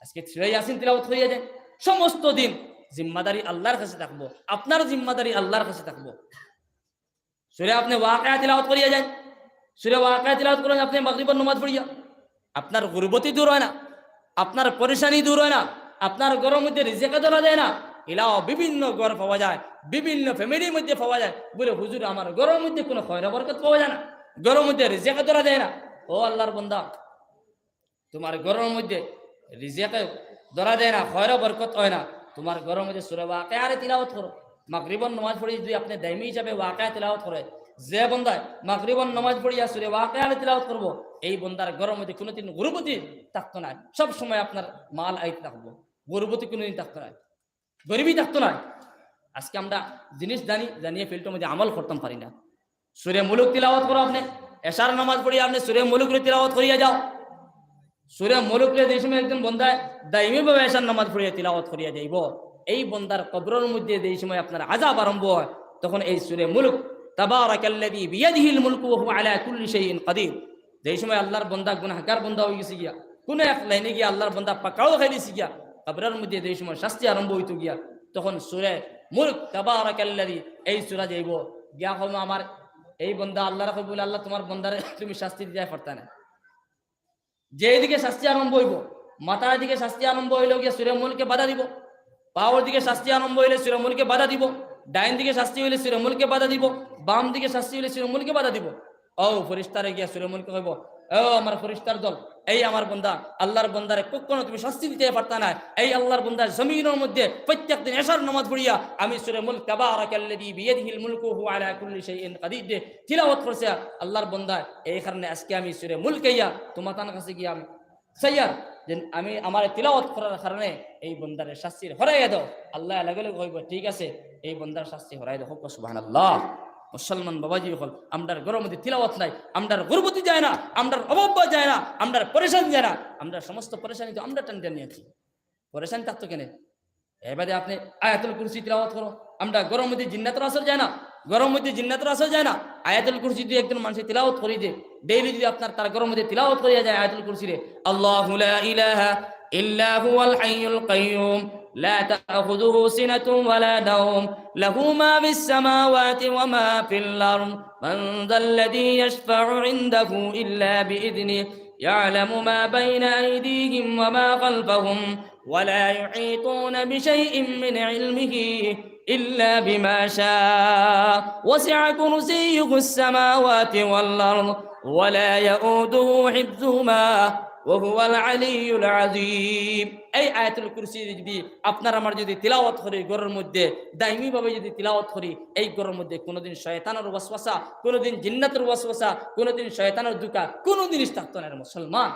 আজকে সূরা ইয়াসিন তিলাওয়াত করিয়া যাইন, সমস্ত দিন জিম্মাদারি আল্লাহর কাছে থাকবো, আপনার জিম্মাদারি আল্লাহর কাছে থাকবো। সূরা আপনে ওয়াকিয়া তিলাওয়াত করিয়া যাইন, সূরা ওয়াকিয়া তিলাওয়াত করইন আপনে মাগরিবর নামাজ পড়িয়া, আপনার গুরবতি দূর অয় না, আপনার পেরেশানি দূর অয় না, আপনার ঘরর মধ্যে রিজিকে ধরা দেয় না। ইলাও বিভিন্ন ঘর পাওয়া যায়, বিভিন্ন ফ্যামিলির মধ্যে পাওয়া যায়। বলে, "হুজুর, আমার ঘরর মধ্যে কোনো খয়র বরকত পাওয়া যায় না, ঘরর মধ্যে রিজিকে ধরা দেয় না।" ও আল্লাহর বন্দা, তুমার ঘরর মধ্যে রিজিকে ধরা দেয় না, খয়র বরকত অয় না, তুমার ঘরর মধ্যে সূরা ওয়াকিয়ারে তিলাওয়াত করো। মাগরিবর নামাজ পড়ি যুদি আপনে দাইমি হিসাবে ওয়াকিয়া তিলাওয়াত করে, যে বন্দায় মাগরিবর নামাজ পড়িয়া সূরা ওয়াকিয়ারে তিলাওয়াত করবো, এই বন্দার ঘরর মধ্যে কোনোদিন গুরবতি থাকতো নায়, সব সময় আপনার মাল আইতে থাকবো, গুরবতি কোনোদিন থাকতো নায়। গরিবি থাকতো নায়। আজকে আমরা জিনিস জানি, জানিয়া ফিল্ডর মধ্যে আমল করতাম পারি না। সূরা মুলুক তিলাওয়াত করো আপনে, এশার নামাজ পড়িয়া আপনে সূরা মুলুকরে তিলাওয়াত করিয়া যাও। সূরা মুলুকরে যে সময় একজন বন্দায় দাইমিভাবে এশার নামাজ পড়িয়া তিলাওয়াত করিয়া যাইবো, এই বন্দার কবরর মধ্যে যে সময় আপনার আযাব আরম্ভ অয়, তখন এই সূরা মুলুক, "তাবারাকাল্লাযী বিয়াদিহিল মুলকু ওয়া হুয়া আলা কুল্লি শাইইন কাদির", যেই সময় আল্লাহর বন্দা, গুনাহগার বন্দা অইগেছে গিয়া, কুনু এক লাইনে গিয়া আল্লাহর বন্দা পাকড়াও খাইলিছে গিয়া, কবরর মধ্যে যেই সময় শাস্তি আরম্ভ অইতো গিয়া, তখন সূরা মুলক, তাবারাকাল্লাযী, এই সূরা যাইবো গিয়া। কইবো, আমার এই বন্দা আল্লাহরে কইবো, "আল্লাহ, তুমার বন্দারে তুমি শাস্তি দিতায় পারতায় না।" যেই দিকে শাস্তি আরম্ভ অইবো, মাথার দিকে শাস্তি আরম্ভ অইলে গিয়া সূরা মুলকে বাধা দিবো, পাওর দিকে শাস্তি আরম্ভ অইলে সূরা মুলকে বাধা দিবো, ডাইন দিকে শাস্তি অইলে সূরা মুলকে বাধা দিবো, বাম দিকে শাস্তি অইলে সূরা মুলকে বাধা দিবো। ও ফিরিস্তারে গিয়া সূরা মুলকে কইবো, "ও আমার ফিরিস্তার দল, এই আমার বন্দা, আল্লাহর বন্দারে কখনো তুমি শাস্তি দিতায় পারতায় না। এই আল্লাহর বন্দা জমিনর মধ্যে প্রত্যেক দিন এশার নামাজ পড়িয়া আমি সূরা মুলক, তাবারাকাল্লাযী বিয়াদিহিল মুলকু ওয়া হুয়া আলা কুল্লি শাইইন কাদির দে তিলাওয়াত করছে আল্লাহর বন্দায়, এই কারণে আজকে আমি সূরা মুলক আইয়া তুমাতান কাছে গিয়া আমি চাইয়ার যে আমি, আমারে তিলাওয়াত করার কারণে এই বন্দারে শাস্তির হরাইয়া দাও।" আল্লায় লগে লগে কইবো, "ঠিক আছে, এই বন্দার শাস্তি হরাই দাও।" কউক্কা সুবহানাল্লাহ। মুসলমান বাবাজি অকল, আমরার ঘরর মধ্যে তিলাওয়াত নাই, আমরার গুরবতি যায় না, আমরার অভাব যায় না, আমরার পেরেশানি যায় না, আমরার সমস্ত পেরেশানি তো আমরা টানিয়া নিয়া আছি। পেরেশানি থাকতো কেনে? এর বাদে আপনে আয়াতুল কুরসি তিলাওয়াত করো। আমরার ঘরর মধ্যে জিন্নাতর আসর যায় না, ঘরর মধ্যে জিন্নাতর আসর যায় না। আয়াতুল কুরসি যুদি একজন মানষে তিলাওয়াত করি দে, ডেইলি যুদি আপনার তার ঘরর মধ্যে তিলাওয়াত করিয়া যায় আয়াতুল কুরসিরে, "আল্লাহু লা ইলাহা ইল্লা হুয়াল হাইয়ুল কাইয়্যুম, লা তাখুযুহু সিনাতুন ওয়া লা নাওম, লাহু মা ফিস সামাওয়াতি ওয়া মা ফিল আরদ, মান যাল্লাযী ইয়াশফাউ ইনদাহু ইল্লা বিইযনিহি, ইয়ালামু মা বাইনা আইদিহিম ওয়া মা খালফাহুম।" ولا يحيطون بشيء من علمه إلا بما شاء، وسع كرسيه السماوات والأرض، ولا يؤوده حفظهما، وهو العلي العظيم। এই আয়াতুল কুরসি যুদি আপনার আমার যুদি তিলাওয়াত করি, ঘরর মধ্যে দাইমিভাবে যুদি তিলাওয়াত করি, এই ঘরর মধ্যে কুনুদিন শয়তানর ওয়াসওয়াসা, কুনুদিন জিন্নাতর ওয়াসওয়াসা, কুনুদিন শয়তানর ধুকা, কুনু জিনিস থাকতো নায় রে মুসলমান।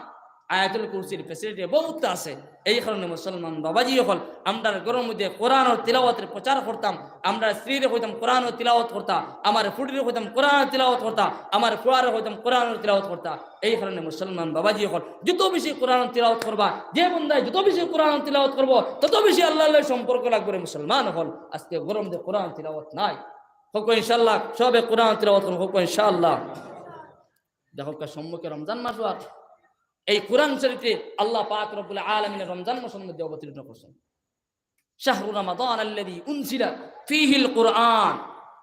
আয়াতুল কুরসির facility বহুত আছে। এই কারণে মুসলমান বাবাজি অকল, আমরার ঘরর মধ্যে কোরআনর তিলাওয়াতর প্রচার করতাম, আমরার স্ত্রীরে কইতাম কোরআনর তিলাওয়াত করতা, আমার ফুড়িরে কইতাম কোরআনর তিলাওয়াত করতা, আমার ফুয়ারে কইতাম কোরআনর তিলাওয়াত করতা। এই কারণে মুসলমান বাবাজি অকল, যত বেশি কোরআনর তিলাওয়াত করবা, যে বন্দায় যত বেশি কোরআনর তিলাওয়াত করবো, তত বেশি আল্লাহর লগে সম্পর্ক লাগবো রে মুসলমান অকল। আজকে ঘরর মধ্যে কোরআনর তিলাওয়াত নাই। কউক্কা ইনশাআল্লাহ, সবে কোরআনর তিলাওয়াত করো, কউক্কা ইনশাআল্লাহ। দেখউক্কা, সম্মুখে রমজান মাস, আর এই কোরআন শরীফরে আল্লাহ পাক রব্বুল আলামিন রমজান মাসর মধ্যে অবতীর্ণ করছইন। শাহরু রমাদান আল্লাযী উনজিলা ফীহিল কুরআন।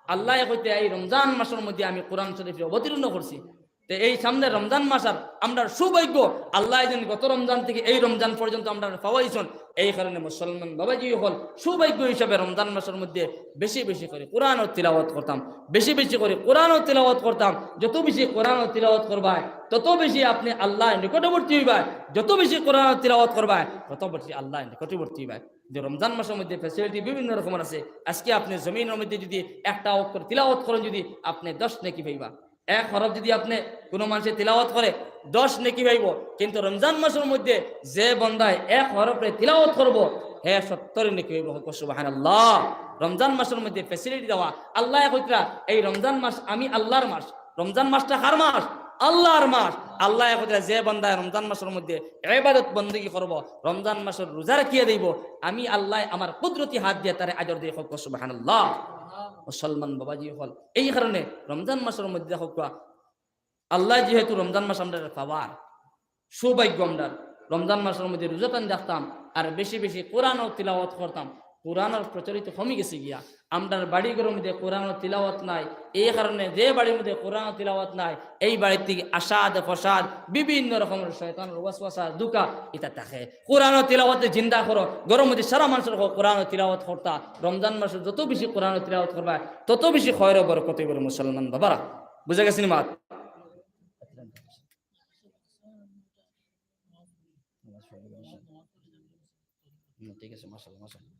আল্লায় কইতরা এই রমজান মাসর মধ্যে আমি কোরআন শরীফ অবতীর্ণ করছি। তে এই সামনে রমজান মাস আর আমরার সৌভাগ্য, আল্লায় যেন গত রমজান থাকি এই রমজান পর্যন্ত আমরারে পাওয়াইছইন। এই কারণে মুসলমান বাবাজি অকল সৌভাগ্য হিসাবে রমজান মাসর মধ্যে বেশি বেশি করি কোরআনর তিলাওয়াত করতাম, বেশি বেশি করি কোরআনর তিলাওয়াত করতাম। যত বেশি কোরআনর তিলাওয়াত করবায়, তত বেশি আপনে আল্লার নিকটবর্তী অইবায়। যত বেশি কোরআনর তিলাওয়াত করবায়, তত বেশি আল্লার নিকটবর্তী অইবায়। যে রমজান মাসর মধ্যে facility বিভিন্ন রকমর আছে। আজকে আপনে জমিনর মধ্যে যুদি একটা অক্ষর তিলাওয়াত করইন, যুদি আপনে দশ নেকি পাইবা। এক হরফ যুদি আপনে কুনু মানষে তিলাওয়াত করে, দশ নেকি পাইবো। কিন্তু রমজান মাসর মধ্যে যে বন্দায় এক হরফরে তিলাওয়াত করবো, হে সত্তর নেকি পাইবো। কউক্কা সুবহানাল্লাহ। রমজান মাসর মধ্যে facility দেওয়া। আল্লায় কইতরা, এই রমজান মাস আমি আল্লার মাস। রমজান মাসটা কার মাস? আল্লার মাস। আল্লায় কইতরা, যে বন্দায় রমজান মাসর মধ্যে ইবাদত বন্দেগি করবো, রমজান মাসর রোজা রাখিয়া দিবো, আমি আল্লায় আমার কুদরতি হাত দিয়া তারে আজর দেই। কউক্কা সুবহানাল্লাহ। মুসলমান বাবাজি অকল, এই কারণে রমজান মাসর মধ্যে কউক্কা, আল্লায় যেহেতু রমজান মাস আমরারে পাওয়ার সৌভাগ্য, আমরার রমজান মাসর মধ্যে রোজাটান রাখতাম, আর বেশি বেশি কোরআনর তিলাওয়াত করতাম। কোরআনর প্রচলিত কমি গেছে গিয়া, আমরার বাড়ি ঘরর মধ্যে কোরআনর তিলাওয়াত নাই। এই কারণে যে বাড়ির মধ্যে কোরআনর তিলাওয়াত নাই, এই বাড়িত থাকি আসাদ ফসাদ, বিভিন্ন রকমর শয়তানর ওয়াসওয়াসা, ধোঁকা ইতা থাকে। কোরআনর তিলাওয়াতে জিন্দা করো, ঘরর মধ্যে সারা মানষরে কও কোরআনর তিলাওয়াত করতা। রমজান মাসে যত বেশি কোরআনর তিলাওয়াত করবায়, তত বেশি খয়র বরকত অইবো রে মুসলমান বাবারা। বুঝা গেছে নি মাত? হুম, ঠিক আছে, মাশাআল্লাহ, মাশাআল্লাহ।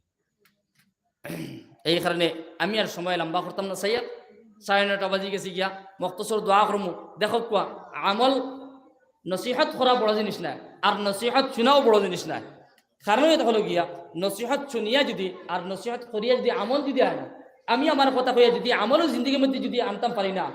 এই কারণে আমি আর সময় লম্বা করতাম না, সাইয়্যিদ, সাড়ে নয়টা বাজি গেছে গিয়া, মখতসর দোয়া করমু। দেখউক্কা, আমল, নসিহত করা বড় জিনিস নায়, আর নসিহত শুনাও বড় জিনিস নায়। কারণ ইটা অইলো গিয়া, নসিহত শুনিয়া যুদি আর নসিহত করিয়া যুদি আমল যুদি আয় না, আমি আমার কথা কইয়া যুদি আমলও জিন্দেগির মধ্যে যুদি আনতাম পারি না,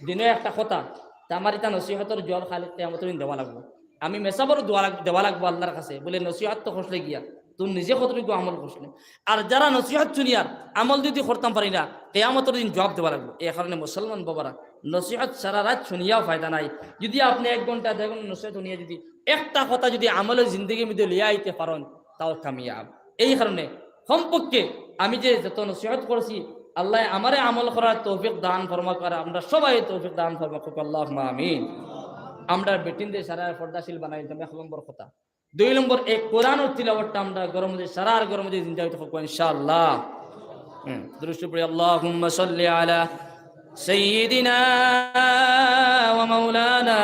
দিনো একটা কথা, তে আমার ইতা নসিহতর জুয়াব খালি কিয়ামতর দিন দেওয়া লাগবো। আমি মেসাবর দোয়া লাগ-, দেওয়া লাগবো আল্লার কাছে, বুলে, "নসিহত তো করছলে গিয়া, তুই নিজে কতটুকু আমল করছলে?" আর যারা নসিহত শুনিয়ার আমল যুদি করতাম পারি না, কিয়ামতর দিন জুয়াব দেওয়া লাগবো। এই কারণে মুসলমান বাবারা, নসিহত সারা রাইত শুনিয়াও ফায়দা নাই। যুদি আপনে এক ঘন্টা, দেড় ঘন্টা নসিহত শুনিয়া যুদি একটা কথা যুদি আমলে জিন্দেগির মধ্যে লইয়া আইতে পারইন, তাও কামিয়াব। এই কারণে কমপক্ষে আমি যে যত নসিহত করছি, আল্লায় আমারে আমল করার তৌফিক দান ফরমাউক, আর আমরা সবাইরে তৌফিক দান ফরমাউক, আল্লাহুম্মা আমিন। আমরা বেটিনরে সারা পর্দাশীল বানাইতাম, এক নম্বর কথা। দুই নম্বর, এই কোরআনর তিলাওয়াতটা আমরা ঘরর মধ্যে, সারার ঘরর মধ্যে জিন্দা অইতো থাকবো ইনশাআল্লাহ। হুম, দুরূদ শরীফ পড়ি, اللهم صل على سيدنا ومولانا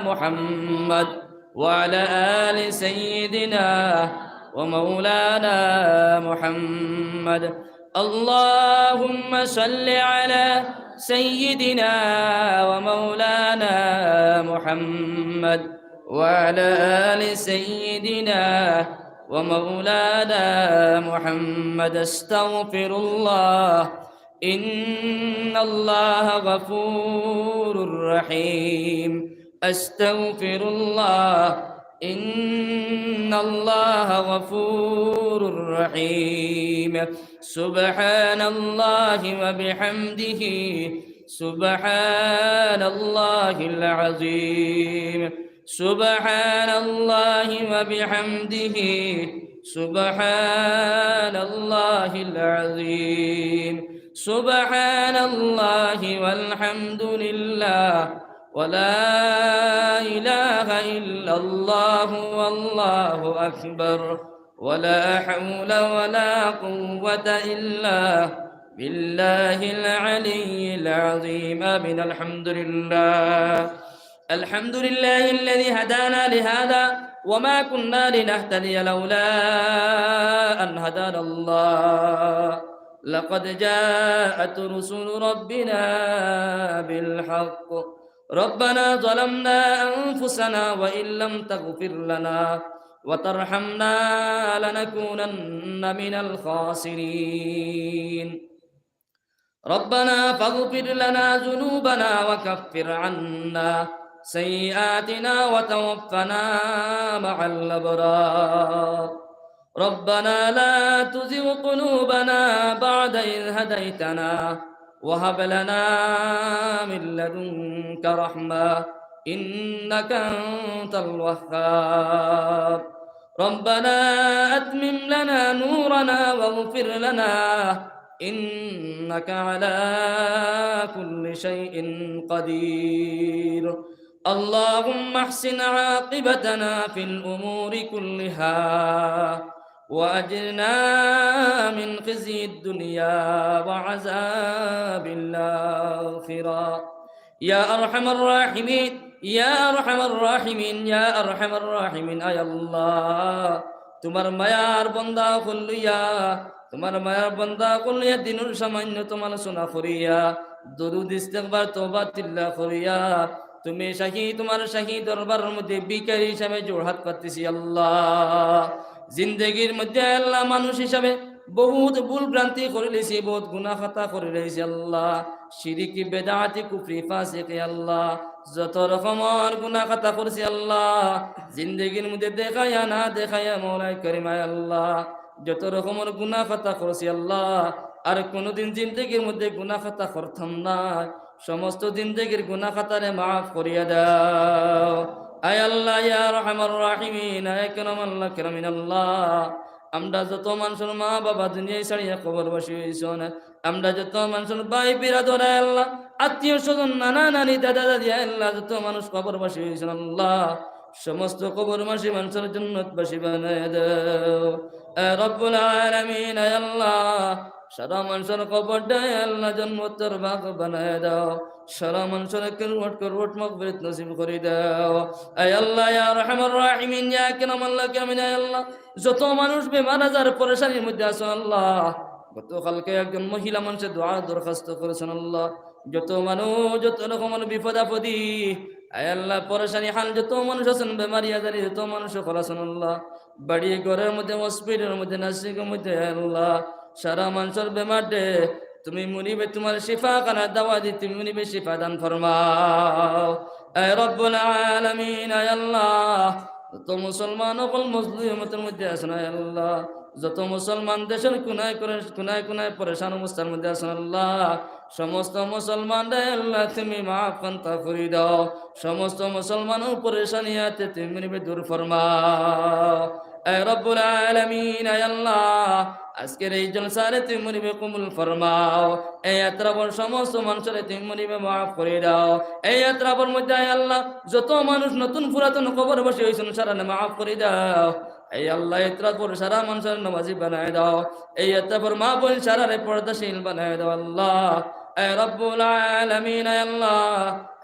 محمد وعلى آل سيدنا ومولانا محمد. اللهم صل على سيدنا ومولانا محمد وعلى آل سيدنا ومولانا محمد. أستغفر الله، إن الله غفور رحيم. أستغفر الله، إن الله غفور رحيم. سبحان الله وبحمده، سبحان الله العظيم. سبحان الله وبحمده، سبحان الله العظيم. سبحان الله والحمد لله، ولا إله إلا الله، والله أكبر، ولا حول ولا قوة إلا بالله العلي العظيم. آمين. الحمد لله. الحمد لله الذي هدانا لهذا وما كنا لنهتدي لولا أن هدانا الله. لقد جاءت رسل ربنا بالحق. ربنا ظلمنا أنفسنا وإن لم تغفر لنا وترحمنا لنكونن من الخاسرين. ربنا فاغفر لنا ذنوبنا وكفر عنا سيئاتنا وتوفنا مع الأبرار. ربنا لا تزغ قلوبنا بعد إذ هديتنا وهب لنا من لدنك رحمة إنك أنت الوهاب. ربنا أتمم لنا نورنا واغفر لنا إنك على كل شيء قدير. اللهم احسن عاقبتنا في الأمور كلها وأجرنا من خزي الدنيا وعذاب الآخرة. يا أرحم الراحمين، يا أرحم الراحمين، يا أرحم الراحمين। আয় আল্লাহ, তুমার মায়ার বান্দা অকল লইয়া, তুমার মায়ার বান্দা অকল লইয়া দিনর সামান্য তুমার সুনা করিয়া, দুরুদ ইস্তেগফার তওবা তিল্লা করিয়া, তুমি শাহী, তুমার শাহী দরবারর মধ্যে ভিখারি হিসাবে জোড়হাত পাতছি আল্লাহ। জিন্দেগির মধ্যে আল্লাহ মানুষ হিসাবে বহুত ভুল ভ্রান্তি করিলিছি, বহুত গুনা খাতা করিলিছি আল্লাহ। শিরিকি, বেদাতি, কুফরি, ফাসিকি আল্লাহ, যত রকমর গুনা খাতা করছি আল্লাহ, জিন্দেগির মধ্যে দেখাইয়া না দেখাইয়া মওলায় করিম আয় আল্লাহ, যত রকমর গুনা খাতা করছি আল্লাহ, আর কোনোদিন জিন্দেগির মধ্যে গুনা খাতা করতাম না। সমস্ত জিন্দেগির গুনা খাতারে মাফ করিয়া দাও। আয় আল্লাহ, ইয়া আরহামার রাহিমিন, আয় আকরামাল আকরামিন আল্লাহ, আমরা যত মানষর মা বাবা দুনিয়া ছাড়িয়া কবরবাসী অইছইন, আমরা যত মানষর ভাই বিরাদর আয় আল্লাহ, আত্মীয় স্বজন, নানা নানি, দাদা দাদি আয় আল্লাহ, যত মানুষ কবরবাসী অইছইন আল্লাহ, সমস্ত কবরবাসী মানষর জন্নতবাসী বানায় দাও। আয় রব্বুল আলামিন, আয় আল্লাহ, সারা মানষর কবররে আয় আল্লাহ জন্নতর বাগ বানায় দাও। সারা মানষর করোড় করোড় মাগফিরাত নসিব করি দাও। আয় আল্লাহ, ইয়া আরহামার রাহিমিন, ইয়া আকরামাল আকরামিন, আয় আল্লাহ, যত মানুষ বেমার আজার পেরেশানির মধ্যে আছইন আল্লাহ, গতকালকে একজন মহিলা মানষে দোয়ার দরখাস্ত করছইন আল্লাহ, যত মানুষ যত রকমর বিপদ আপদি, আয় আল্লাহ, পেরেশানি হাল যত মানুষ আছইন, বেমারি আজারি যত মানুষ অকল আছইন আল্লাহ, বাড়ি ঘরর মধ্যে, হসপিটালর মধ্যে, নার্সিংহোমর মধ্যে, আয় আল্লাহ, সারা মানষর বেমাররে তুমি মুনিবে তুমার শিফাখানা দাওয়াত দি তুমি মুনিবে শিফা দান ফরমাও। আয় রব্বুল আলামিন, আয় আল্লাহ, যত মুসলমান অকল মজলুমতর মধ্যে আছইন, আয় আল্লাহ, যত মুসলমান দেশর কুনায় করে, কুনায় কুনায় পেরেশান অবস্থার মধ্যে আছইন আল্লাহ, সমস্ত মুসলমানরে আল্লাহ তুমি মাফ খান্তা করি দাও। সমস্ত মুসলমানর পেরেশানি আতে তুমি মুনিবে দূর ফরমাও। আয় রব্বুল আলামিন, আয় আল্লাহ, আজকের এই জলসারে তুমি মুনিবে কবুল ফরমাও। এই আতরাফর সমস্ত মানষরে তুমি মুনিবে মাফ করি দাও। এই আতরাফর মধ্যে আয় আল্লাহ, যত মানুষ নতুন পুরাতন কবরবাসী অইছইন, সারারে মাফ করি দাও। এই আল্লাহ, এই আতরাফর সারা মানষরে নমাজি বানায় দাও। এই আতরাফর মা বইন সারারে পর্দাশীল বানায় দাও আল্লাহ। আয় রব্বুল আলামিন, আয় আল্লাহ,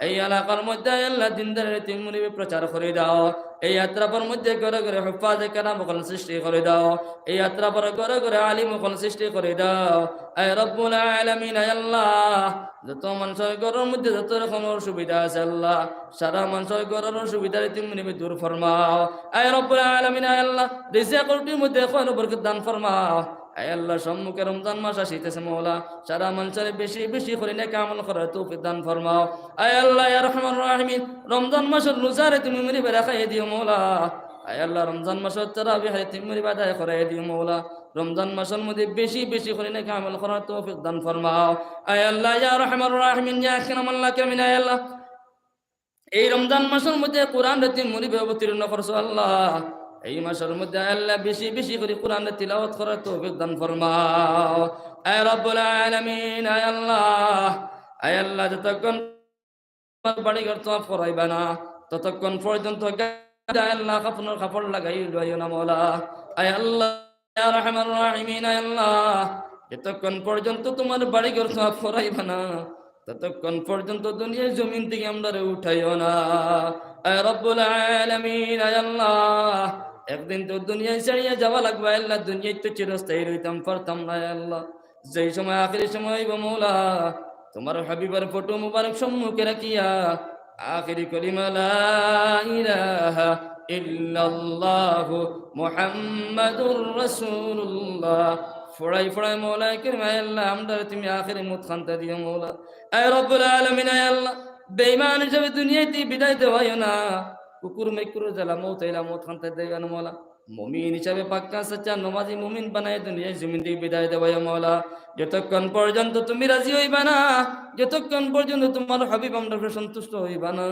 এই এলাকার মধ্যে আয় আল্লাহ দিনদারির তুমি মুনিবে প্রচার করি দাও। এই আতরাফর মধ্যে ঘরে ঘরে হুফাজে কেরাম অকল সৃষ্টি করি দাও। এই আতরাফর ঘরে ঘরে আলিম অকল সৃষ্টি করি দাও। আয় রব্বুল আলামিন, আয় আল্লাহ, যত মানষর ঘরর মধ্যে যত রকমর অসুবিধা আছে আল্লাহ, সারা মানষর ঘরর অসুবিধারে তুমি মুনিবে দূর ফরমাও। আয় রব্বুল আলামিন, আয় আল্লাহ, রিজিক রুটির মধ্যে খয়র বরকত দান ফরমাও। আয় আল্লাহ, সম্মুখে রমজান মাস আসিতেছে মওলা, সারা মানষরে বেশি বেশি করি নেক আমল করার তৌফিক দান ফরমাও। আয় আল্লাহ, ইয়া আরহামার রাহিমিন, রমজান মাসর রোজারে তুমি মুনিবে রাখাই দিও মওলা। আয় আল্লাহ, রমজান মাসর তারাবিহরে তুমি মুনিবে আদায় করাই দিও মওলা। রমজান মাসর মধ্যে বেশি বেশি করি নেক আমল করার তৌফিক দান ফরমাও। আয় আল্লাহ, ইয়া আরহামার রাহিমিন, ইয়া আকরামাল আকরামিন, আয় আল্লাহ, এই রমজান মাসর মধ্যে কোরআনরে তুমি মুনিবে অবতীর্ণ করছো আল্লাহ, এই মাসর মধ্যে আয় আল্লাহ বেশি বেশি করি কোরআনরে তিলাওয়াত করার তৌফিক দান ফরমাও। আয় রব্বুল আলামিন, আয় আল্লাহ, আয় আল্লাহ, যতক্ষণ বাড়ি ঘর তওয়াফ করাইবা না, ততক্ষণ পর্যন্ত গায়ে আল্লাহ কাফনের কাপড় লাগাই লইও না মওলা। আয় আল্লাহ, ইয়া আরহামার রাহিমিন, আয় আল্লাহ, যতক্ষণ পর্যন্ত তুমার বাড়ি ঘর তওয়াফ করাইবা না, ততক্ষণ পর্যন্ত দুনিয়ার জমিন থাকি আমরারে উঠাইও না। আয় রব্বুল আলামিন, আয় আল্লাহ, একদিন তো দুনিয়া ছাড়িয়া যাওয়া লাগবো, আয় আল্লাহ, দুনিয়াত তো চিরস্থায়ী রইতাম পারতাম না, আয় আল্লাহ। যেই সময় আখেরি সময় অইবো মওলা, তুমার হাবিবর ফটো মুবারক সম্মুখে রাখিয়া আখেরি কলিমা লা ইলাহা ইল্লাল্লাহু মুহাম্মাদুর রাসূলুল্লাহ ফড়াই ফড়াই মওলায় করিম আয় আল্লাহ, আমরারে তুমি আখেরি মউত খান্তা দিও মওলা। আয় রব্বুল আলামিন, আয় আল্লাহ, বেঈমান হিসাবে দুনিয়া থাকি বিদায় দেওয়াইও না। কুকুর মেকুরর জ্বালা মউত আইলা মউত খান্তা দিও না মওলা। মুমিন হিসাবে পাক্কা সাচ্চা নমাজি মুমিন বানাই দুনিয়ার জমিন থাকি বিদায় দেওয়াইও মওলা। যতক্ষণ পর্যন্ত তুমি রাজি অইবা না, যতক্ষণ পর্যন্ত তুমার হাবিব আমরার উপরে সন্তুষ্ট অইবা না,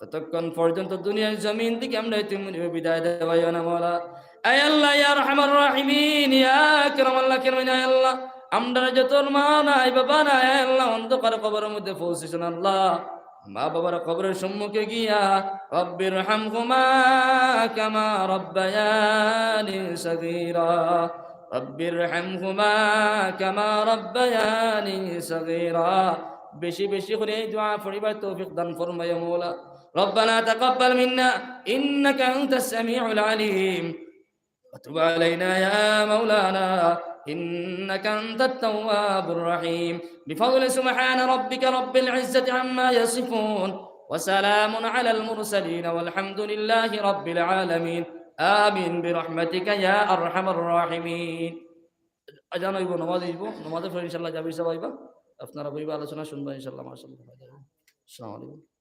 ততক্ষণ পর্যন্ত দুনিয়ার জমিন থাকি আমরারে তুমি মুনিবে বিদায় দেওয়াইও না মওলা। আয় আল্লাহ, ইয়া আরহামার রাহিমিন, ইয়া আকরামাল আকরামিন, আয় আল্লাহ, আমরার যত মা নাই, বাবা নাই, আয় আল্লাহ, অন্ধকার কবরর মধ্যে পৌঁছিছইন আল্লাহ, মা বাবার কবরর সম্মুখে গিয়া, رب ارحمهما كما ربياني صغيرا، رب ارحمهما كما ربياني صغيرا। বেশি বেশি করি এই দোয়া পড়িবার তৌফিক দান ফরমাইও মাওলা। ربنا تقبل منا إنك أنت السميع العليم وتب علينا يا مولانا إنك أنت التواب الرحيم। بفضل سبحان ربك رب العزة عما يصفون وسلام على المرسلين والحمد لله رب العالمين। آمين برحمتك يا أرحم الراحمين। আজান অইবো, নামাজ অইবো, নামাজর পরে ইনশাআল্লাহ জাবির সাব আইবা, আপনারা বইবা, আলোচনা শুনবা ইনশাআল্লাহ। মাশাআল্লাহ। আসসালামু আলাইকুম।